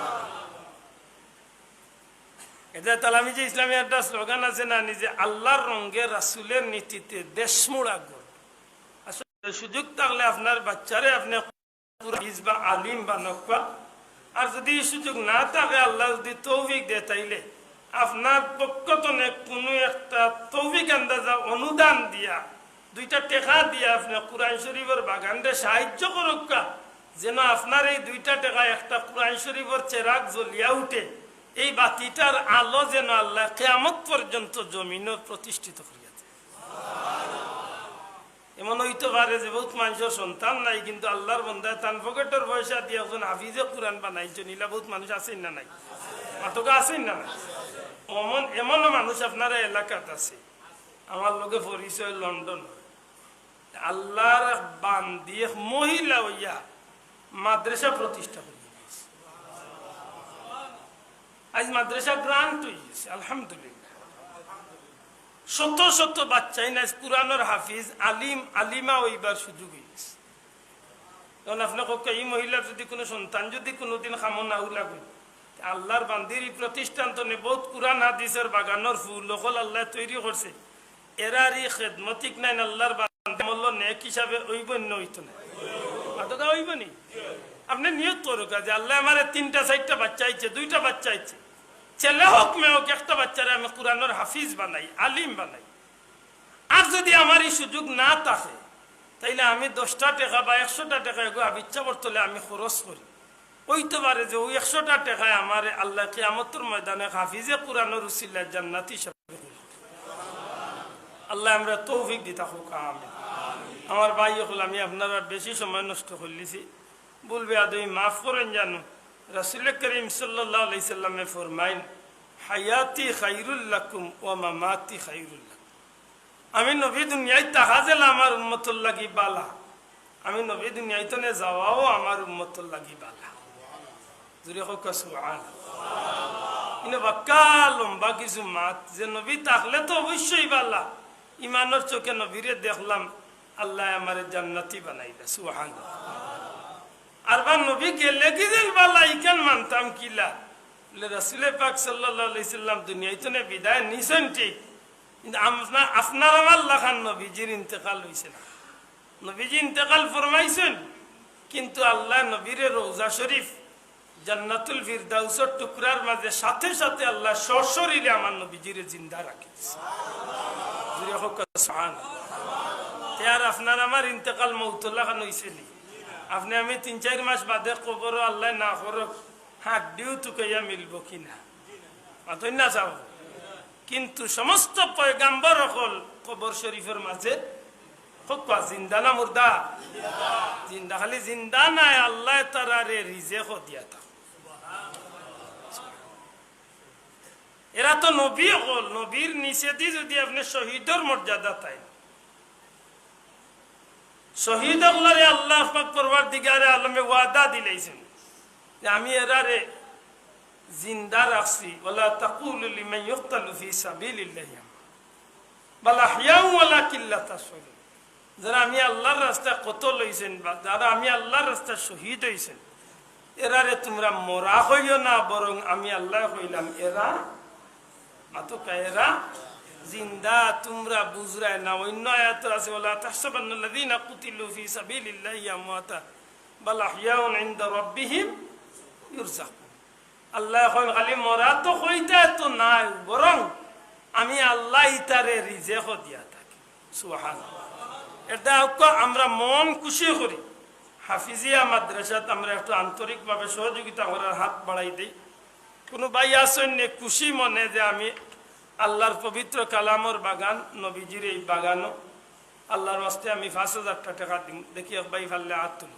এটা তাহলে আমি যে ইসলামী একটা স্লোগান আছে না, নিজে আল্লাহর রঙে রাসূলের নীতিতে দেশমুড়া গড়। আসলে সুযোগ থাকলে আপনার বাচ্চারে আপনি হাফিজ বা আলিম বানাউক্কা। আর যদি এই সুযোগ না থাকে, আল্লায় যদি তৌফিক দেয়, তাইলে আপনার পক্ষ তনে কুনু একটা তৌফিক আন্দাজা অনুদান দিয়া, দুইটা টেকা দিয়া আপনে কুরআন শরীফর বাগানরে সাহায্য করউক্কা, যেন আপনার এই দুইটা টেকায় একটা কুরআন শরীফর চেরাগ জ্বলিয়া উঠে, এই বাতিটার আলো যেন আল্লায় কিয়ামত পর্যন্ত জমিনো প্রতিষ্ঠিত করিয়া দেয়। এমন অইতো পারে যে বউত মানষর সন্তান নাই, কিন্তু আল্লার বন্দায় তান পকেটর পয়সা দিয়া একজন হাফিজে কুরআন বানাইছইন, ইলা বউত মানুষ আছইন না নাই? মাতউক্কা আছইন না নাই? অমন, এমনও মানুষ আপনারা এলাকাত আছে। আমার লগে পরিচয় লন্ডন। আল্লার এক বান্দি, এক মহিলা অইয়া মাদ্রাসা প্রতিষ্ঠা করিয়া দিছে। আইজ মাদ্রাসা গ্রান্ট অইগেছে, আলহামদুলিল্লাহ। শত শত বাচ্চাইন আইজ কুরআনর হাফিজ, আলিম, আলিমা অইবার সুযোগ অইগেছে। এখন আপনে কউক্কা, ই মহিলার যদি কুনু সন্তান যদি কুনুদিন কামো নাও লাগে, আল্লার বান্দির ই প্রতিষ্ঠান তনে বউত কুরআন হাদিসর বাগানর ফুল অকল আল্লায় তৈরি করছে। এরার ই খেদমতিক নাইন আল্লার বান্দি আমলো নেক হিসাবে অইবো নি না অইতো নায়? মাতউক্কা অইবো নি? আপনে নিয়ত করউক্কা যে আল্লায় আমারে তিনটা চাইরটা বাচ্চা দিছে, দুইটা বাচ্চা দিছে, ছেলে হউক মেয়ে হউক, একটা বাচ্চারে আমি কুরআনর হাফিজ বানাই, আলিম বানাই। আর যদি আমার ই সুযোগ না থাকে, তাইলে আমি দশটা টেকা বা একশোটা টেকা এগু আবিচ্ছা বর্তলে আমি খরচ করি। অইতো পারে যে অউ একশোটা টেকায় আমারে আল্লায় কিয়ামতর ময়দানে হাফিজে কুরআনর উসিলায় জান্নাতি হিসাবে। আল্লায় আমরারে তৌফিক দিতা হউক, আমিন। আমার ভাই অকল, আমি আপনারার বেশি সময় নষ্ট করিলিছি, ভুল বেয়াদবি মাফ করইন জানু। রাসূলে করিম সাল্লাল্লাহু আলাইহি সাল্লামে ফরমাইন, "হায়াতি খায়রুল লাকুম ওয়া মামাতি খায়রুল লাকুম।" আমি নবী দুনিয়াত থাকা যেলা আমার উম্মতর লাগি বালা, আমি নবী দুনিয়া তনে যাওয়াও আমার উম্মতর লাগি বালা। জুরে কউক্কা সুবহানাল্লাহ। ইনো বাক্কা লম্বা কিছু মাত, যে নবী থাকলে তো অবশ্যই বালা। ইমানর চউখে নবীরে দেখলাম, আল্লায় আমারে জান্নাতি বানাইলা, সুবহানাল্লাহ। আর বা নবী গেলেগি যেন বালা, ইখান মানতাম কিলা? বলে, রাসূলে পাক সাল্লাল্লাহু আলাইহি সাল্লাম দুনিয়া তনে বিদায় নিছইন ঠিক, কিন্তু আমনা-, আপনার আমার লাখান নবীজির ইন্তেকাল অইছে না। নবীজি ইন্তেকাল ফরমাইছইন, কিন্তু আল্লায় নবীরে রওজা শরীফ জান্নাতুল ফিরদাউসর টুকরার মাঝে সাথে সাথে আল্লায় সশরীরে আমার নবীজিরে জিন্দা রাখি দিছে। জুরে কউক্কা সুবহানাল্লাহ। তে আর আপনার আমার ইন্তেকাল মউতর লাখান অইছে নি? আপনে আমি তিন চাইর মাস বাদে কবরো আল্লায় না করউক, হাড্ডিও তুকাইয়া মিলবো কিনা? মাতইন না চাও। কিন্তু সমস্ত পয়গাম্বর অকল কবর শরীফর মাঝে কউক্কা জিন্দা না মুর্দা? জিন্দা। খালি জিন্দা নায়, আল্লায় তারারে রিজেকও দিয়া থাকইন। এরা তো নবী অকল, নবীর নিচেদি যদি আপনে শহীদর মর্যাদা তাইন, শহীদ অকলরে আল্লাহ পাক পরওয়ারদিগারে আলমে ওয়াদা দিলাইছইন যে আমি এরারে জিন্দা রাখছি, "ওয়ালা তাকুলু লিমান ইউকতালু ফি সাবিলিল্লাহি আমওয়াত, বাল আহইয়াউ ওয়ালাকিন লা তাশউরুন।" যারা আমি আল্লার রাস্তায় কতল অইছইন বা যারা আমি আল্লার রাস্তায় শহীদ অইছইন, এরারে তুমরা মরা কইও না, বরং আমি আল্লায় কইলাম এরা, মাতউক্কা, এরা জিন্দা, তুমরা বুঝরায় না। অইন্য আয়াতো আছে, "ওয়ালা তাহসাবান্নাল্লাযীনা কুতিলু ফি সাবিলিল্লাহি আমওয়াতা, বাল আহইয়াউন ইনদা রাব্বিহিম ইউরযাকুন।" আল্লায় কইন, খালি মরা তো কইতায় তো নায়, বরং আমি আল্লায় ইতারে রিজেকও দিয়া থাকি। সুবহানাল্লাহ। এরদায় অউক্কা আমরা মন খুশি করি। হাফিজিয়া মাদ্রাসাত আমরা একটু আন্তরিকভাবে সহযোগিতা করার হাত বাড়াই দেই। কুনু ভাই আছইন নি খুশি মনে যে আমি আল্লার পবিত্র কালামর বাগান, নবীজির এই বাগানো আল্লার ওয়াস্তে আমি পাঁচ হাজারটা টেকা দিমু? দেখি এক ভাই পারলে আত তুলো।